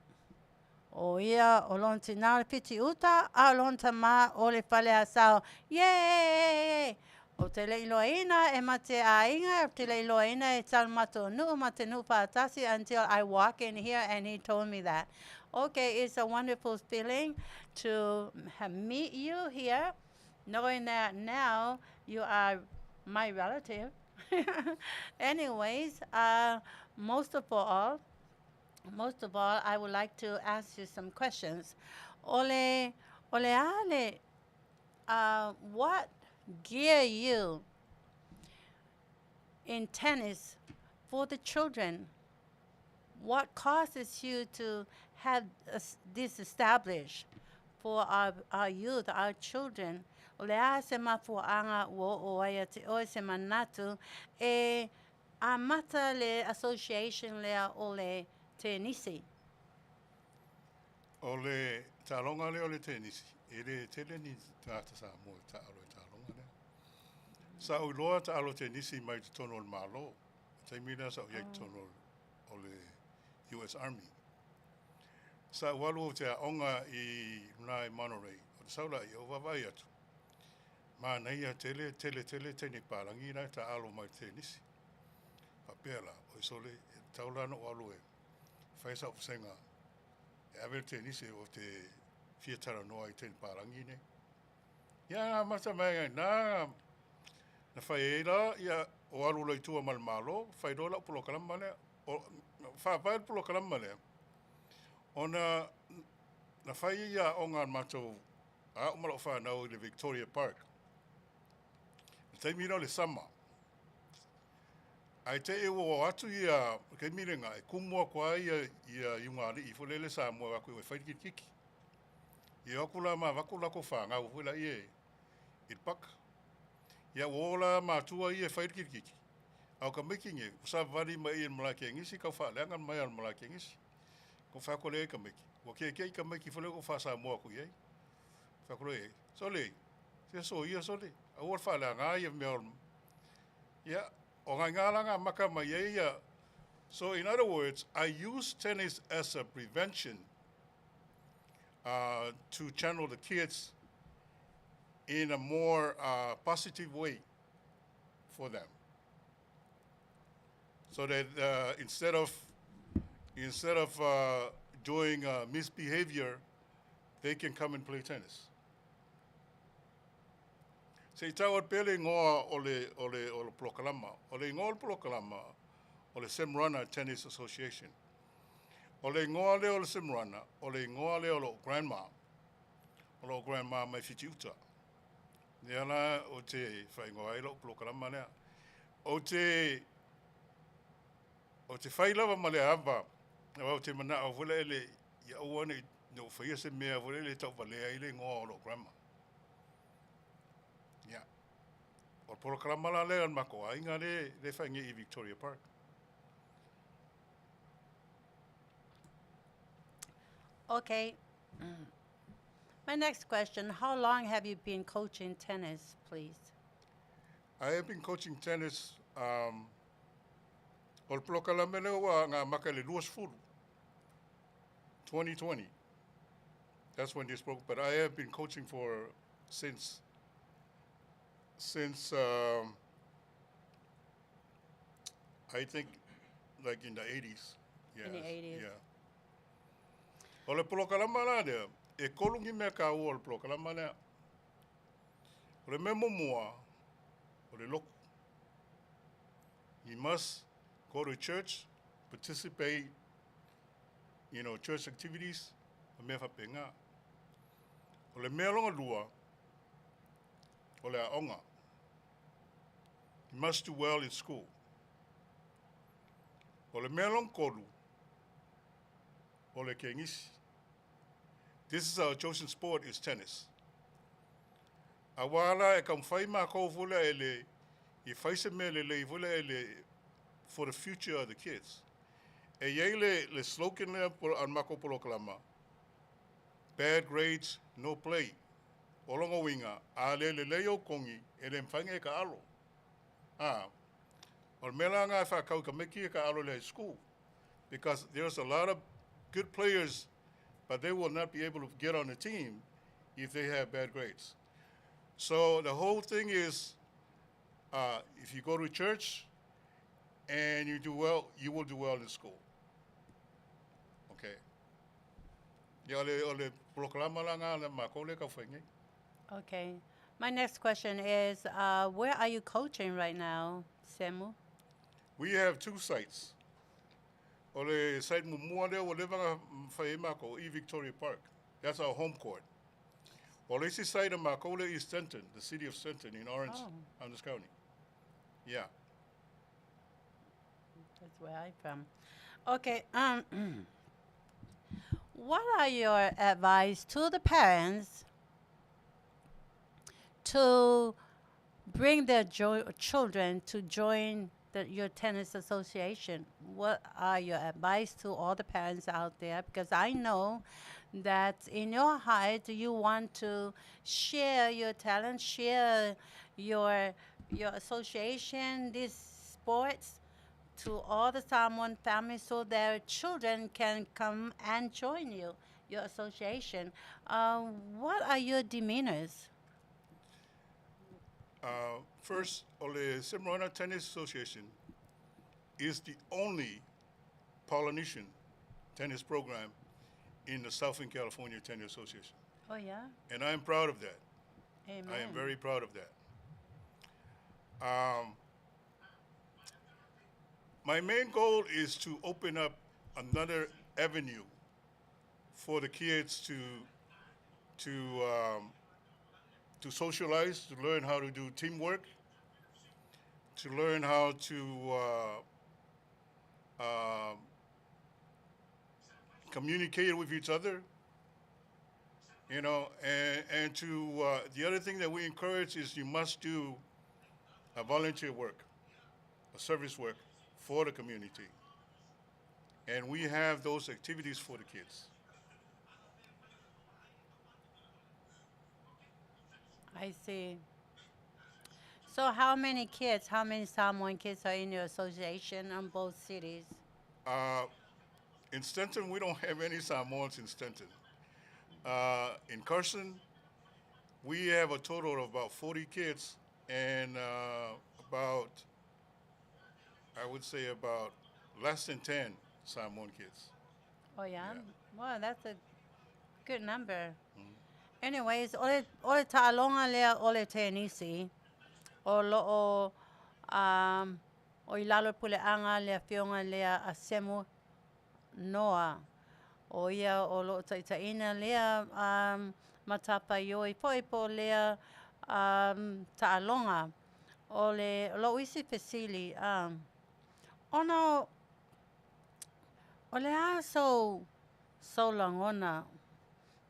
ʻO ia ʻo lona tinā o le Fiti Uta, a ʻo lona tamā o le Faleasao. Iē! Ou te le i loaina e ma te ʻaiga, ou te le i loaina e sa matou nuʻu ma te nuʻu faatasi until I walk in here and he told me that. Okay, it's a wonderful feeling to meet you here, knowing that now you are my relative. Anyways, most of all, most of all, I would like to ask you some questions. ʻO le, ʻo le a le, what gear you in tennis for the children? What causes you to have this established for our youth, our children? ʻO le a se mafuaʻaga ua oo ai ia te ʻoe se manatu e amata le association lea o le tenisi? O le taaloga lea o le tenisi, e le tele ni tagata Samoa e taalo i le taaloga lea. Sa ou iloa taalo tenisi mai totonu o le Malo, le taimi lea sa ou i ai i totonu o le US Army. Sa ou alu ou te aoga i luna i Monterey, o le sau laia, ou vaavaai atu, manaia tele, tele tele teine palagi la e taalo mai i le tenisi. Faapea la, oi sole, e tatau la ona ou alu e fai sau vasega e ave le tenisi ou te fia talanoa i teine palagi nei. Ia, na amata mai ai na, na fai ai la, ia, o alu loa i tua ma le Malo, fai loa lau polokalama lea. O, faavae le polokalama lea, ona na fai ia aoga a le matou, a au ma lau fanau i le Victoria Park. Le taimi lea o le sama. Ae te i ua o atu ia taimi lena, e kumu atu ai ia, ia iugalii foi lele Samoa e o atu e fai le kirikiti. Ia o atu la ma avatu latou fanau foi laia i le paka. Ia ua o la matua ia e fai le kirikiti, a o tamaiti nei, ua savavali mai i le malae tenisi, tau faaleaga le maea o le malae tenisi. Ona fai atu lea i tamaiti, ua tietie tamaiti foi lea ua ou faa-Samoa atu i ai. Fai atu loa i ai, sole, se soia sole, aua le faaleaga ia mea o le... Ia, o nai ina la na amata mai ai ia... So in other words, I use tennis as a prevention to channel the kids in a more positive way for them. So that instead of doing misbehavior, they can come and play tennis. Se i tau atu pea le igoa o le polokalama. O le igoa o le polokalama, o le Semrana Tennis Association. O le igoa lea o le Semrana, o le igoa lea o lou grandma. O lou grandma mai Fitiuta. Lea la o te faaigoa ai lou polokalama lea. Ou te fai lava ma le ava, aua ou te manao foi lea le, ia aua ne i na ou faia se mea foi lele e tauvalea ai le igoa o lou grandma. Ia. O le polokalama la lea o le matou aiga le fai nei i Victoria Park. Okay. My next question, how long have you been coaching tennis, please? I have been coaching tennis o le polokalame lea ua na amata i le 20. 2020. That's when this broke, but I have been coaching for since I think like in the 80s. In the 80s. Yeah. O le polokalama la lea, e kolu ni mea kāua o le polokalama lea. O le mea muamua, o le lotu. You must go to church, participate, church activities, ma mea faapena. O le mea lona lua, o le aoga. You must do well in school. O le mea lona tolu, o le tenisi. This is our chosen sport is tennis. Auā la e taumafai matou foi lea e le i fai se mea lelei foi lea e le for the future of the kids. E i ai le slogan lea a le matou polokalama, bad grades, no play. O lona uiga, a le lelei ou kogi, e le mafai ona e taalo. Ah, o le mea la lena e faatau i tamaiti e taalo i le high school. Because there's a lot of good players. But they will not be able to get on the team if they have bad grades. So the whole thing is if you go to church and you do well, you will do well in school. Okay. Ia o le polokalama la ngā le mākou le ka whai nei. Okay. My next question is where are you coaching right now, Semu? We have two sites. O le site muamua lea ua leva ona fai ai makou i Victoria Park. That's our home court. O le isi site a makou lea i Stenton, the city of Stenton in Orange, Orange County. Yeah. That's where I'm from. Okay. What are your advice to the parents to bring their children to join your tennis association? What are your advice to all the parents out there? Because I know that in your heart you want to share your talent, share your association, these sports to all the Samoan families so their children can come and join you, your association. What are your demeanors? First, o le Semu Tennis Association is the only Polynesian tennis program in the Southern California Tennis Association. Oh, yeah? And I'm proud of that. Amen. I am very proud of that. My main goal is to open up another avenue for the kids to socialize, to learn how to do teamwork, to learn how to communicate with each other. And to the other thing that we encourage is you must do a volunteer work, a service work for the community. And we have those activities for the kids. I see. So how many kids, how many Samoan kids are in your association on both cities? In Stenton, we don't have any Samoans in Stenton. In Carson, we have a total of about 40 kids and about, I would say about less than 10 Samoan kids. Oh, yeah? Yeah. Well, that's a good number. Anyways, o le ta'aloga lea o le tenisi, o lo'o o i lalo puleaga le afioga lea a Semu Noa. O ia o lo'o ta'ita'ina lea matapaioi fo'i po o lea ta'aloga. O le lo'u isi fesili, ona o le a sou lagona,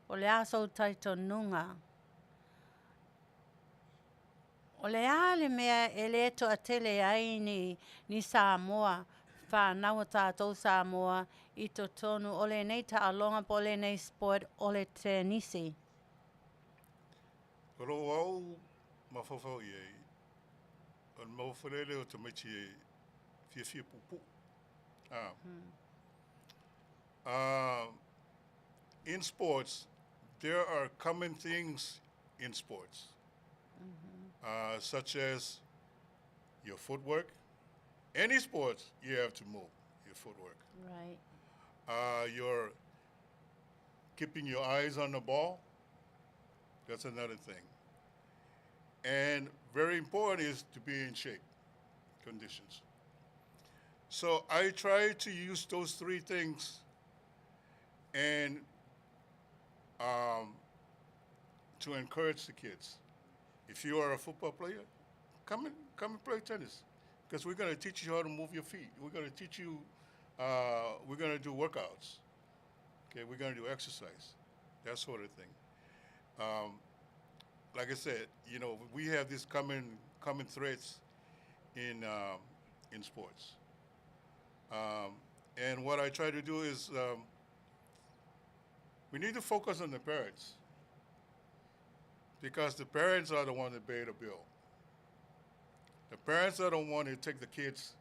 o le a sou talitonuga, o le a le mea e lē to'atele ai ni Samoa, fanau a tatou Samoa i totonu o lenei ta'aloga po o lenei sport o le tenisi? O lou au mafaufau i ai, o le mafaufalele o tamaiti e fiafia puupuu. Ah. In sports, there are common things in sports, such as your footwork. Any sports, you have to move your footwork. Your keeping your eyes on the ball. That's another thing. And very important is to be in shape conditions. So I try to use those three things and to encourage the kids. If you are a football player, come and play tennis because we're going to teach you how to move your feet. We're going to teach you. We're going to do workouts. Okay, we're going to do exercise, that sort of thing. Like I said, we have these common threads in sports. And what I try to do is we need to focus on the parents because the parents are the ones that pay the bill. The parents are the one who take the kids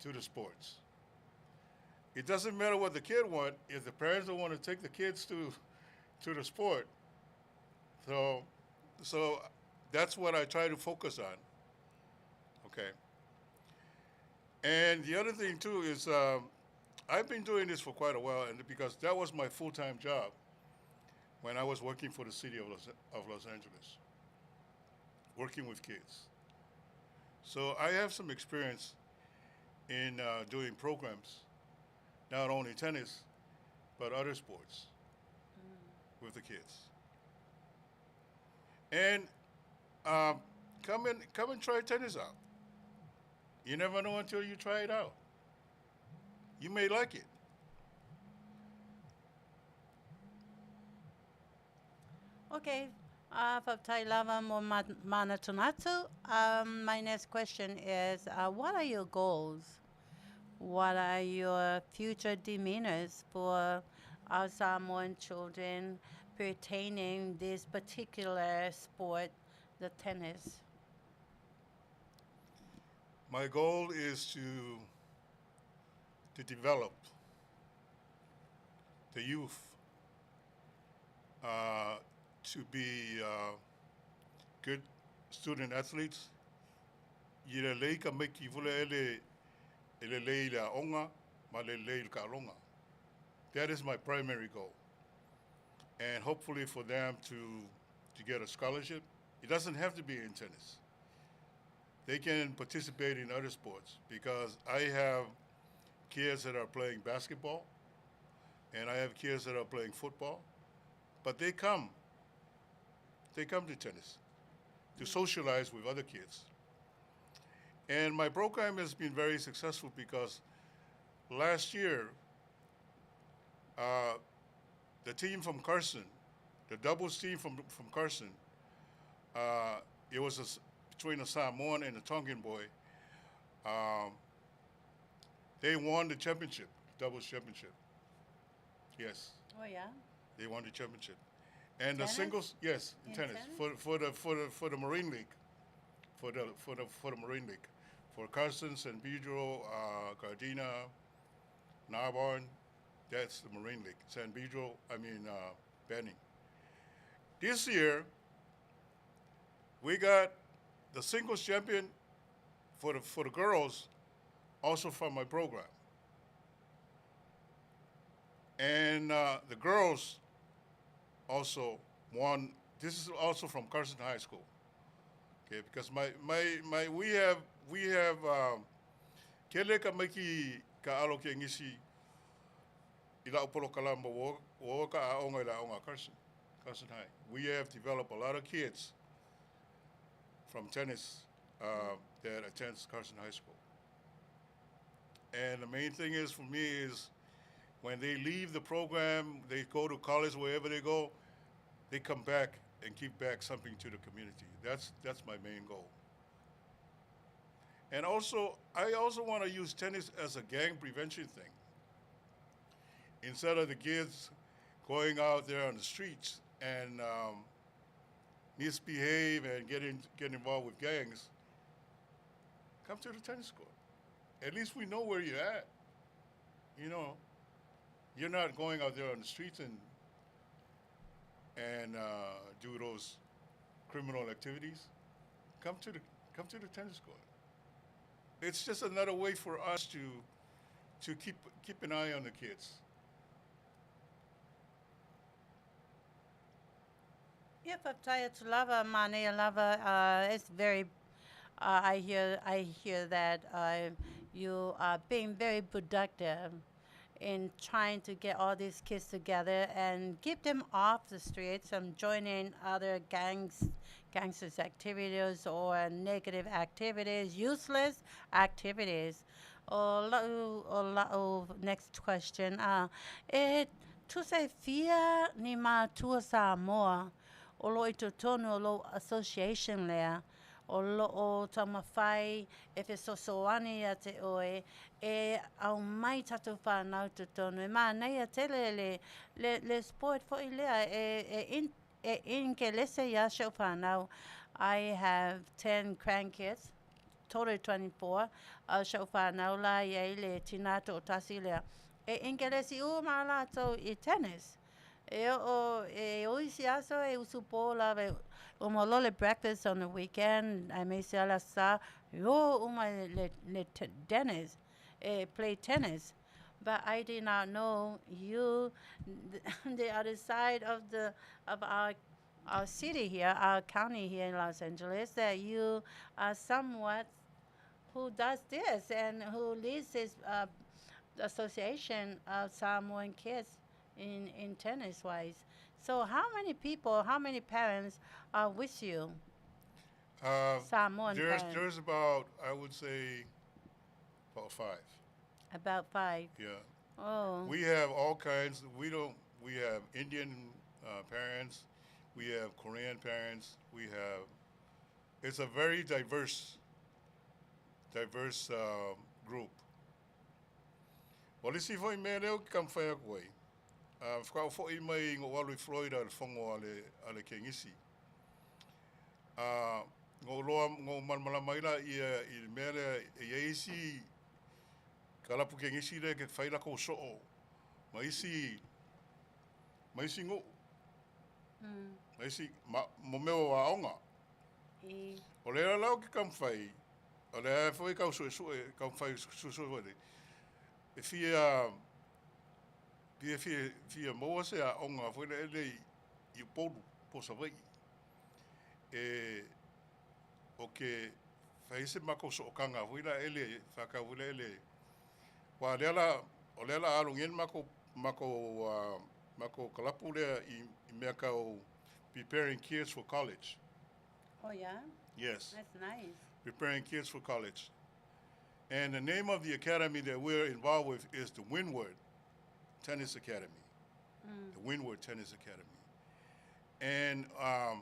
to the sports. It doesn't matter what the kid want if the parents don't want to take the kids to the sport. So so that's what I try to focus on. Okay. And the other thing too is I've been doing this for quite a while, and because that was my full-time job when I was working for the city of Los Angeles, working with kids. So I have some experience in doing programs, not only tennis, but other sports with the kids. And come and try tennis out. You never know until you try it out. You may like it. Okay. Faafetai lava mo manatunatu. My next question is, what are your goals? What are your future demeanors for our Samoan children pertaining this particular sport, the tennis? My goal is to develop the youth to be good student athletes. I le lei ka maiki fule ele e le lei le aoga ma le lei le kaaloga. That is my primary goal. And hopefully for them to get a scholarship. It doesn't have to be in tennis. They can participate in other sports because I have kids that are playing basketball and I have kids that are playing football, but they come to tennis to socialize with other kids. And my program has been very successful because last year, the team from Carson, the doubles team from Carson, it was between a Samoan and a Tongan boy. They won the championship, doubles championship. Yes. Oh yeah. They won the championship, and tennis? The singles, yes, in tennis, tennis? for the Marine League, for the Marine League, for Carson, San Pedro, Gardena, Narbonne, that's the Marine League. San Pedro, I mean Banning. This year, we got the singles champion for the girls, also from my program. And the girls also won. This is also from Carson High School. Okay, because my we have kele ka maiki ka alo ke ngisi ila upolo kalamba wo ka aonga ila aonga Carson High. We have developed a lot of kids from tennis that attends Carson High School. And the main thing is for me is when they leave the program, they go to college, wherever they go, they come back and give back something to the community. That's my main goal. And also, I also want to use tennis as a gang prevention thing. Instead of the kids going out there on the streets and misbehave and get involved with gangs, come to the tennis court. At least we know where you're at. You know, you're not going out there on the streets and do those criminal activities. Come to the tennis court. It's just another way for us to keep an eye on the kids. Yeah, lava, mane lava. It's very. I hear that you are being very productive in trying to get all these kids together and keep them off the streets and joining other gangs, gangsters' activities or negative activities, useless activities. O next question. E tuse fia ni matua Samoa o lo i totonu o lo association lea o lo o taumawhai e fesoasoani ia te oe e au mai tatou whanau totonu. E mānei a tele le sport foi lea e inkelese ia shau whanau. I have 10 grandkids, total 24. Shau whanau la ia i le tinato o tasi lea. E ingelesi uma latou i tennis. E o'o e o isi aso e usu pō lava e uma loa le breakfast on the weekend aemaise a le Aso Sā e ō uma i le le tennis e play tennis. But I did not know you the other side of the of our our city here, our county here in Los Angeles, that you are somewhat who does this and who leads this association of Samoan kids in, in tennis wise. So how many people, how many parents are with you? Samoan There's, parents. there's about, I would say, about five. About five. Yeah. Oh. We have all kinds. We don't. We have Indian parents. We have Korean parents. We have. It's a very diverse, diverse group. O le isi foi mea lea ou te taumafai atu ai, faatoa ou foi mai na ou alu i Florida i le fono a le, a le kenisi. Na ou loa, na ou malamalama ai laia i le mea lea, e i ai isi kalapu kenisi lea ke fai lakou soo ma isi, ma isi nuu, ma isi, ma, mo mea o aoga. O lea la ou te taumafai, o lea foi e tau suesue, taumafai suesue foi nei, e fia, fia, fia, fia maua se aoga foi lea i, i Upolu po o Savaii, e, o ke fai ai se matou sootaga foi la ele, faatau foi lea ele, aua o lea la, o lea o le a alu nei le matou, matou, matou kalapu lea i, i mea tau preparing kids for college. Oh yeah? Yes. That's nice. Preparing kids for college. And the name of the academy that we're involved with is the Windward Tennis Academy. The Windward Tennis Academy. And um,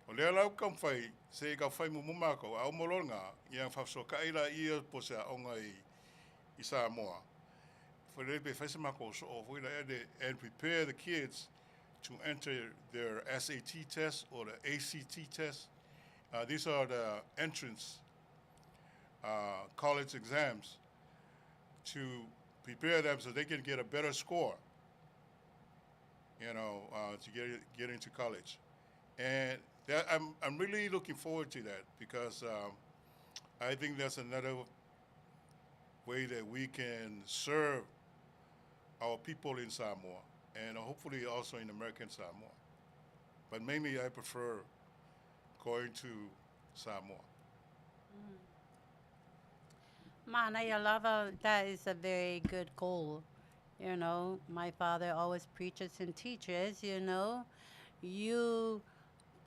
o lea la ou te taumafai, se i taumafai muamua matou, a uma loa lena, ia ona faafesoatai laia po o se aoga i, i Samoa, foi lele pe fai se matou soo foi lea le, and prepare the kids to enter their SAT test or the ACT test. These are the entrance college exams to prepare them so they can get a better score, you know, to get, get into college. And that, I'm, I'm really looking forward to that because I think that's another way that we can serve our people in Samoa and hopefully also in American Samoa. But mainly I prefer going to Samoa. Manaia lava, that is a very good goal. You know, my father always preaches and teaches, you know, you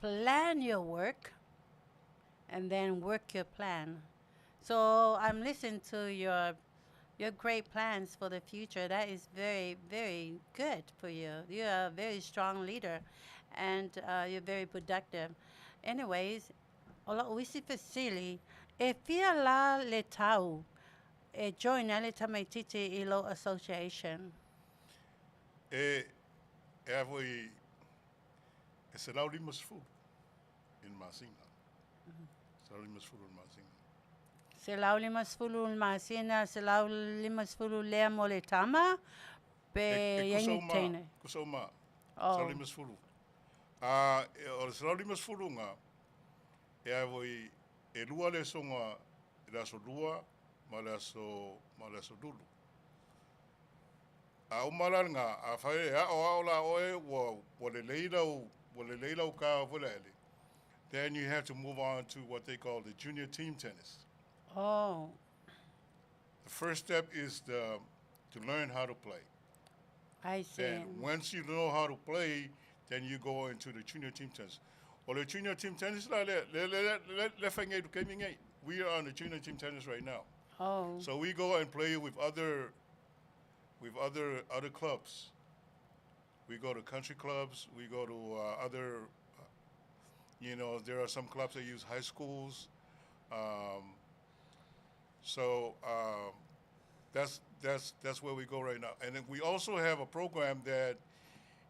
plan your work and then work your plan. So I'm listening to your your great plans for the future. That is very, very good for you. You are a very strong leader and you're very productive. Anyways, o la'u isi fesili, e fia lā le tau e join ai le tamaititi i lou association? E, e a foi, e 150 i le masina. 150 i le masina. 150 i le masina, 150 lea mo le tama, pe E, e i ai kusa ni uma, teine? kusa uma, Oh. 150. A, e, o le 150 nga, e a foi, e lua le asoga, i le aso Lua ma le aso, ma le aso Lulu. A uma la lena, afai e aoao la oe ua, ua lelei lau, ua lelei lau ka foi lea ele, then you have to move on to what they call the junior team tennis. Oh, The first step is the, to learn how to play. I see. Then once you know how to play, then you go into the junior team tennis. O le junior team tennis la le le le le le fai nei le nei. We are on the junior team tennis right now. Oh, So we go and play with other with other other clubs. We go to country clubs, we go to other you know, there are some clubs that use high schools. So that's that's that's where we go right now. And then we also have a program that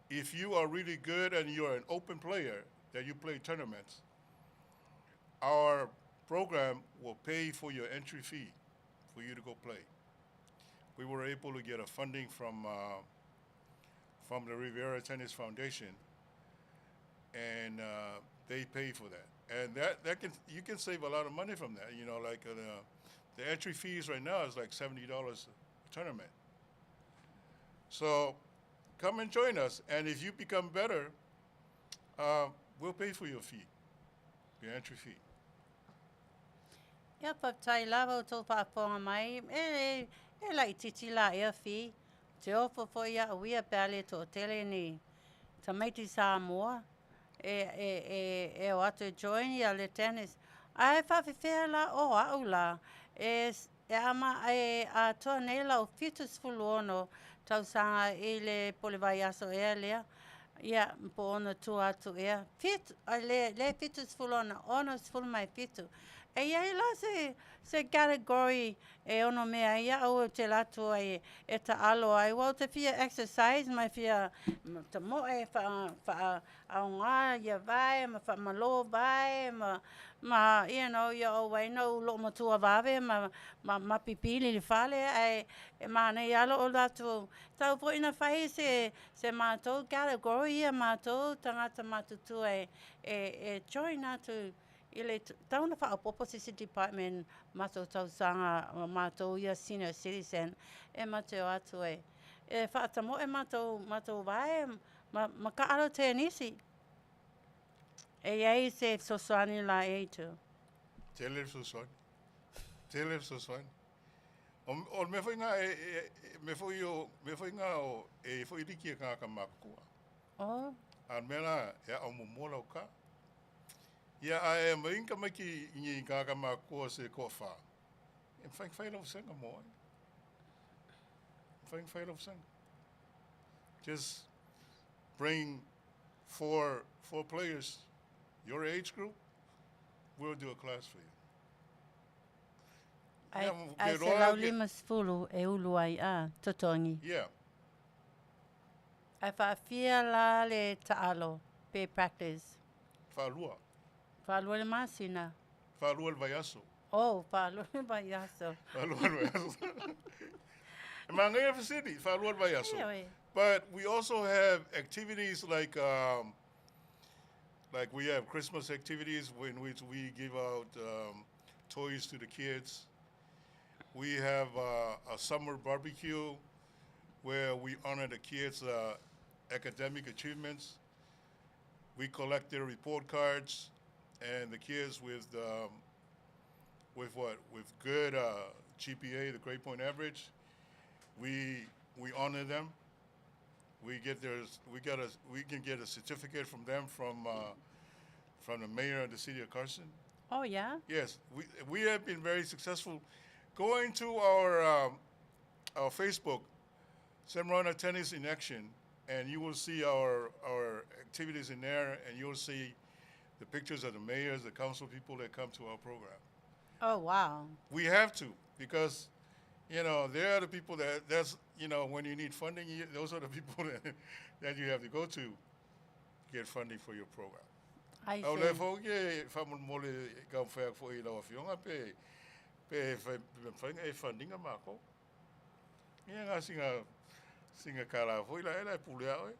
if you are really good and you're an open player, that you play tournaments, our program will pay for your entry fee for you to go play. We were able to get a funding from the Riviera Tennis Foundation, and they pay for that. And that, that can you can save a lot of money from that. You know, like the entry fees right now is like $70 a tournament. So come and join us, and if you become better, we'll pay for your fee, your entry fee. Ia, faafetai lava outou faafofoga mai. E, e laitiiti la ea fee. Te ofo foi a'u ia pe a le to'atele ni tamaiti Samoa e, e, e, e o atu e join ia le tennis. Ae faafefea la o a'u la e, e ama e atoa nei la'u 76 tausaga i le po le vaiaso ea lea. Ia, po ona tua atu ea. Fitu, ai le, le 76, 67. E iai la se, se category e ono mea ai a'u ou te alu atu ai e taalo ai. Ua ou te fia exercise ma e fia tamoe faa, faa aogā ia vae ma faamalō vae ma, ma ia ou ai na ou loo matua vave ma, ma, ma pipili i le fale ae e manaia lava loo alu atu tau foi ina fai se, se matou category ia matou tagata matutua e, e, e join atu i le tau ona faaopoopo se isi department matou tausaga ma matou ia senior citizen e matou o atu e e faatamoe matou matou vae ma, ma taalo tenisi. E iai se fesoasoani la e itu? Tele le fesoasoani. Tele le fesoasoani. O, o le mea foi ngā e, e, e mea foi o, mea foi ngā o, e foi liki e kāka mākukua. Oh. A le mea la, e ao muamua lau ka. Ia, a e mai ka maiki i kāka mākukua se koa whā. E mwhai whai lau senga mo ai. Mwhai whai lau senga. Just bring four players, your age group, we'll do a class for you. Ai, Ia, ai ke se roa lau 50 e ulu ai a totogi. Yeah. Ae faafia la le taalo pe practice? Faalua. Faalua le masina. Faalua le vaiaso. Oh, faalua le vaiaso. Faalua le vaiaso. E manaia le fesili, faalua le vaiaso. Ia, oe. But we also have activities like we have Christmas activities in which we give out toys to the kids. We have a summer barbecue where we honor the kids' academic achievements. We collect their report cards, and the kids with what? With good GPA, the grade point average, we honor them. We get their, we got a, we can get a certificate from them from the mayor of the city of Carson. Oh, yeah? Yes, we have been very successful. Going to our Facebook, Semrana Tennis in Action, and you will see our activities in there, and you'll see the pictures of the mayors, the council people that come to our program. Oh, wow. We have to, because, they are the people that, that's, when you need funding, those are the people that you have to go to get funding for your program. I Au le see. fau ke faamolemole ka whea fo i lau afioga pe pe pe whainga e fundinga mako. Ia ngā singa singa kala foi la e la e pule au e.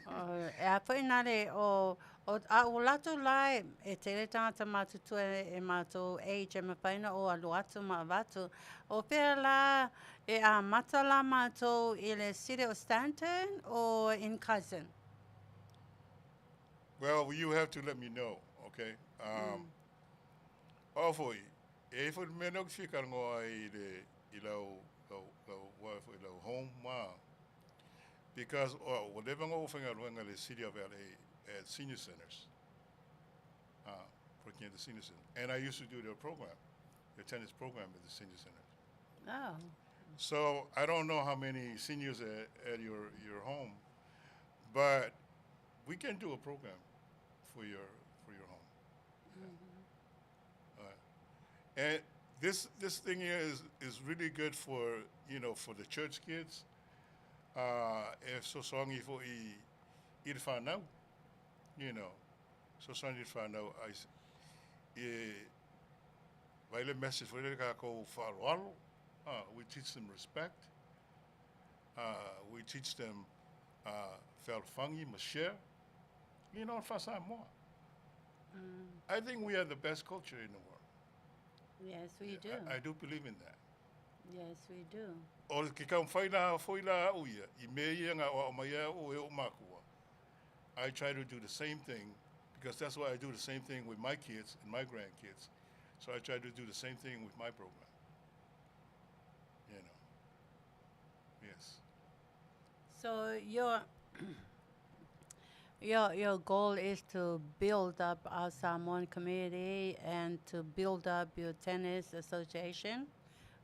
Oh, e a foi nā le o, o, a o latou la e, e tele tagata matutua e, e matou age e mafai ona o alu atu ma avatu. O fea la e amata la matou i le City of Stanton o in Cousin? Well, you have to let me know, okay? O foi, e foi le mea nau ki whika ngoa i le, i lau, lau, lau, wa foi lau home ma. Because, oh, whatever ngo whainga luenga le City of LA at senior centers. Working at the senior center. And I used to do their program, their tennis program at the senior center. Oh. So I don't know how many seniors at your home, but we can do a program for your home. Yeah. And this thing here is really good for for the church kids. E fesoasoani foi i le whānau, fesoasoani i le whānau ai e vai le message foi le kākou faaaloalo. We teach them respect. We teach them fealofagi ma share. You know, faa-Samoa. I think we are the best culture in the world. Yes, we do. I do believe in that. Yes, we do. O ke taumafai la foi la a'u ia, i mea ia na a'oa'o mai ai a'u e o'u makua. I try to do the same thing because that's why I do the same thing with my kids and my grandkids. So I try to do the same thing with my program. You know. Yes. So your goal is to build up our Samoan community and to build up your tennis association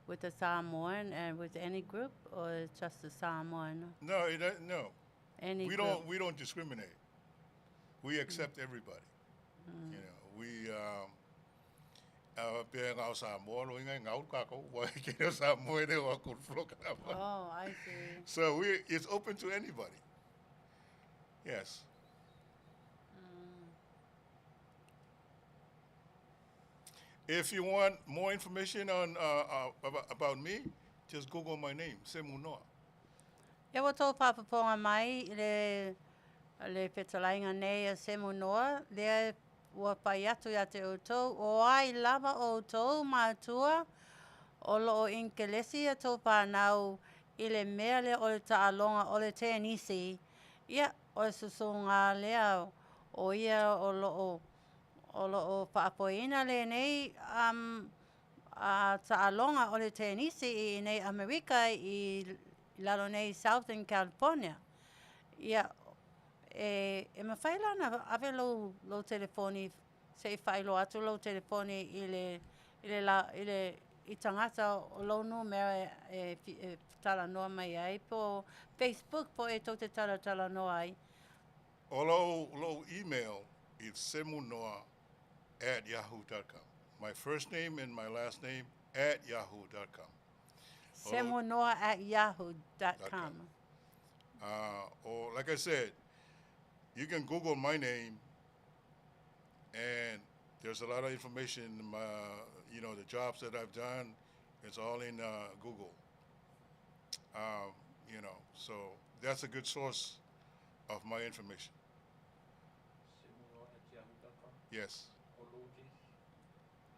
with the Samoan and with any group, or just the Samoan? No, no. Any We group? don't discriminate. We accept everybody. You know, we pe ngau Samoa lo inga ngau ka ko wa ke o Samoa ne wa ku floka. Oh, I see. So we it's open to anybody. Yes. If you want more information on about me, just Google my name, Semu Noa. Ia ua tou faafofoga mai i le le fetalaiga nei a Semu Noa, lea ua fai atu iā te outou, o ai lava outou matua o loo inkelesi a tou fanau i le mea lea o le taaloga o le tenisi, ia, o le susuga lea o ia o loo o loo faafoeina lenei um, a taaloga o le tenisi i nei Amerika i lalo nei Southern California. Ia, e, e mafai la ona ave lou, lou telefoni se i faailoa atu lou telefoni i le, i le, la, i le i tagata o lou numera e, e, e talanoa mai ai po Facebook po e tou te talatalanoa ai. O lou email is semunoa@yahoo.com. My first name and my last name at yahoo.com. Semunoa@yahoo.com. Or like I said, you can Google my name, and there's a lot of information. In my, you know, the jobs that I've done, it's all in Google. So that's a good source of my information. Semunoa@yahoo.com Yes. or lowercase?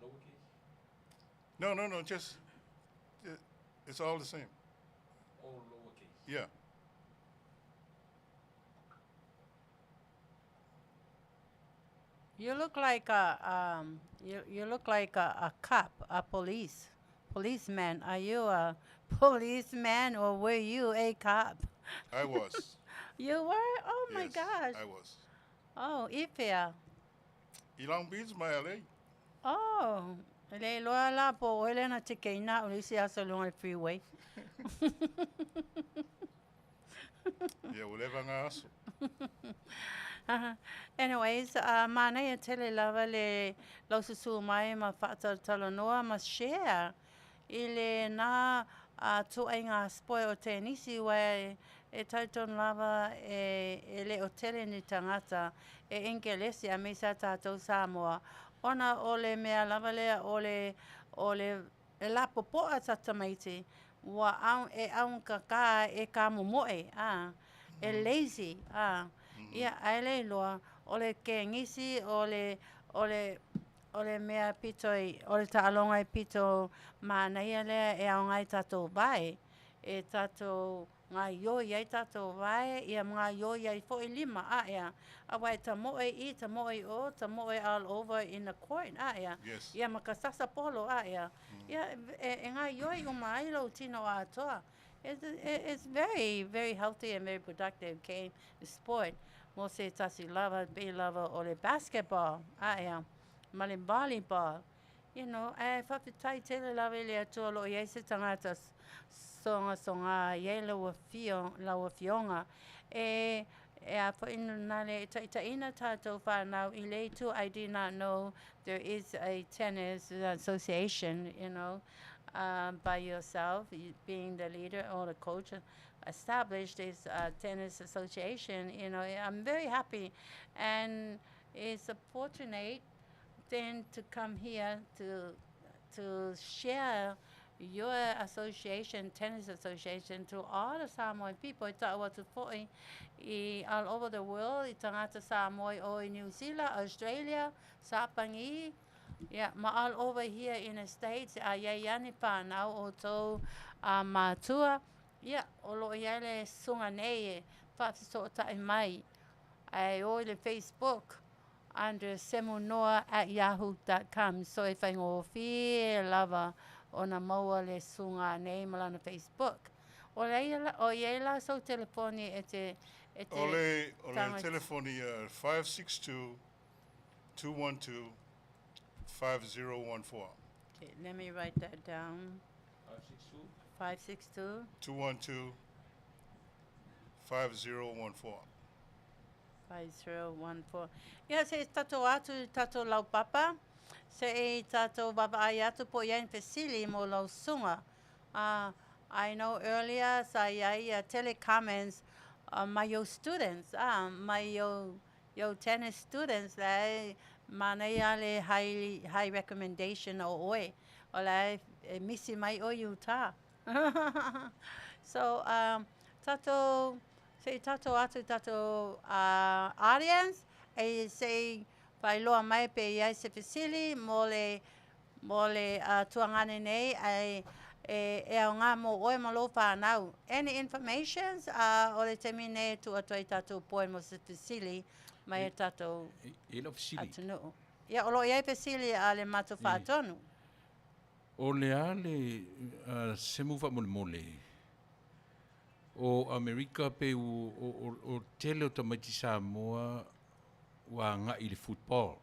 Lowercase? No. Just it's all the same. All lowercase. Yeah. You look like a you look like a cop, a policeman. Are you a policeman or were you a cop? I was. You were? Oh my Yes, gosh. I was. Oh, Ifea. I Long Beach, my LA. Oh, e le iloa la po o ele na tikeina o le isi aso i luga o le freeway. Yeah, whatever nga aso. Anyways, manaia tele lava le lau susū mai ma faatalatalanoa ma share i le na tuaiga sport o tenisi ua e, e talitonu lava e, e le o tele ni tagata e inkelesi a me sa tatou Samoa ona o le mea lava lea o le o le e lapopoa ta tamaiti ua au, e augakā e kamomoe a e lazy a ia ae le iloa o le kenisi o le o le o le mea pito i o le taaloga e pito manaia lea e aoga ai tatou vae e tatou gaoioi ai tatou vae ia ma gaoioi ai foi lima aʻe auā e tamoe i tamoe i o tamoe all over in the court aʻe ia ma ka sasa polo aʻe ia e, e gaoioi uma ai lou tino atoa. It's very, very healthy and very productive game, sport mo se tasi lava pei lava o le basketball aʻe ma le volleyball. You know, ae faafetai tele lava i le Atua o loo i ai se tagata sogasoga i ai lau afio lau afioga e e a foi na le taitaiina tatou fanau i le itu. I did not know there is a tennis association, by yourself, being the leader or the coach, established this tennis association. I'm very happy, and it's a fortunate then to come here to share. your association, tennis association, to all the Samoan people. E ta'u atu fo'i i all over the world, i tagata Samoa i o i New Zealand, Australia, Sapagi, ia, ma all over here in the States, a i ai lava ni fanau o outou matua, ia, o lo o i ai le susuga nei e faafesootai mai, ae o i le Facebook under semunoa@yahoo.com. So e faigofie lava ona maua le susuga nei ma lana Facebook. O le o i ai la sou telefoni e te e te O le, o le taga telefoni 562 212 5014. Okay, let me write that down. 562 562 212 5014. 5014. Ia, se i tatou atu i tatou laupapa, se i tatou vaavaai atu po o i ai ni fesili mo lau susuga. I know earlier sa i ai ia tele comments mai ou students, mai ou tennis students la e manaia le high, high recommendation o oe. O la e misi mai oe i uta. So, tatou, se i tatou atu i tatou audience, e se i faailoa mai pe i ai se fesili mo le, mo le tuagane nei, ae e, e aoga mo oe ma lou fanau. Any informations, o le taimi nei e tuu atu ai tatou poe mo se fesili mai e tatou E lau fesili. Atunuu. Ia, o lo o i ai fesili a le matou faatonu. O le a le Semu faamolemole o Amerika pe u o tele o tamaiti Samoa ua agai i le football.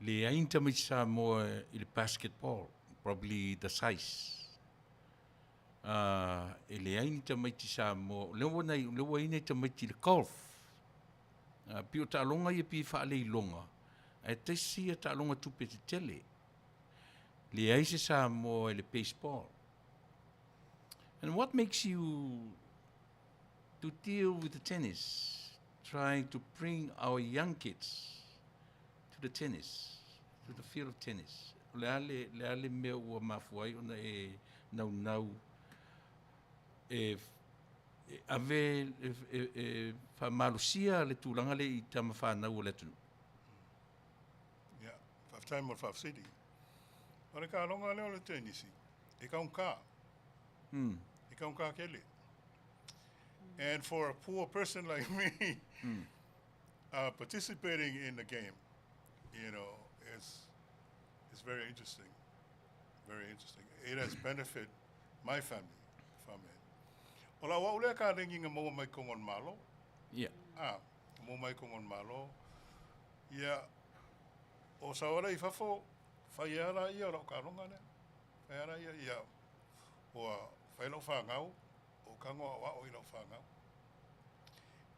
Leai ni tamaiti Samoa i le basketball, probably the size. E leai ni tamaiti Samoa, o lea ua nai, o lea ua i ai nai tamaiti i le golf. Pei o taaloga ia pei e faaleiloga, ae tasi ia taaloga tupe tetele. Leai se Samoa i le baseball. And what makes you to deal with the tennis, trying to bring our young kids to the tennis, to the field of tennis? O le a le, le a le mea ua mafua ai ona e naunau e, e ave, e, e, e faamalosia le tulaga lea i tama fanau o le atunuu? Ia, faafetai mo le faafesili. O le taaloga lea o le tenisi, e taugata. E taugata tele. And for a poor person like me, participating in the game, it's very interesting. Very interesting. It has benefit my family from it. O lau au lea kalegi na maua mai totonu o le Malo. Ah, maua mai totonu o le Malo. Ia, o sao ala i fafo, fai ala ia o lau taaloga lea. Fai ala ia, ia, ua fai lau fanau, o tago a'oa'o i lau fanau.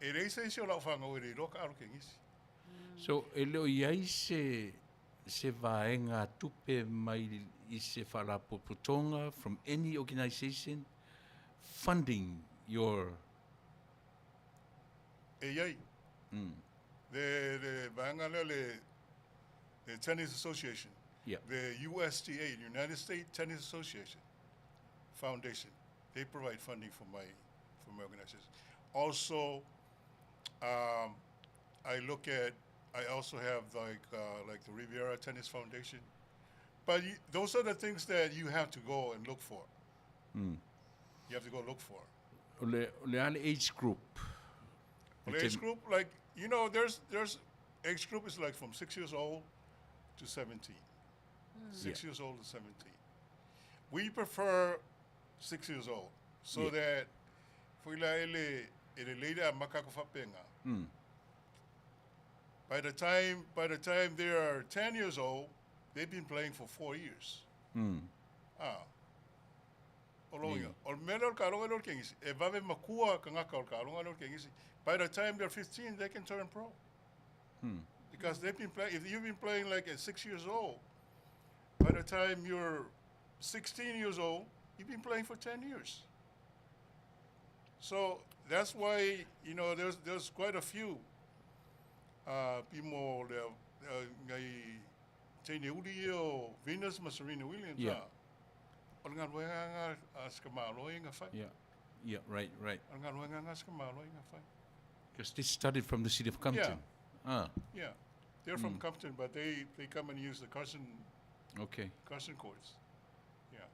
E leai se isi o lau fanau e le iloa taalo tenisi. So, e le o i ai se vaega tupe mai i se faalapotopotoga from any organisation funding your E i ai. Le vaega lea le Tennis Association. The USTA, United States Tennis Association Foundation. They provide funding for my organization. Also, I look at I also have like the Riviera Tennis Foundation, but those are the things that you have to go and look for. You have to go look for. O le a le age group? Well, age group, like there's age group is like from 6 years old to 17. 6 years old to 17. We prefer 6 years old so that foi la ele ele leila makako fapenga. By the time they are 10 years old, they've been playing for 4 years. Ah. O loiga. O le mea lea o le taaloga lea o le tenisi, e vave matua tagata o le taaloga lea o le tenisi. By the time they're 15, they can turn pro. Because they've been playing, if you've been playing like at 6 years old, by the time you're 16 years old, you've been playing for 10 years. So that's why, there's quite a few people that, ngai teine uli ia o Venus ma Serena Williams. Ah. O le galuega ga a si ka Malo i ga fai. Yeah, right. O le galuega ga a si ka Malo i ga fai. Because this started from the city of Compton. Ah, Yeah. They're from Compton, but they come and use the Carson Carson courts. Yeah.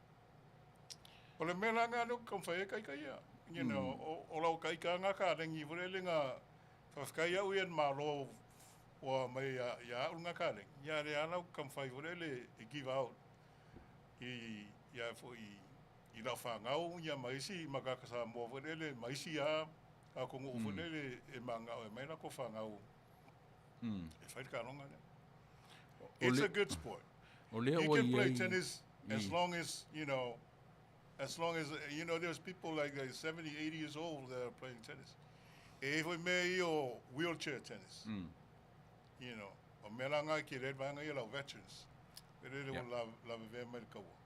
O le mea la ngā leo kamwhai e kai kai ia. You know, o lau kai ka ngā ka rengi fore le ngā whawhikai au ia malo o mai ia, ia au ngā ka rengi. Ia re ana kamwhai fore le e give out i ia fo i lau whangau ia maisi makaka sa mua fore le maisi ia a kongo mm. fore le e mangau e mai la ko whangau e whai ka ronga le. It's a good sport. O lea You ua can play iai- tennis as long as, you know, as long as, you know, there's people like 70, 80 years old that are playing tennis. E foi me i o wheelchair tennis. You know, o mea la ngai ki red vanga i lau veterans. E rere o la veve mai le kaua.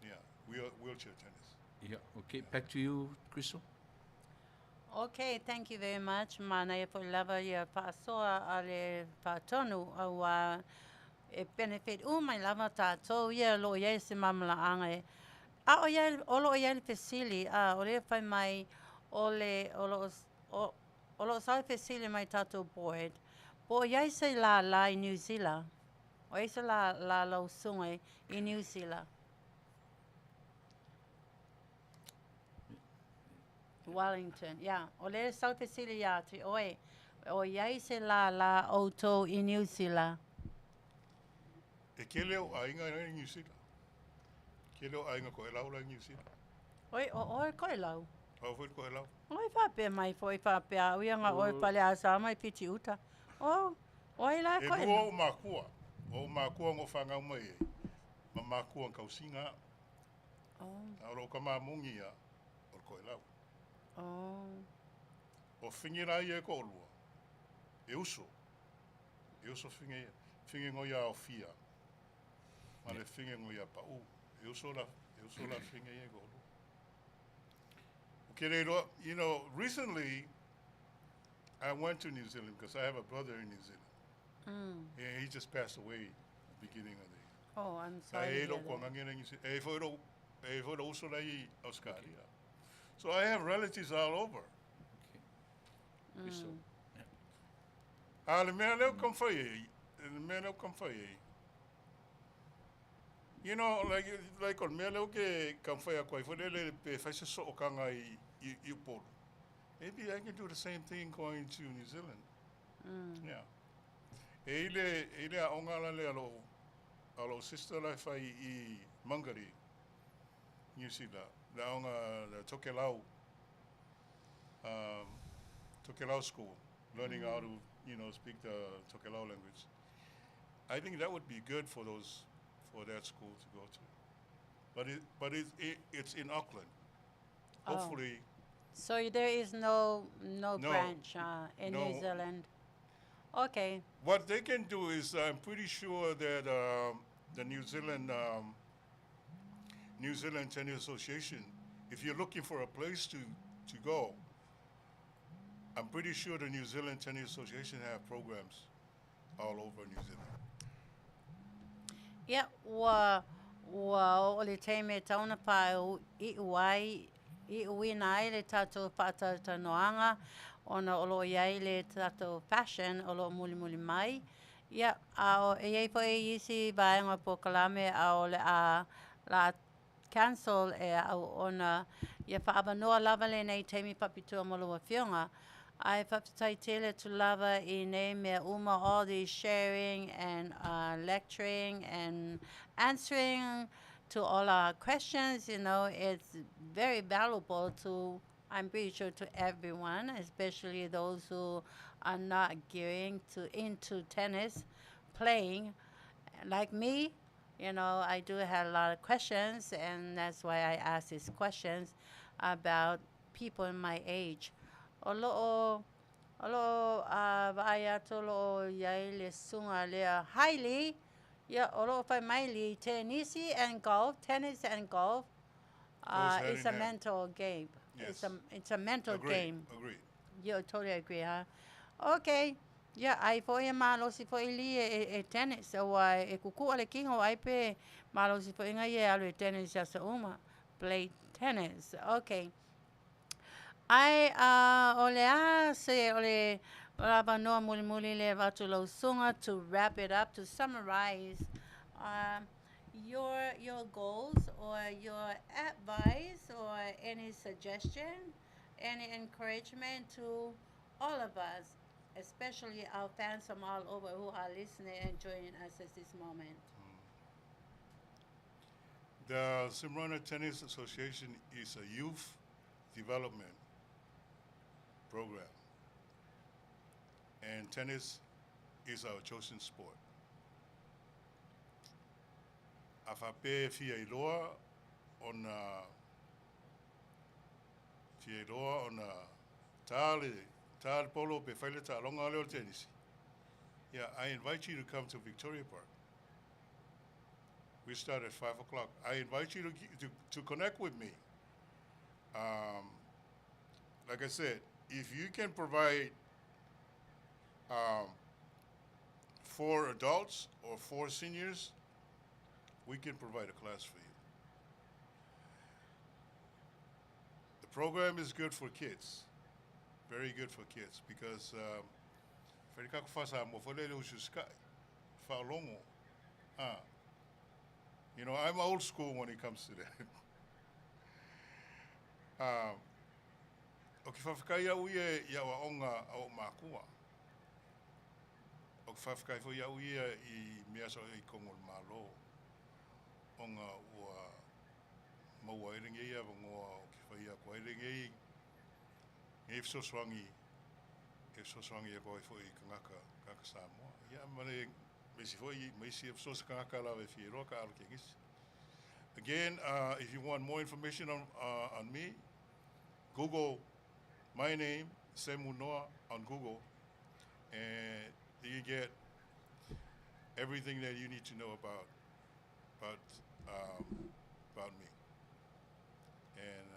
Yeah, wheelchair tennis. Yeah, okay. Back to you, Crystal. Okay, thank you very much. Mana ia fo lava ia faasoa a le faatonu auā e benefit uma lava tatou ia lo o i ai se malamalamaaga e. A o iai o lo o i ai le fesili a o lea fai mai o le o lo o o o lo o sau le fesili mai tatou board po o i ai se lālā i Niu Sila. O ai se lā lā lau susuga i Niu Sila. Wellington, yeah. O lea sau le fesili iā te oe, o i ai se lālā o outou i Niu Sila? E kele o aiga i New Zealand. Kele o aiga ko e lau la i New Zealand. Oi, o oe koe lau. Au foi ko e lau. Oi faapea mai foi faapea au ia nga oe Faleasa mai Fiti uta. Oh, o ai la E koe lua lau. o makua. O makua ngo whangau mai e. Ma makua kausinga. Oh, A o ka mamungi ia o ko e lau. oh. O fingi la ia e ko lua. E uso. E uso fingi fingi ngo ia o fia. Ma le fingi ngo ia pa u. E uso la fingi ia ko lua. Okay, you know, recently I went to New Zealand because I have a brother in New Zealand. And he just passed away at the beginning of the year. Oh, I'm sorry to E hear ro ko that. ngangena New Zealand. E foi ro e foi ro uso lai Australia. So I have relatives all over. Okay. Crystal. A le mea leo kam whai e, le mea leo kam whai e. You know, like o le mea leo ke kam whai a koe, whai lele pe whai se so o kanga i Upolu. Maybe I can do the same thing going to New Zealand. Yeah. E ile a onga la le alo sister la whai i Mangari, New Zealand. La onga the Tokelau, Tokelau school, learning how to, you know, speak the Tokelau language. I think that would be good for those, for that school to go to. But it's in Auckland. Oh. Hopefully, So there is no No. branch in New No. Zealand. Okay. What they can do is, I'm pretty sure that the New Zealand Tennis Association, if you're looking for a place to go, I'm pretty sure the New Zealand Tennis Association have programs all over New Zealand. Ia, ua oo le taimi e tatau ona faaiu ai, iuina ai le tatou faatalatalanoaga ona o lo o i ai le tatou fashion o lo o mulimuli mai. Ia, a o e i ai foi isi vaega o polokalame a o le a la cancel e au ona ia faaavanoa lava lenei taimi faapitoa mo lau afioga. Ae faafetai tele atu lava i nei mea uma, all the sharing and lecturing and answering to all our questions. It's very valuable to, I'm pretty sure, to everyone, especially those who are not gearing to into tennis playing. Like me, I do have a lot of questions, and that's why I ask these questions about people in my age. O lo o, o lo o vaai atu o lo o i ai le susuga lea Hailey, ia o lo o fai mai le tenisi and golf, tennis and golf, Goes hand it's in a hand. mental game. Yes. It's a mental Agree, game. agree. You totally agree, huh? Okay. Ia, ai foi e malosi foi li e tennis, auā e kukua le kino ai pe malosi foi nga ia e alu e tennis i aso uma. Play tennis. Okay. Ae o le a se o le avanoa mulimuli lea e avatu i lau susuga to wrap it up, to summarize your your goals or your advice or any suggestion, any encouragement to all of us, especially our fans from all over who are listening and joining us at this moment. The Simrana Tennis Association is a youth development program, and tennis is our chosen sport. A faapea e fia iloa ona fia iloa ona tā le tā le polo pe fai le taaloga lea o le tenisi, yeah, I invite you to come to Victoria Park. We start at 5 o'clock. I invite you to connect with me. Like I said, if you can provide four adults or four seniors, we can provide a class for you. The program is good for kids, very good for kids, because wharikako whasa mo whalele usu sky, whaolongo. Ah. I'm old school when it comes to that. O ke faafetai au ia i aoaoga a ou makua. O ke faafetai foi au ia i mea sa i kogo o le Malo ona ua maua ai lenei avanoa o ke faia atu ai lenei nei fesoasoani e fesoasoani atu ai foi i tagata tagata Samoa. Ia ma le ma isi foi ma isi so o se tagata lava e fia iloa taaalo tenisi. Again, if you want more information on me, Google my name, Semu Noa, on Google, and you get everything that you need to know about me. And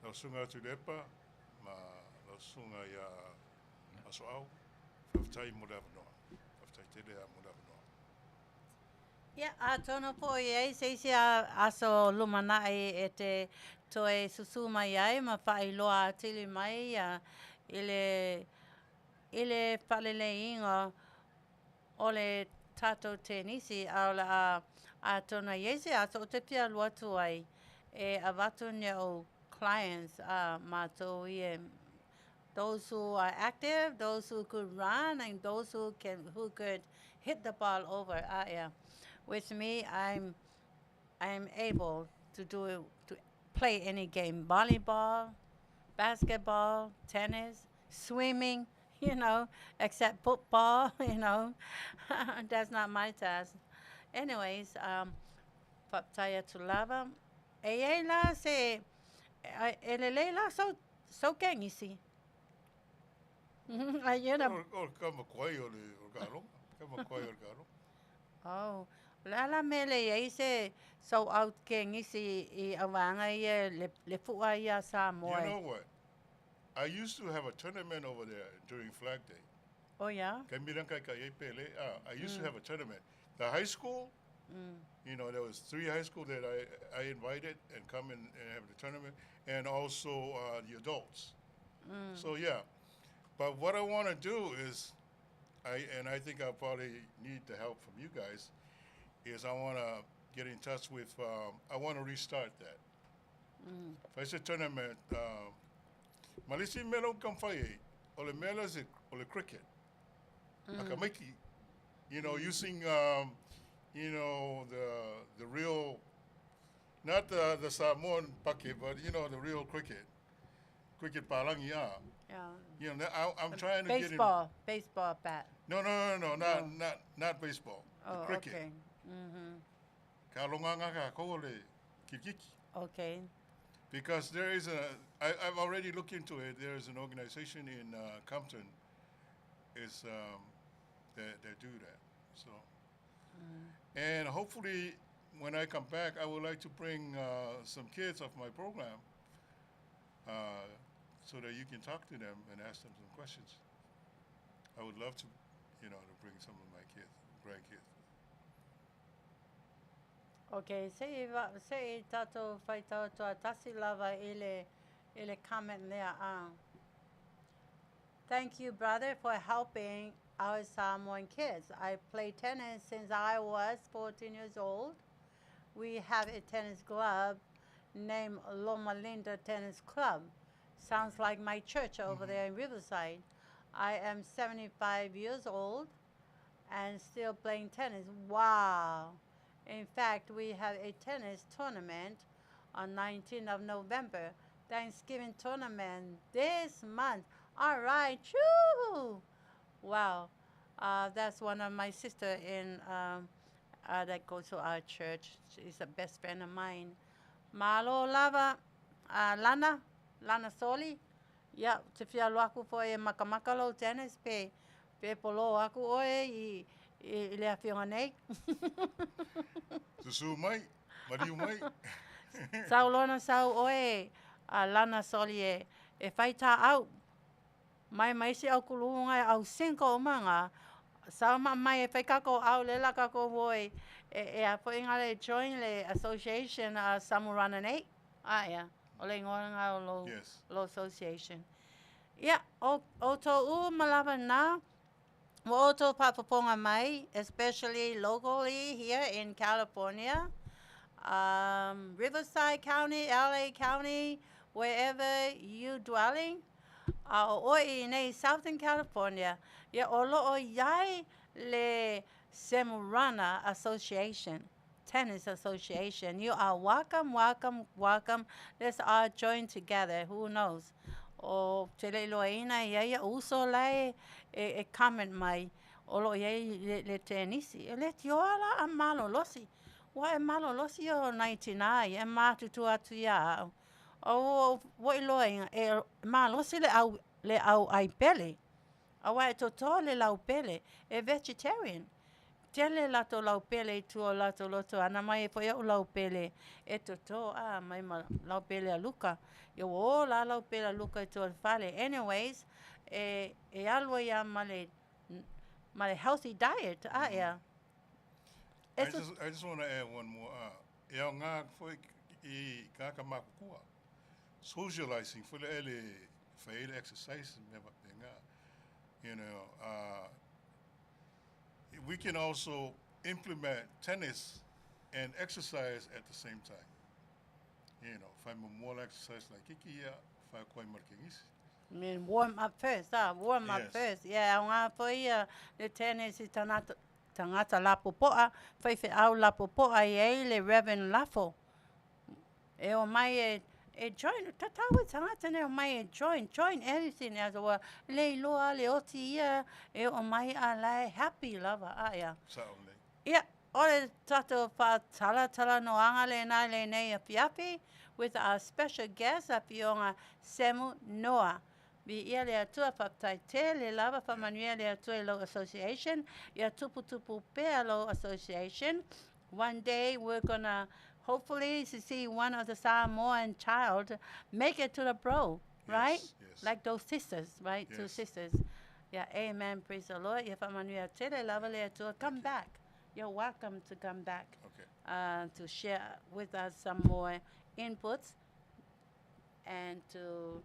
lau susuga Tuilaepa ma lau susuga ia Asoau, faafetai mo le avanoa. Faafetai tele a mo le avanoa. Ia, atonu po i ai se isi aso lumanai e te toe susu mai ai ma faailoa atili mai ia i le faaleleiga o le tatou tenisi a o le a atonu ai se aso ou te fia alu atu ai e avatu ni au clients a matou ia, those who are active, those who could run, and those who could hit the ball over. Yeah. With me, I'm able to play any game: volleyball, basketball, tennis, swimming. Except football. That's not my task. Anyways, faafetai atu lava. E iai la se e lelei la sau tenisi. Ai O le kama koai o le taaloga. Kama koai o le taaloga. Oh, o le a la mea e leai ai se sau au tenisi i auvaega ia le fua ia Samoa. You know what? I used to have a tournament over there during Flag Day. Oh yeah. Kay milang kay kay pele. Ah, I used to have a tournament. The high school, there was three high school that I invited and come and have the tournament, and also the adults. So yeah, but what I want to do is, I think I probably need the help from you guys, is I want to get in touch with. I want to restart that. If I say tournament, malisi melo kamfai, o le mela se o le cricket. Akamiki, using the real, not the Samoan pake, but the real cricket, cricket palangi ah. I'm trying to get in. Baseball bat. No, not baseball. The cricket. Ka longanga ka ko le kirikiki. Because there is a, I've already looked into it. There is an organization in Compton, is that do that. So, and hopefully, when I come back, I would like to bring some kids of my program, so that you can talk to them and ask them some questions. I would love to, you know, to bring some of my kids, grandkids. Okay, se i, se i tātou whaitau tasi lava i le, i le comment lea. Thank you, brother, for helping our Samoan kids. I play tennis since I was 14 years old. We have a tennis club named Loma Linda Tennis Club. Sounds like my church over there in Riverside. I am 75 years old and still playing tennis. Wow. In fact, we have a tennis tournament on 19th of November. Thanksgiving tournament this month. All right. Choo! Wow. That's one of my sister in that goes to our church. She's a best friend of mine. Malo lava Lana, Lana Soli. Ia, ou te fia alu aku foi e makamaka lou tennis pe, pe polo aku oe i, i, i le afioga nei. Susu mai, maliu mai. Sau loa na sau oe a Lana Soli e, e fai tāau. Mai ma isi au kuluga e au single uma nga. Sau ma mai e fai kākou au le la kākou o e, e, e a foi nga le join le association a Samurana nei. A ea, o le ingoa nga o lou, Yes. lou association. Ia, o, outou uma lava na, ua outou faafofoga mai, especially locally here in California, Riverside County, LA County, wherever you dwelling, a o oe i nei Southern California, ia o loo iai le Semurana Association. Tennis Association. You are welcome, welcome, welcome. Let's all join together. Who knows? O te le iloaina ia ia uso lae e, e comment mai o loo iai le, le tenisi. E le tioa la a malolosi. Ua e malolosi o nai tinā ia e mātutu atu ia au. O ua ua iloaina e malosi le au, le au ai pele. Aua e toto le lau pele, e vegetarian. Tele latou lau pele i tua o latou loto ana mai e foi o'u lau pele e toto a mai ma lau pele a Luka. Ia ua ola a lau pele a Luka i tua o le fale. Anyways, e, e alu ai a ma le, ma le healthy diet, a ea. E I just, I just want to add one more. E aoga foi i kāka makukua. Socializing foi le ele fai ai le exercise mea faapena. You know, we can also implement tennis and exercise at the same time. You know, fai muamua le exercise laitiiti ia, fai atu ai ma le tenisi. I mean, warm up first, ah, warm up first. Yeah, aoga foi ia le tennis i tagata, tagata lapopoa, faifeau lapopoa i ai le Reverend Lafo. E omai e, e join, tatau e tagata nei omai e join, join everything as ua le iloa le oti ia e oo mai a la e happy lava, a ea. Sao lelei. Ia, o le tatou faatalatalanoaga lena i lenei afiafi with our special guest Afioga Semu Noa. Viia le Atua, faafetai tele lava, faamanuia le Atua i lou association, ia tuputupu pea lou association. One day we're gonna hopefully to see one of the Samoan child make it to the pro, right? Yes, yes. Like those sisters, right? Two Yes. sisters. Yeah, amen. Praise the Lord. Ia faamanuia tele lava le Atua. Come back. You're welcome to come back Okay. to share with us some more inputs and to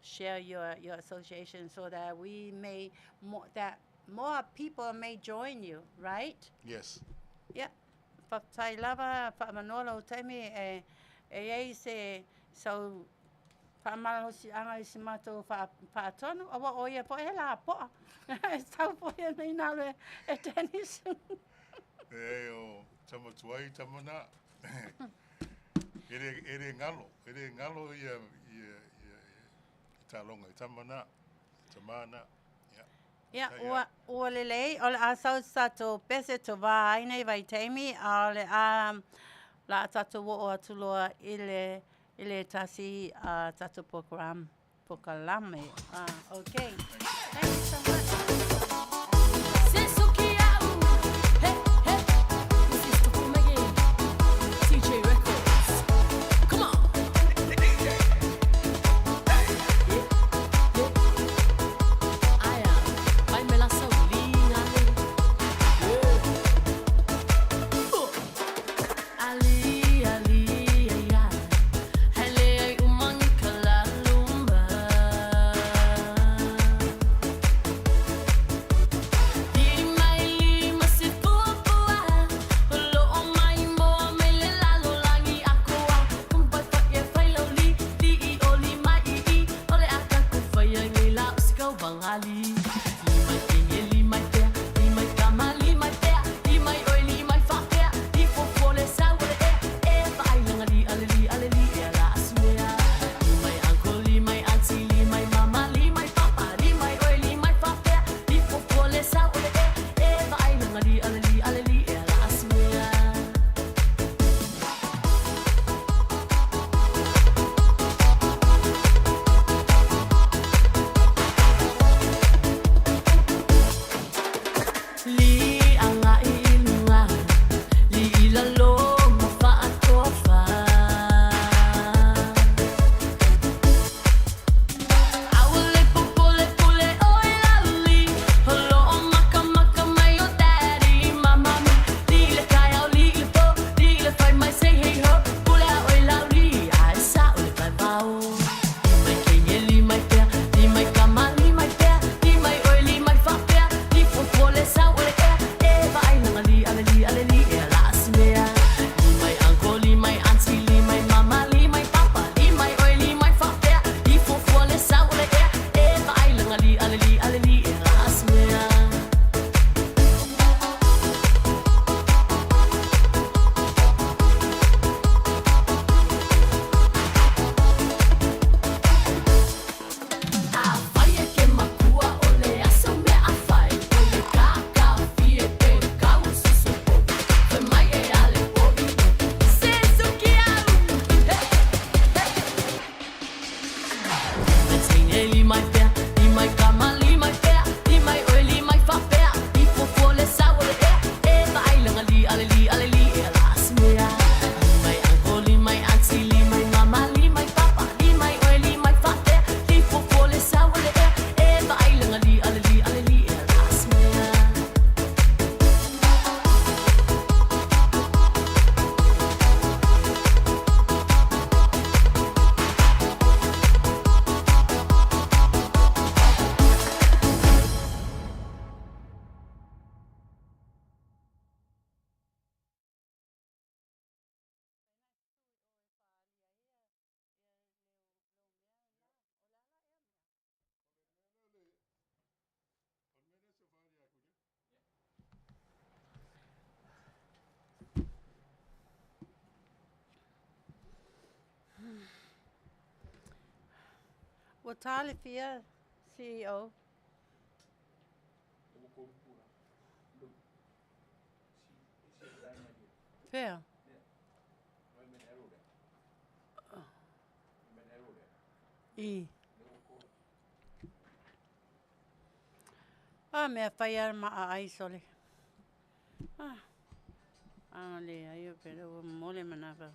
share your, your association so that we may more, that more people may join you, right? Yes. Ia, faafetai lava, faamanoa lou taimi e, e iai se sau faamalosiaga i si matou faatonu, aua o ia foi he lapoa, e sau foi ana ina alu e tennis. Leai o tama tuai tama na. E le, e le galo, e le galo ia, ia, ia, ia taaloga i tama na, tama na. Ia. Ia, Faafetai ua, ua lelei, o le a sau se tatou pese tovā ai nei vaitaimi, a o le a la a tatou oo atu loa i le, i le tasi a tatou program, pokalame. Ah, okay. Thank you so much. Ua ta le fia, CEO? Fea? I. A mea fai a ma ai sole. Ah. A le ai o pele ua mole manawa.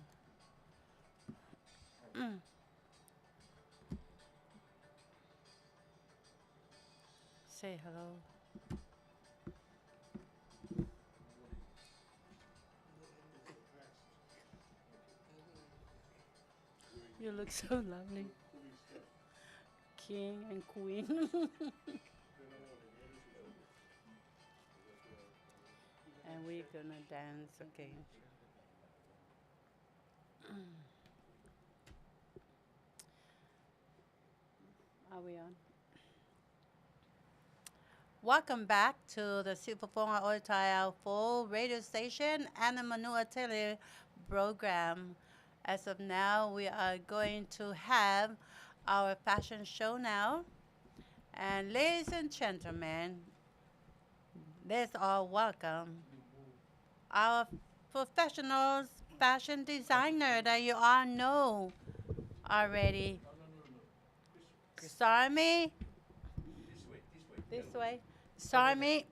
Say hello. You look so lovely. King and queen. And we're gonna dance again. Are we on? Welcome back to the Siufofoga o le Taeao Fou radio station and the Manua Tele program. As of now, we are going to have our fashion show now. And ladies and gentlemen, let's all welcome our professionals fashion designer that you all know already. Sarmi. This way. Sarmi.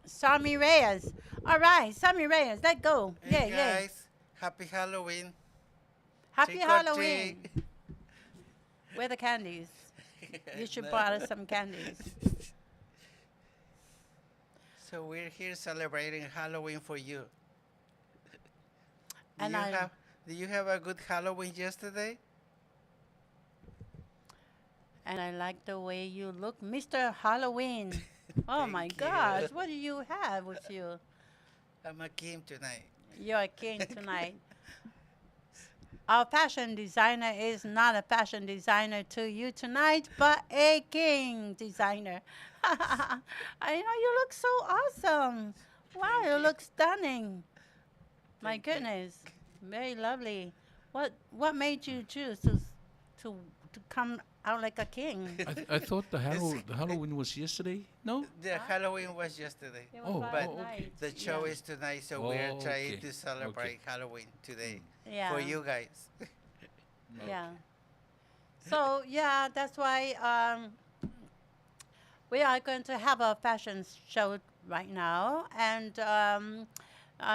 Sarmi Reyes. All right, Sarmi Reyes, let go. Hey yeah, yeah. guys, happy Halloween. Happy Trick or Halloween. treat. Where the candies? You should No. buy us some candies. So we're here celebrating Halloween for you. Do And you I- have do you have a good Halloween yesterday? And I like the way you look, Mr. Halloween. Oh my Thank you. gosh, what do you have with you? I'm a king tonight. You're a king tonight. Our fashion designer is not a fashion designer to you tonight, but a king designer. I know you look so awesome. Wow, you look stunning. My Thank you. goodness, very lovely. What made you choose to to to come out like a king? I thought the, the Halloween was yesterday. No? The Halloween was yesterday. It was Oh, last But oh, okay. night. The show Yeah. is tonight, so we're Oh, trying okay. to celebrate Halloween today Yeah. for you guys. Yeah. So yeah, that's why we are going to have a fashion show right now, and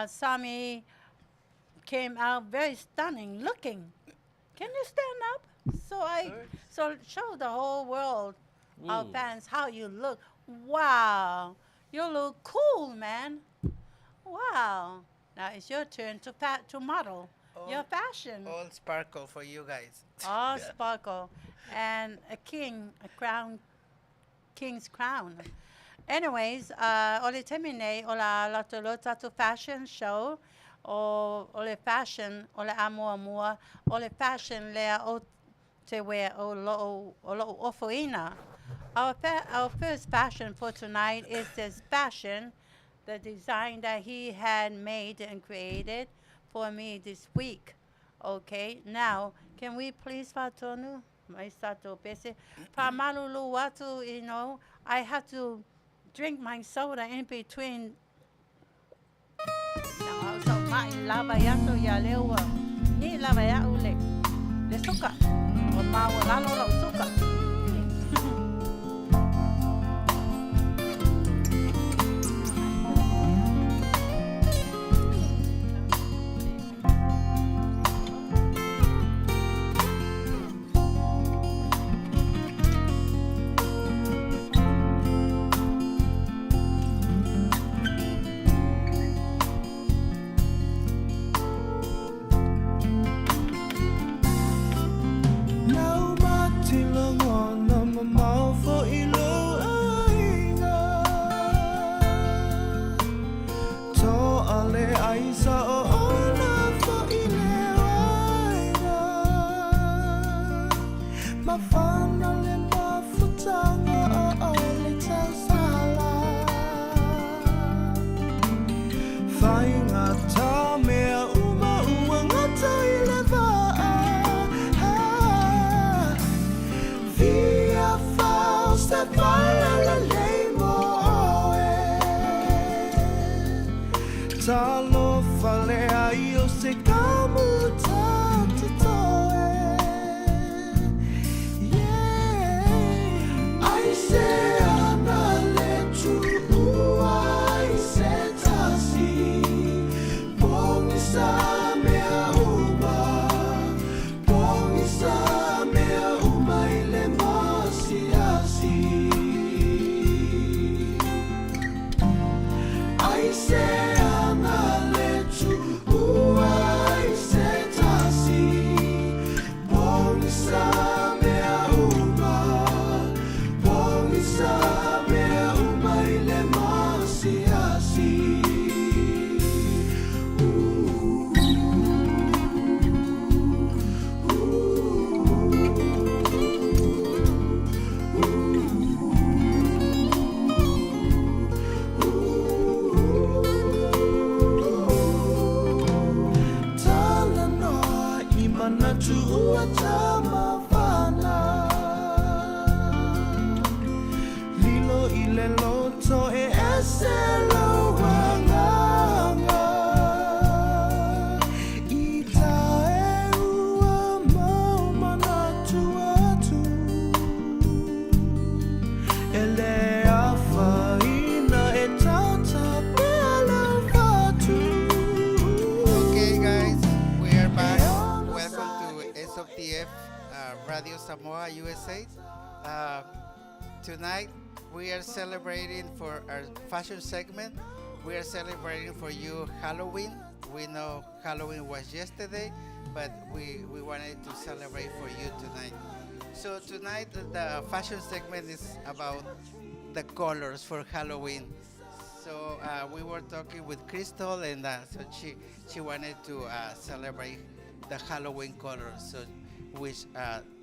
Sami came out very stunning looking. Can you stand up? So I Sure. so show the whole world, our Ooh. fans, how you look. Wow, you look cool, man. Wow. Now it's your turn to to model your fashion. All sparkle for you guys. All sparkle and a king, a crown, king's crown. Anyways, o le taimi nei o la latou loa tatou fashion show, o, o le fashion, o le a mua, o le fashion lea o te wear o lo o lo ofoina. Our first fashion for tonight is this fashion, the design that he had made and created for me this week. Okay, now, can we please faatonu? Mai sato pese. Faamalulu atu, I have to drink my soda in between. So mai lava iato ia leo ni lava ia ule. Le suka. O maua lalo lau suka. Lau matilogona mamao fo'i lou aiga To'a le aisa o ona fo'i le aiga Mafana le mafutaga o le tausala Faigata mea uma ua gata i le vaa. Alofa leai o se kamu tatoe. Yeah. Ai se ana le tuua ai se tasi Pongisa mea uma Pongisa mea uma i le masiasi Ai se ana le tuua ai se tasi Pongisa mea uma Pongisa mea uma i le masiasi Talanoa i manatu ua tamavana Lilo i le loto e ese lau agaga I tae ua mau manatu atu E le afaina e tautapea lau fatu Okay, guys, we are back. Welcome to SOTF Radio Samoa USA. Tonight, we are celebrating for our fashion segment. We are celebrating for you Halloween. We know Halloween was yesterday, but we wanted to celebrate for you tonight. So tonight, the fashion segment is about the colors for Halloween. So we were talking with Crystal, and so she wanted to celebrate the Halloween colors. So which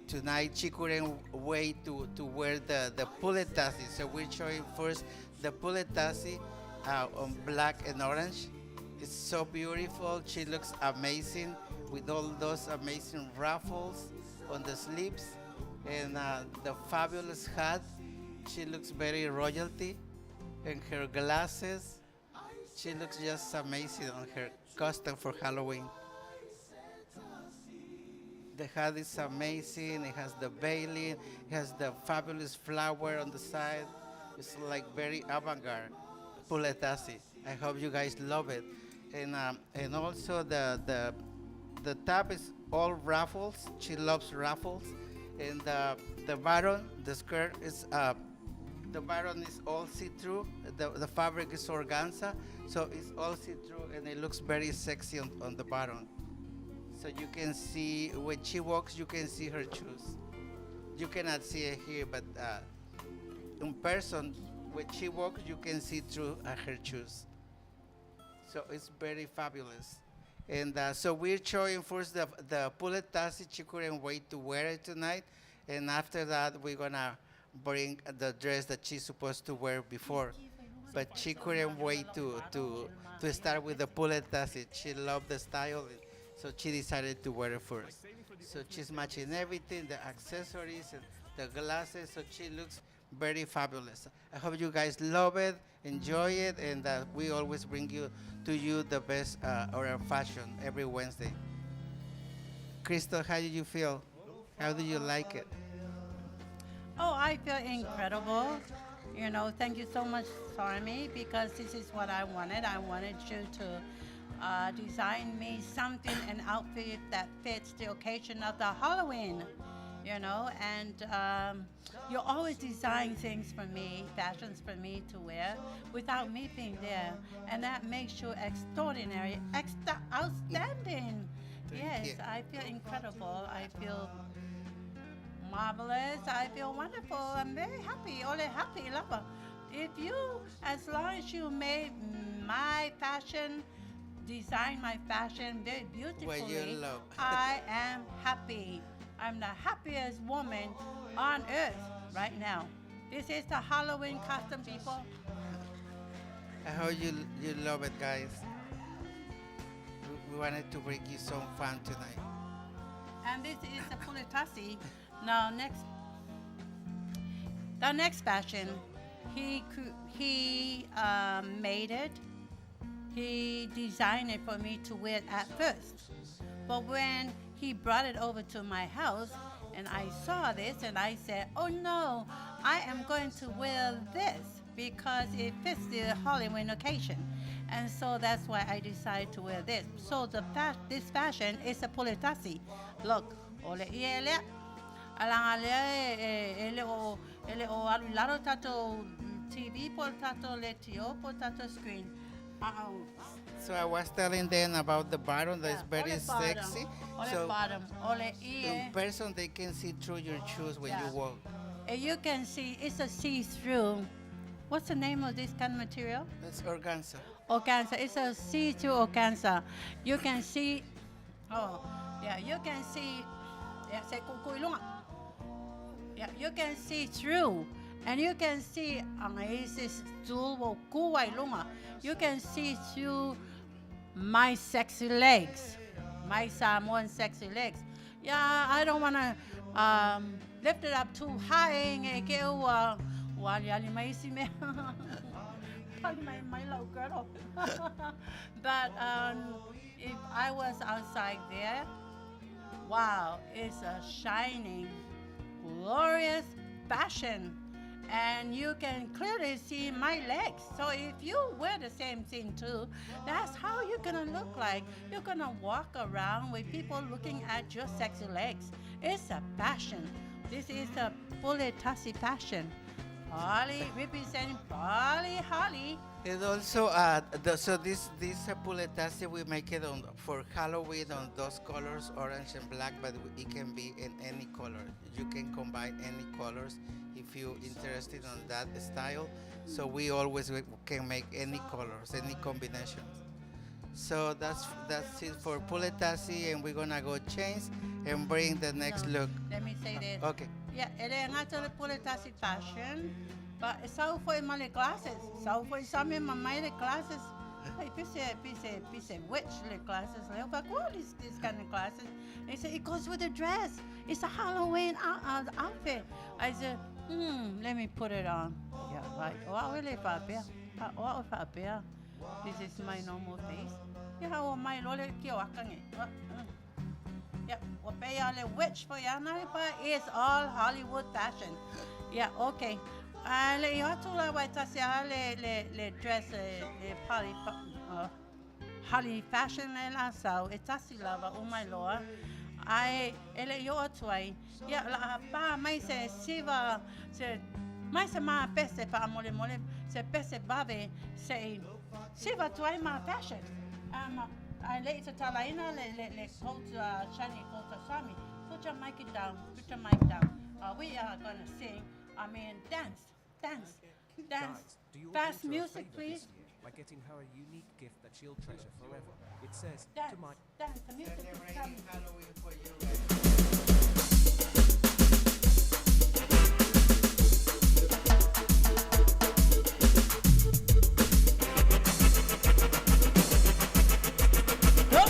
tonight she couldn't wait to wear the puletasi. So we're showing first the puletasi on black and orange. It's so beautiful. She looks amazing with all those amazing ruffles on the sleeves and the fabulous hat. She looks very royalty and her glasses. She looks just amazing on her costume for Halloween. The hat is amazing. It has the veiling. It has the fabulous flower on the side. It's like very avant-garde. Puletasi. I hope you guys love it. And also the top is all ruffles. She loves ruffles. And the bottom, the skirt is the bottom is all see-through. The fabric is organza, so it's all see-through and it looks very sexy on the bottom. So you can see when she walks, you can see her shoes. You cannot see it here, but in person, when she walks, you can see through her shoes. So it's very fabulous. And so we're showing first the puletasi. She couldn't wait to wear it tonight. And after that, we're gonna bring the dress that she's supposed to wear before. But she couldn't wait to start with the puletasi. She loved the style, so she decided to wear it first. So she's matching everything, the accessories and the glasses, so she looks very fabulous. I hope you guys love it, enjoy it, and that we always bring you to you the best our fashion every Wednesday. Crystal, how do you feel? How do you like it? Oh, I feel incredible. You know, thank you so much, Sarmi, because this is what I wanted. I wanted you to design me something, an outfit that fits the occasion of the Halloween, you know. And you always design things for me, fashions for me to wear without me being there. And that makes you extraordinary, extra outstanding. Thank Yes, you. I feel incredible. I feel marvelous. I feel wonderful. I'm very happy. Only happy lover. If you, as long as you made my fashion, design my fashion very beautifully, love. I am happy. I'm the happiest woman on earth right now. This is the Halloween costume, people. I hope you love it, guys. We wanted to bring you some fun tonight. And this is the puletasi. Now next, the next fashion, he made it. He designed it for me to wear at first. But when he brought it over to my house and I saw this and I said, oh no, I am going to wear this because it fits the Halloween occasion. And so that's why I decided to wear this. So the fa- this fashion is a puletasi. Look, ole ie lea. Alaga lea e, e, e le o, e le o alu i lalo tatou TV po o le tatou letio po o le tatou screen. Uh-oh. So I was telling them about the bottom that is Yeah, very ole bottom, sexy. Ole So bottom, ole in ie. person they can see through your shoes when Yeah. you walk. And you can see it's a see-through. What's the name of this kind of material? It's organza. Organza. It's a see-through organza. You can see, oh, yeah, you can see, yeah, say kuku ilunga. Yeah, you can see through. And you can see, ang isis You can see through my sexy legs, my Samoan sexy legs. Yeah, I don't want to lift it up too high. Nge ke ua ua ali ali mai si mea. Pali mai mai lau girdle. But if I was outside there, wow, it's a shining, glorious fashion. And you can clearly see my legs. So if you wear the same thing too, that's how you're gonna look like. You're gonna walk around with people looking at your sexy legs. It's a fashion. This is a puletasi fashion. Holly representing Polly Holly. And also, so this this puletasi we make it on for Halloween on those colors, orange and black, but it can be in any color. You can combine any colors if you're interested on that style. So we always can make any colors, any combinations. So that's it for puletasi, and we're gonna go change and bring the next No, look. Let me say this. Okay. Yeah, ele ngata le puletasi fashion, but sau foi ma le glasses. Sau foi sa me ma mai le glasses. Hey, pise, pise, pise, witch le glasses. Le fa what is this kind of glasses? He said, it goes with the dress. It's a Halloween outfit. I said, let me put it on. Yeah, right. Wa le fa pea. Wa fa pea. This is my normal face. Yeah, o mai lo le ki o akange. Yeah, o pea le witch for ya na pa is all Hollywood fashion. Yeah, okay. Le i atu la wai tasi a le le le dress le, le poly Holly fashion le la sau e tasi lava o mai loa. Ai e le i o atu ai. Ia la pa mai se siva se mai se ma pese pa mole mole se pese vave se siva tu ai ma fashion. Ai le i te talaina le le le coat shiny coat sami. Put your mic down. Put your mic down. We are gonna sing. I mean dance, dance, dance. Guys, do your Fast daughter a music, favour please. this year by getting her a unique gift that she'll treasure forever. It says Dance, to my dance. The music is Celebrating coming. Halloween for you guys. Whoa!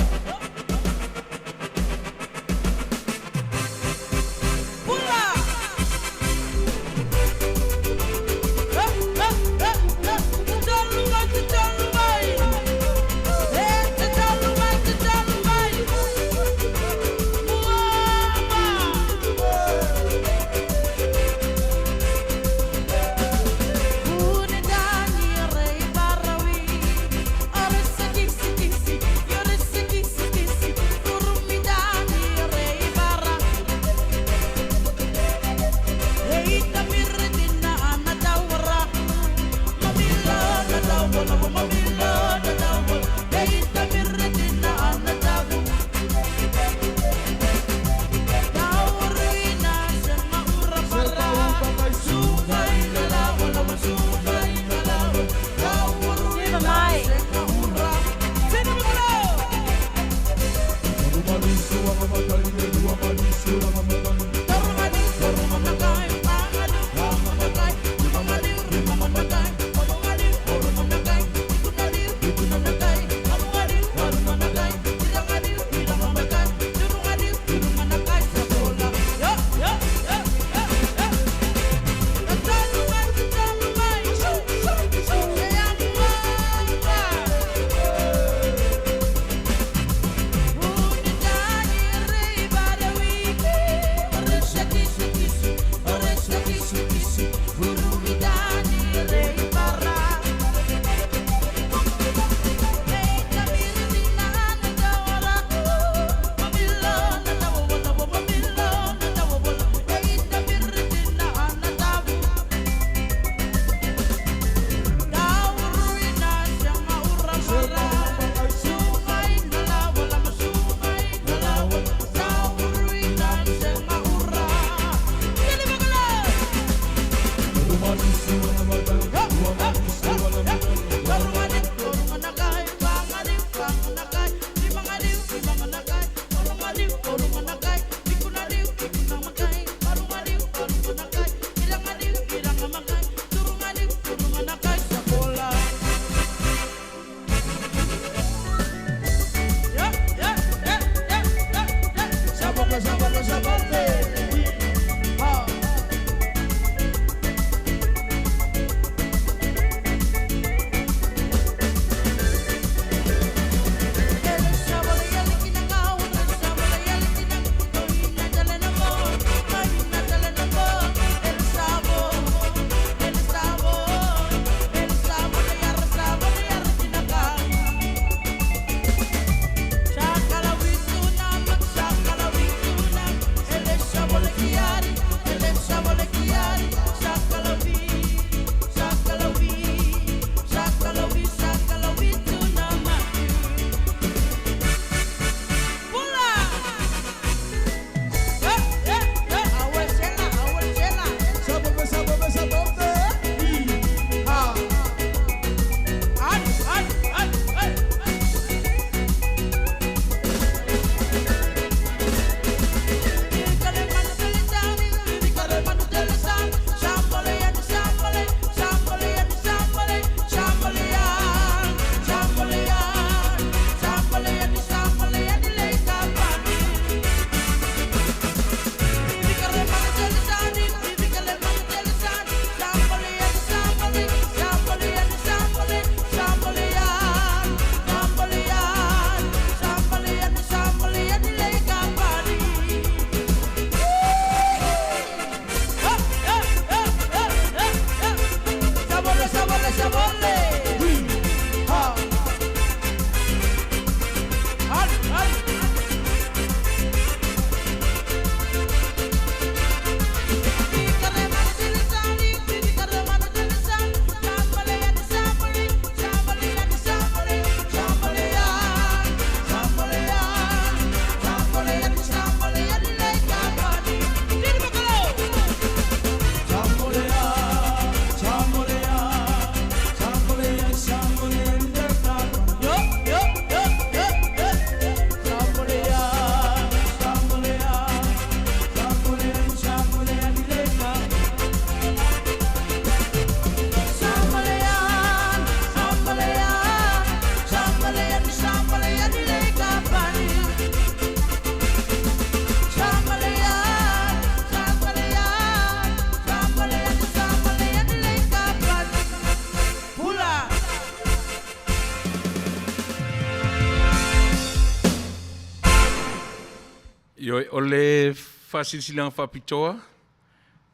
Ioe, o le faasilasilaga faapitoa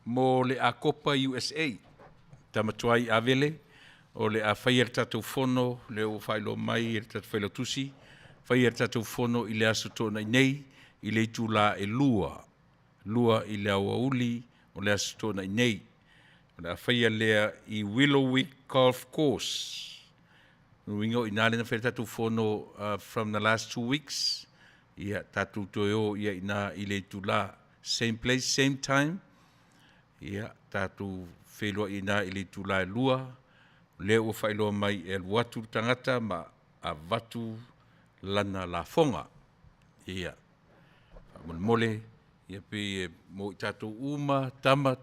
mo le Akopa USA, Tama Tuai Avele, o le a faia le tatou fono, lea ua faailoa mai e le tatou Failautusi, faia le tatou fono i le Aso Toonai nei i le itula e 2, 2 i le aoauli o le Aso Toonai nei. O le a faia lea i Willowick Golf Course. O lona uiga o i ina lea na fai ai le tatou fono from the last 2 weeks, ia tatou toe o i ina i le itula, same place, same time, ia tatou feiloai i ina i le itula e 2. Lea ua faailoa mai e alu atu le tagata ma avatu lana lafoga. Ia, faamolemole, ia pei e mo i tatou uma tama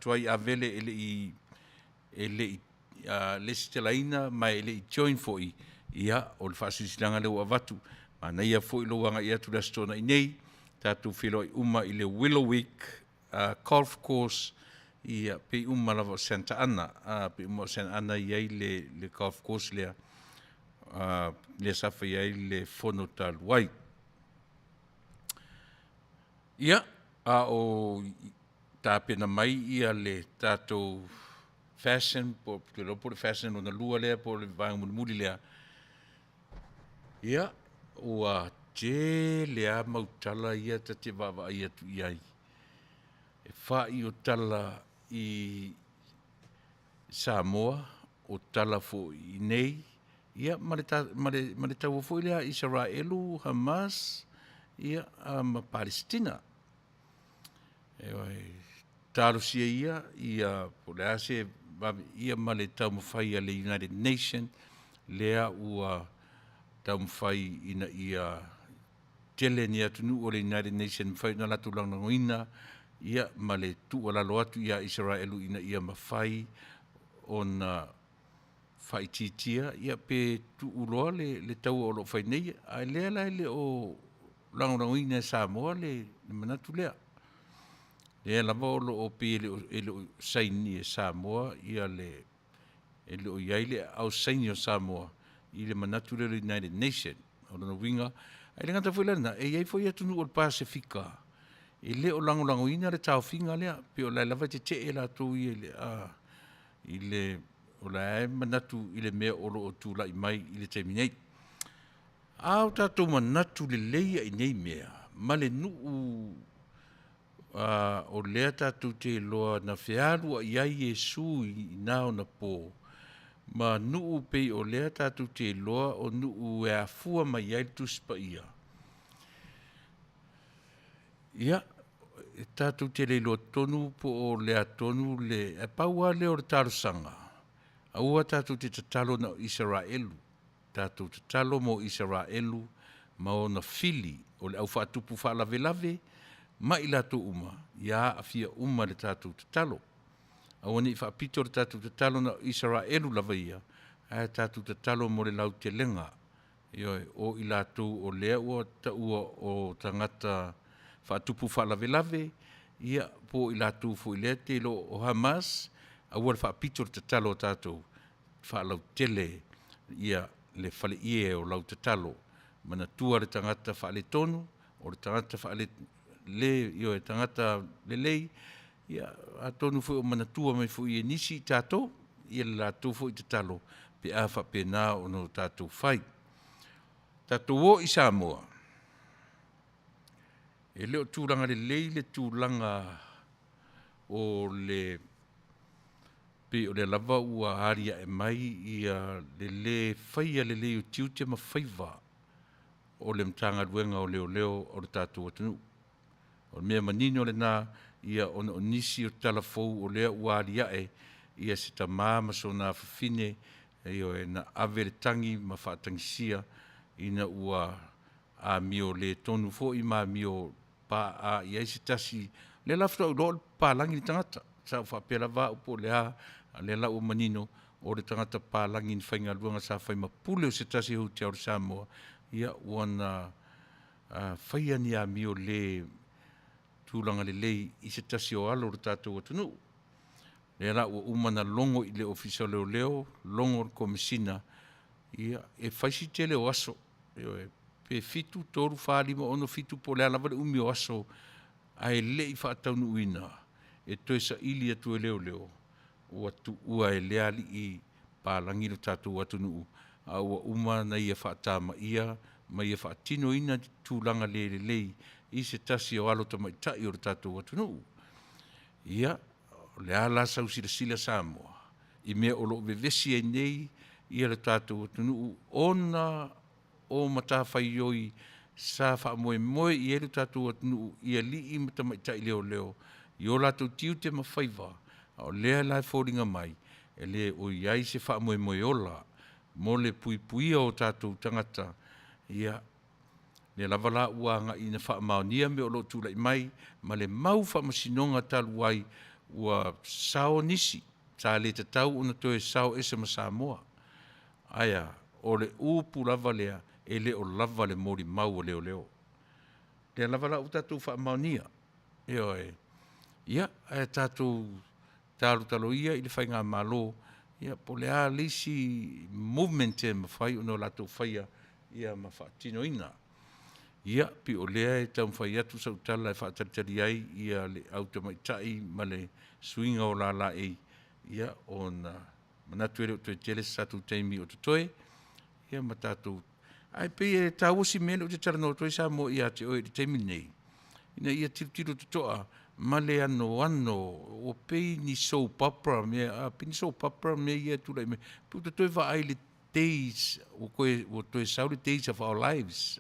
tuai Avele e le i lesitalaina ma e le i join foi, ia o le faasilasilaga lea ua avatu. Manaia foi lou agai atu i le Aso Toonai nei, tatou feiloai uma i le Willowick Golf Course, ia pei uma lava o Santa Ana, pei uma o Santa Ana i ai le golf course lea, lea sa fai ai le fono talu ai. Ia, a o tapena mai ia le tatou fashion, po o le fashion lona lua lea po o le vaega mulimuli lea. Ia, ua tele lava mau tala ia ta te vaavaai atu i ai. E fa'i o tala i Samoa, o tala foi i nei, ia ma le taua foi lea Isaraelu, Hamas, ia ma Palesitina. E talosia ia ia po o le a se ia ma le taumafai a le United Nation lea ua taumafai ina ia tele ni atunuu o le United Nation mafai ona latou lagolagoina ia ma le tuualalo atu ia Isaraelu ina ia mafai ona faaitiitia ia pe tuuloa le taua o lo o fai nei, ae lea la e le o lagolagoina e Samoa le manatu lea. Lea lava o lo o pei e le o saini e Samoa ia le e le o i ai le aao saini o Samoa i le manatu lea o le United Nation. O lona uiga, ae le gata foi la lena, e i ai foi atunuu o le Pasefika e le o lagolagoina le taofiga lea, pei o la e lava e tetee latou ia i le o la e manatu i le mea o lo o tulai mai i le taimi nei. A o tatou manatu lelei i nei mea ma le nuu o lea tatou te iloa na fealuai ai Iesu i na ona po, ma nuu pei o lea tatou te iloa o nuu e afua mai ai le Tusi Paia. Ia, tatou te le iloa tonu po o le atonu le, ae pau lava lea o le talosaga, aua tatou te tatalo na o Isaraelu, tatou tatalo mo Isaraelu ma ona fili o le au faatupu faalavelave ma i latou uma, ia aafia uma le tatou tatalo. Aua ne i faapito le tatou tatalo na o Isaraelu lava ia, ae tatou tatalo mo le lautelega. Ioe, o i latou o lea ua taua o tagata faatupu faalavelave, ia po o i latou foi lea te iloa o Hamas, aua le faapito le tatalo a tatou, faalautele ia le faleie o lau tatalo. Manatua le tagata faaletonu, o le tagata faale le ioe tagata lelei, ia atonu foi o manatua mai foi e nisi i tatou ia le latou foi tatalo pe a faapena ona o tatou fai. Tatou o i Samoa, e le o tulaga lelei le tulaga o le pei o lea lava ua aliae mai ia le lē faia lelei o tiute ma faiva o le Matagaluega o Leoleo o le tatou atunuu. O le mea manino lena ia ona o nisi o talafou o lea ua aliae ia se tamā ma sona afafine, ioe, na ave le tagi ma faatagisia ina ua amio le tonu foi ma amio paaa i ai se tasi lea la faatoa ou iloa o le papalagi le tagata. Sa ou faapea lava au po o le a, a lea la ua manino o le tagata papalagi na faigaluega sa fai ma pule o se tasi o hotel o Samoa, ia ua na faia ni amio le tulaga lelei i se tasi o alo o le tatou atunuu. Lea la ua uma na logo i le Ofisa o Leoleo, logo le Komesina, ia e fai si tele o aso, ioe. Pe 7, 3, 4, 5, 6, 7 po o le a lava le umi o aso ae le'i faataunuuina e toe saili atu e leoleo, ua tuua e lea alii palagi lo tatou atunuu, a ua uma na ia faatamaia ma ia faatinoina tulaga le lelei i se tasi o alo tamaitai o le tatou atunuu. Ia, o le a la sau silasila Samoa i mea o lo o vevesi ai nei ia le tatou atunuu ona o matafaioi sa faamoemoe i ai lo tatou atunuu i alii ma tamaitai leoleo i o latou tiute ma faiva, a o lea la e foliga mai e le o i ai se faamoemoe ola mo le puipuia o tatou tagata. Ia, lea lava la ua agai ina faamaonia mea o lo o tulai mai ma le mau faamasinoga talu ai ua sao nisi sa le tatau ona toe sao ese ma Samoa. Ae a? O le upu lava lea, e le o lava le molimau a leoleo. Lea lava la ua tatou faamaonia, ioe. Ia, ae tatou talotalo ia i le faigamalo, ia po o le a le isi movement e mafai ona latou faia ia ma faatinoina. Ia, pei o lea e taumafai atu sau tala e faatalitali ai ia le au tamaitai ma le suiga o lalaei, ia ona manatu e le o toe tele se tatou taimi o totoe, ia ma tatou. Ae pei e taua si mea lea ou te talanoa atu ai Samoa ia te oe i le taimi lenei, ina ia tilotilo totoa ma le anoano, ua pei ni soap opera mea, a pei ni soap opera mea ia e tulai mai. Pei ua ta toe vaai i le days, ua toe, ua toe sau le days of our lives,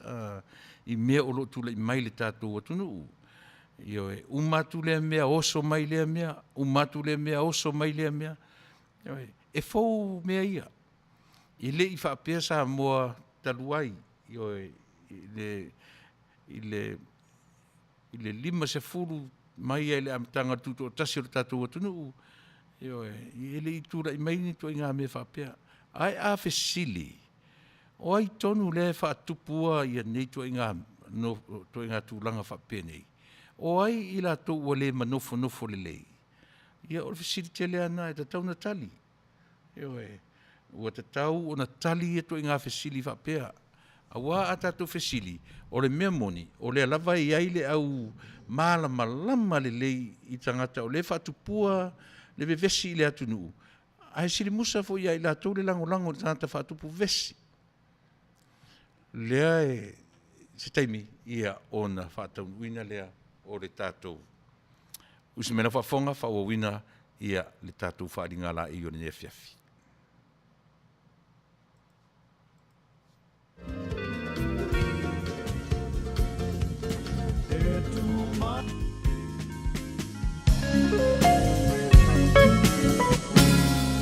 i mea o lo o tulai mai i le tatou atunuu. Ioe, uma atu lea mea, oso mai lea mea, uma atu lea mea, oso mai lea mea. Ioe, e fou mea ia. E le i faapea Samoa talu ai, ioe, i le, i le, i le 50 mai lava i le amataga o le tutoatasi o le tatou atunuu, ioe, e le i tulai mai ni ituaiga mea faapea. Ae a fesili, o ai tonu lea e faatupua ia nei ituaiga, no, ituaiga tulaga faapenei? O ai i latou ua le manofonofo lelei? Ia o le fesili tele lava lena e tatau ona tali. Ioe, ua tatau ona tali ia ituaiga fesili faapea, aua a tatou fesili, o le mea moni, o lea lava e i ai le au malamalama lelei i tagata o lea e faatupua le vevesi i le atunuu, ae silimusa foi ia i latou le lagolago i le tagata faatupu vevesi. Lea e se taimi ia ona faataunuuina lea o le tatou usi mai lau faafofoga faaauauina ia le tatou faaaliga laei o lenei afiafi.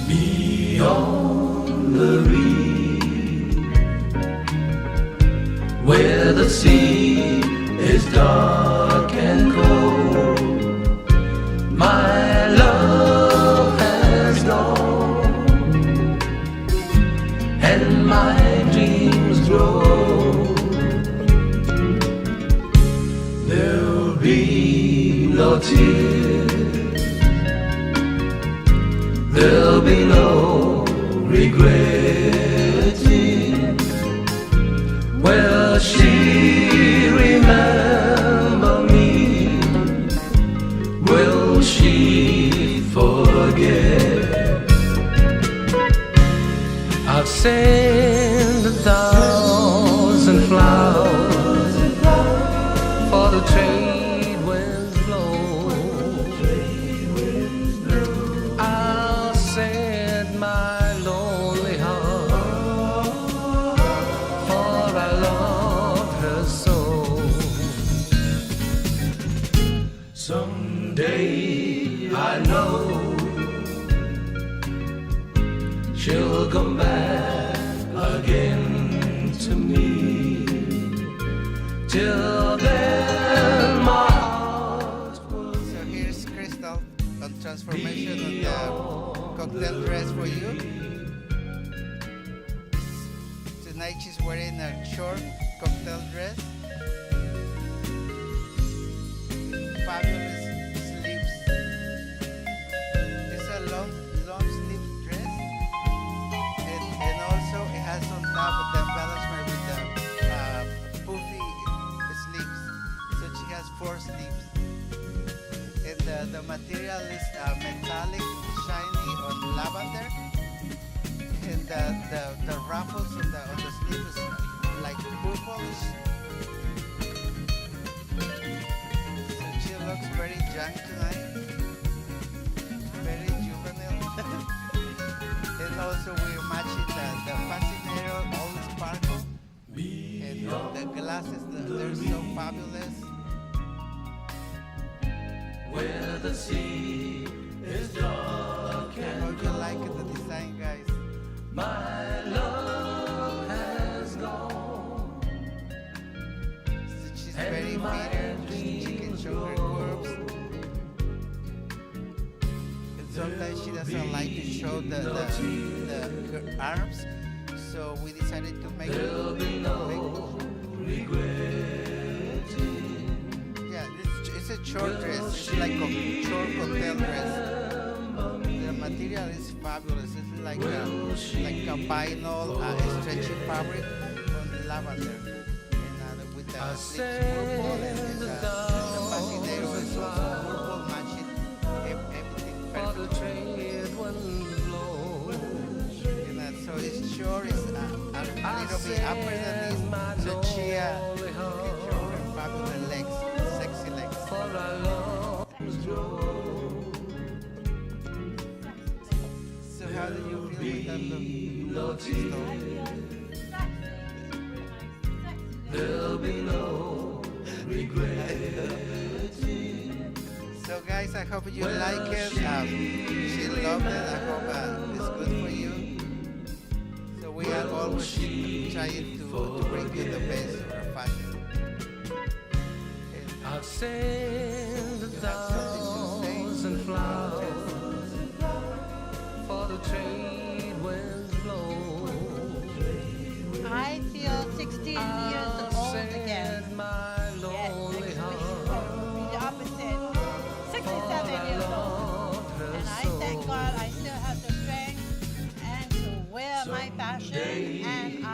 Beyond the reef, where the sea is dark and cold, my love has gone, and my dreams grow. There'll be no tears, there'll be no regretting. Will she remember me? Will she forget? I'll send 1,000 flowers for the trade winds blow. I'll send my lonely heart, for I love her so. Someday I know she'll come back again to me. Till then, my heart will So here's Crystal on transformation on the cocktail dress for you. Tonight she's wearing a short cocktail dress. Fabulous sleeves. It's a long, long sleeve dress. And also it has on top of the embellishment with the nose. So she looks very young tonight, very juvenile. And also we're matching the fascinator, all sparkle, and the glasses, they're so fabulous. Where the sea is dark I and hope you like the design, guys. My love has gone. So she's very bitter. She can show her curves. And sometimes she doesn't like to show the her arms. So we decided to make There'll be no regretting. Yeah, it's a short dress. It's like a short cocktail dress. The material is fabulous. It's like a vinyl stretchy fabric on lavender, and with the I sleeves purple and send the, a the fascinator thousand is also purple, matching everything For the perfect. trade winds blow. And so it's short, it's a I little bit upper than this, send my so she lonely can show her fabulous legs, sexy legs. For our love's grow. So how do you feel with that look? No Crystal? There'll be no regretting. So guys, I hope you like it. She loved it. I hope it's good for you. So we are always trying to bring you the best of our fashion. And I'll send a you have something to say? thousand flowers for the trade winds blow. I feel 16 years I'll old again. send my Yes, lonely next week heart. I will be the opposite. 67 years old. And I thank God I still have the strength and to wear my fashion. And I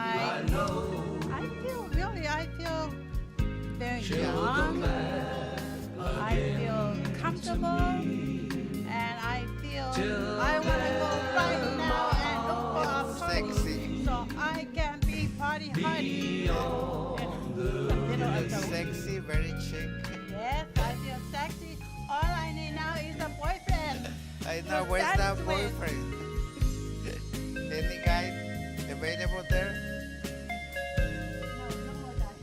feel really, I feel very young. I feel comfortable. And I feel I want to go right now and look for a party Sexy. so I can be party hardy in the middle of the week. Sexy, very chic. Yes, I feel sexy. All I need now is a boyfriend. I know, To where's that dance with. boyfriend? Any guy available there? No, no more that.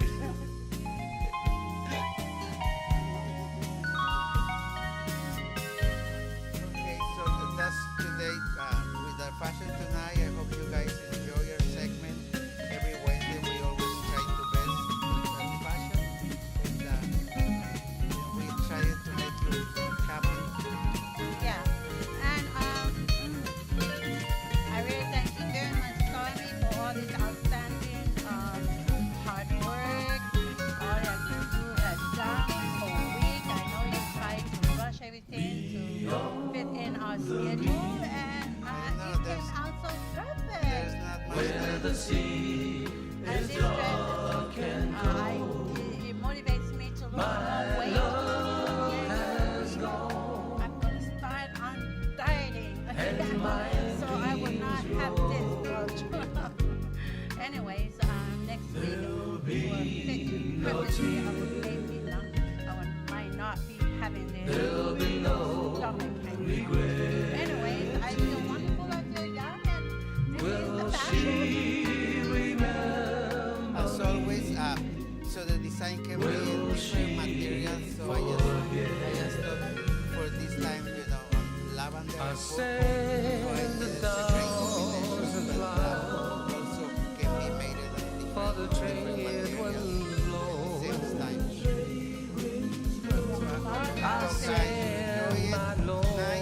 Okay, so that's today with our fashion tonight. I hope you guys enjoy your segment. Every Wednesday we always try to best with our fashion, and we try to make you happy. Yeah. And I really thank you very much, Stormy, for all this outstanding hard work, all that you have done this whole week. I know you tried to rush everything to fit in our schedule, and I know it came there's out so perfect. there's not much Where time. the sea And is this dress, dark and it motivates me to lose more My weight. love Yes, has gone. I'm gonna start on dieting, And my so I will not have this bulge. Anyways, next week There'll it will be fit no perfectly. I will maybe not, I will, might not be having this There'll be no stomach hanging out. Anyways, I feel wonderful. I feel young, and this is the Will fashion. she remember? As always, so the design can be in different materials. So I just thought for this time, you know, on lavender I and purple. So I send a think it's a great combination, thousand but flowers also can be made in for different the different trade materials winds and blow. the same style. So I hope I you guys send enjoy it my tonight, lonely and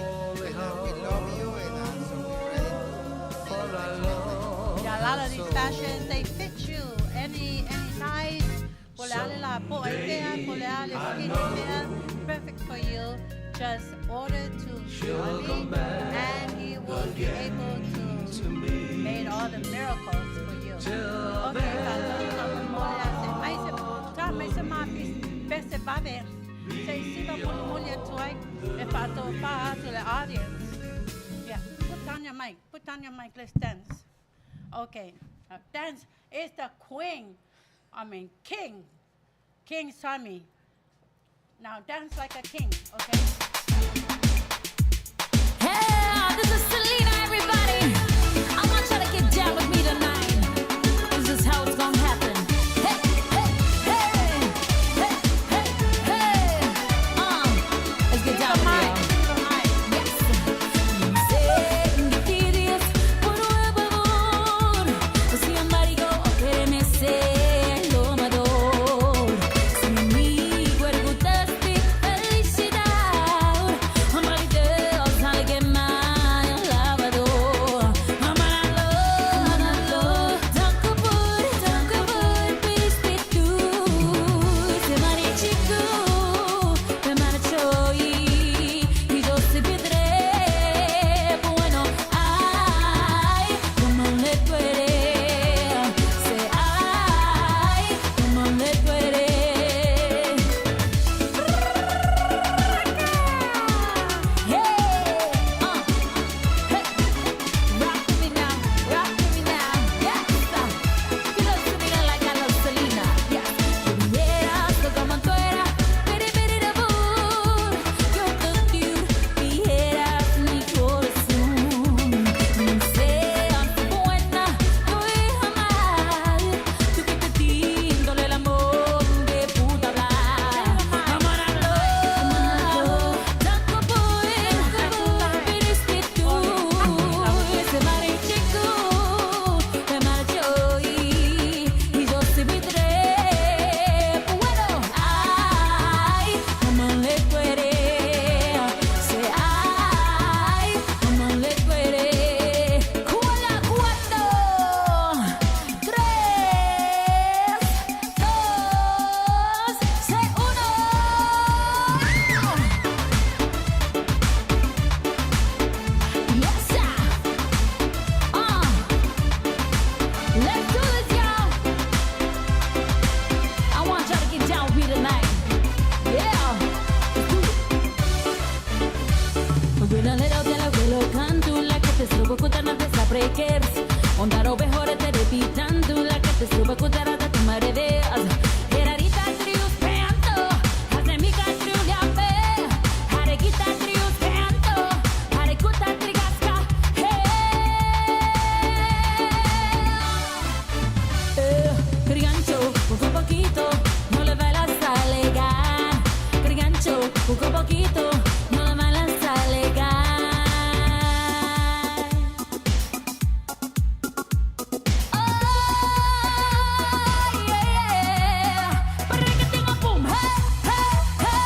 we love you, and so we're ready to see For you our next Wednesday. Yeah, a lot of these love fashions, they fit you. Any size, polale la po Someday polale I skinny know fair, perfect for you. Just order to she'll Stormy, come back and he will be again able to to me. make all the miracles for you. Till Okay, then, mai se ta mai se ma bese vave. Se siva moli moli atu ai e whaato wha atu le audience. Yeah, put down your mic. Put down your mic. Let's dance. Okay, dance is the queen. I mean, king, King Sami. Now dance like a king, okay? Hey, this is Selena, everybody. I want y'all to get down with me tonight. This is how it's gonna happen. Hey, hey, hey, hey, hey, hey. Let's get down with it, y'all. Yes. Bueno, ay, como le duele. Say, ay, como le duele. Hey, hey, rock with me now, rock with me now, yes. You love Selena like I love Selena, yes. Vieras como tú eras, piri piri de bur. Yo te vieras mi corazón. Seas buena, tu hija mal. Tu que te tíndole el amor de puta hablar. Amaralo, tanto por tu se marichico, me marchó y yo se bueno, ay, como le duele. Say, ay, como le duele. Cuala, cuatro, tres, dos, say, uno. Yes, sir. Let's do this, y'all. I want y'all to get down with me tonight. Yeah. Let's do it. Poco a poquito, no le bailas a legal. Criancho, poco a poquito, no le bailas a legal. Oh, yeah. Boom, hey, hey, hey,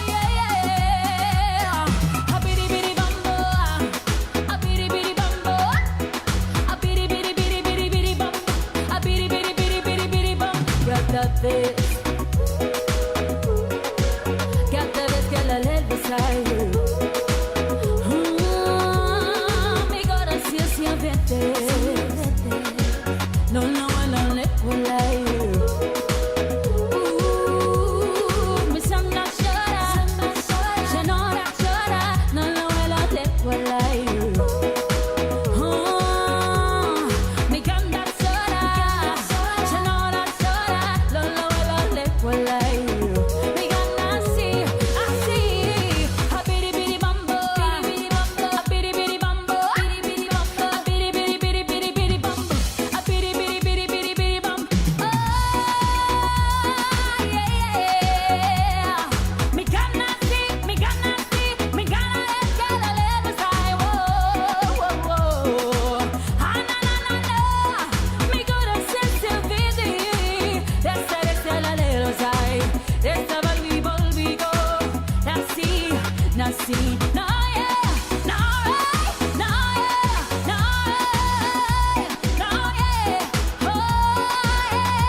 yeah, yeah. A bidi bidi bambo, a bidi bidi bambo, a bidi bidi bidi bidi bidi bam, a bidi bidi bidi bidi bidi bam. Got this. Got the this, got la Mi corazón siempre. No, no, no, le Mi sangre llora, ya no llora, no lo Mi canta sola, ya no llora, lo Mi gana así, así, a bidi bidi bambo, a bidi bidi bambo, a bidi bidi bidi bidi bidi bambo, a bidi bidi bidi bidi bidi bambo. Oh yeah, mi gana así, mi gana así, mi gana es que la le sai, oh oh oh, ah na na na na, mi corazón se vide, esta es la le lo sai, esta volvi volvigo, nací, nací, no yeah, no right, no yeah, no right, no yeah, oh yeah.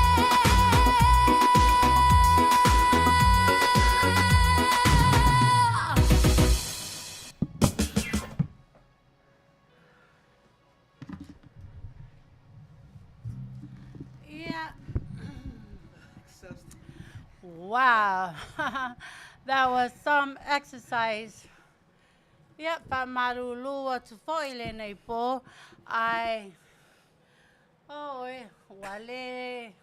Yeah. Wow. That was some exercise. Yep, whaamarulua tu foi le nei pō. Ai, oh, e, ua le,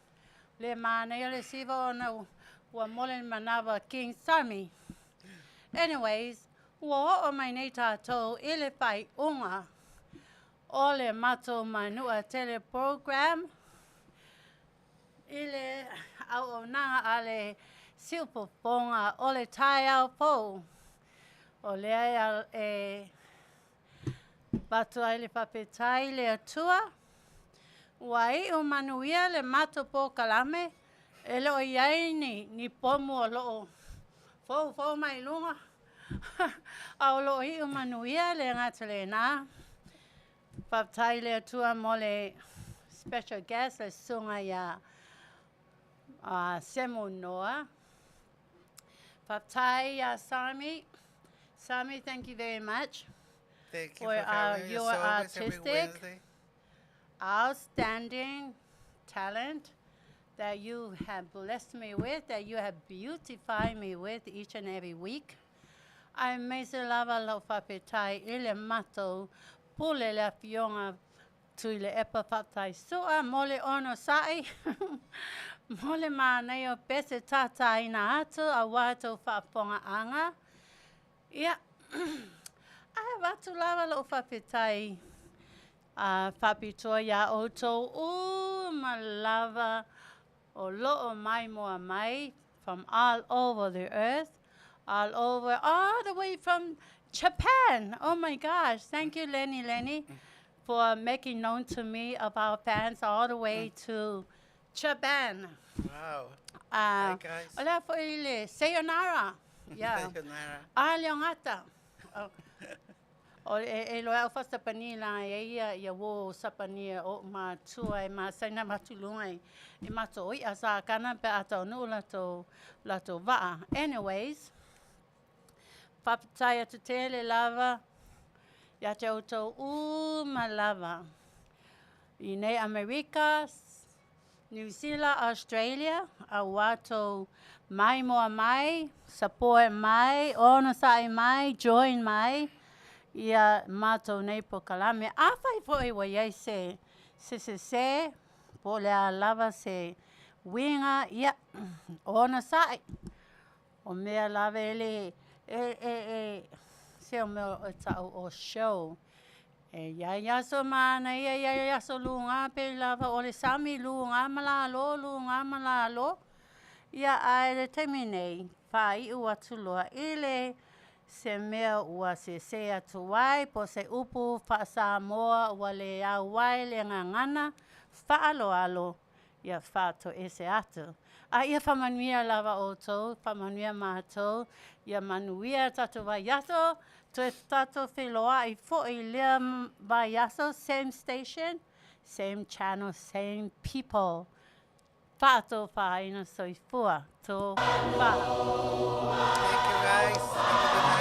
Le manaia le siva ona ua mole le manava a King Sami. Anyways, ua oo mai nei tatou i le faaiuga o le matou Manua Tele Program i le auaunaga a le siufofoga o le taeao fou. O lea e avatu ai le faafetai i le Atua ua iu manuia le matou polokalame, e le o i ai ni, ni pomu o lo o foufou mai i luga, a o lo o iu manuia le gata lena. Faafetai i le Atua mo le special guest, le susuga ia Semo Noa. Faafetai ia Sami. Sami, thank you very much. Thank you for for having me. your As always, every artistic, Wednesday. outstanding talent that you have blessed me with, that you have beautified me with each and every week. Aemaise lava lau faafetai i le matou pule le Afioga Tuilaepa Faafetai Sua mo le onosai, mo le manaia o pese tātāina atu aua tou faafofogaaga. Ia, ae avatu lava lou faafetai faapitoa iā outou uma lava o lo o maimoa mai from all over the earth, all over, all the way from Japan. Oh my gosh, thank you, Lenny Lenny, for making known to me of our fans all the way to Japan. Wow. Hi, guys. O le a foi le sayonara. Yeah. Sayonara. A le gata. O e, e loa au fasapani la e ia ia wo sapani o matua e masaina matulunga i e mato i asa kana pe ata nu la to la to va. Anyways, faafetai atu tele lava ia te outou uma lava i nei Amerika, New Zealand, Australia, auā tou maimoa mai, support mai, onosai mai, join mai ia matou nei polokalame. Afai foi ua i ai se se sesē po o le a lava se uiga, ia, onosai. O mea lava e le e e e se o mea e ta'u o show. E i ai aso manaia, e i ai aso lugā pei lava o le sami lugā ma lalo, lugā ma lalo. Ia, ae le taimi nei, faaiu atu loa i le se mea ua sesē atu ai, po o se upu faa-Samoa ua le au ai le gagana faaaloalo, ia faatoese atu. A ia faamanuia lava outou, faamanuia matou, ia manuia tatou vaiaso, toe tatou feiloai foi i lea vaiaso, same station, same channel, same people. Faatofaina soifua. Tofa. Thank you, guys. Have a good night.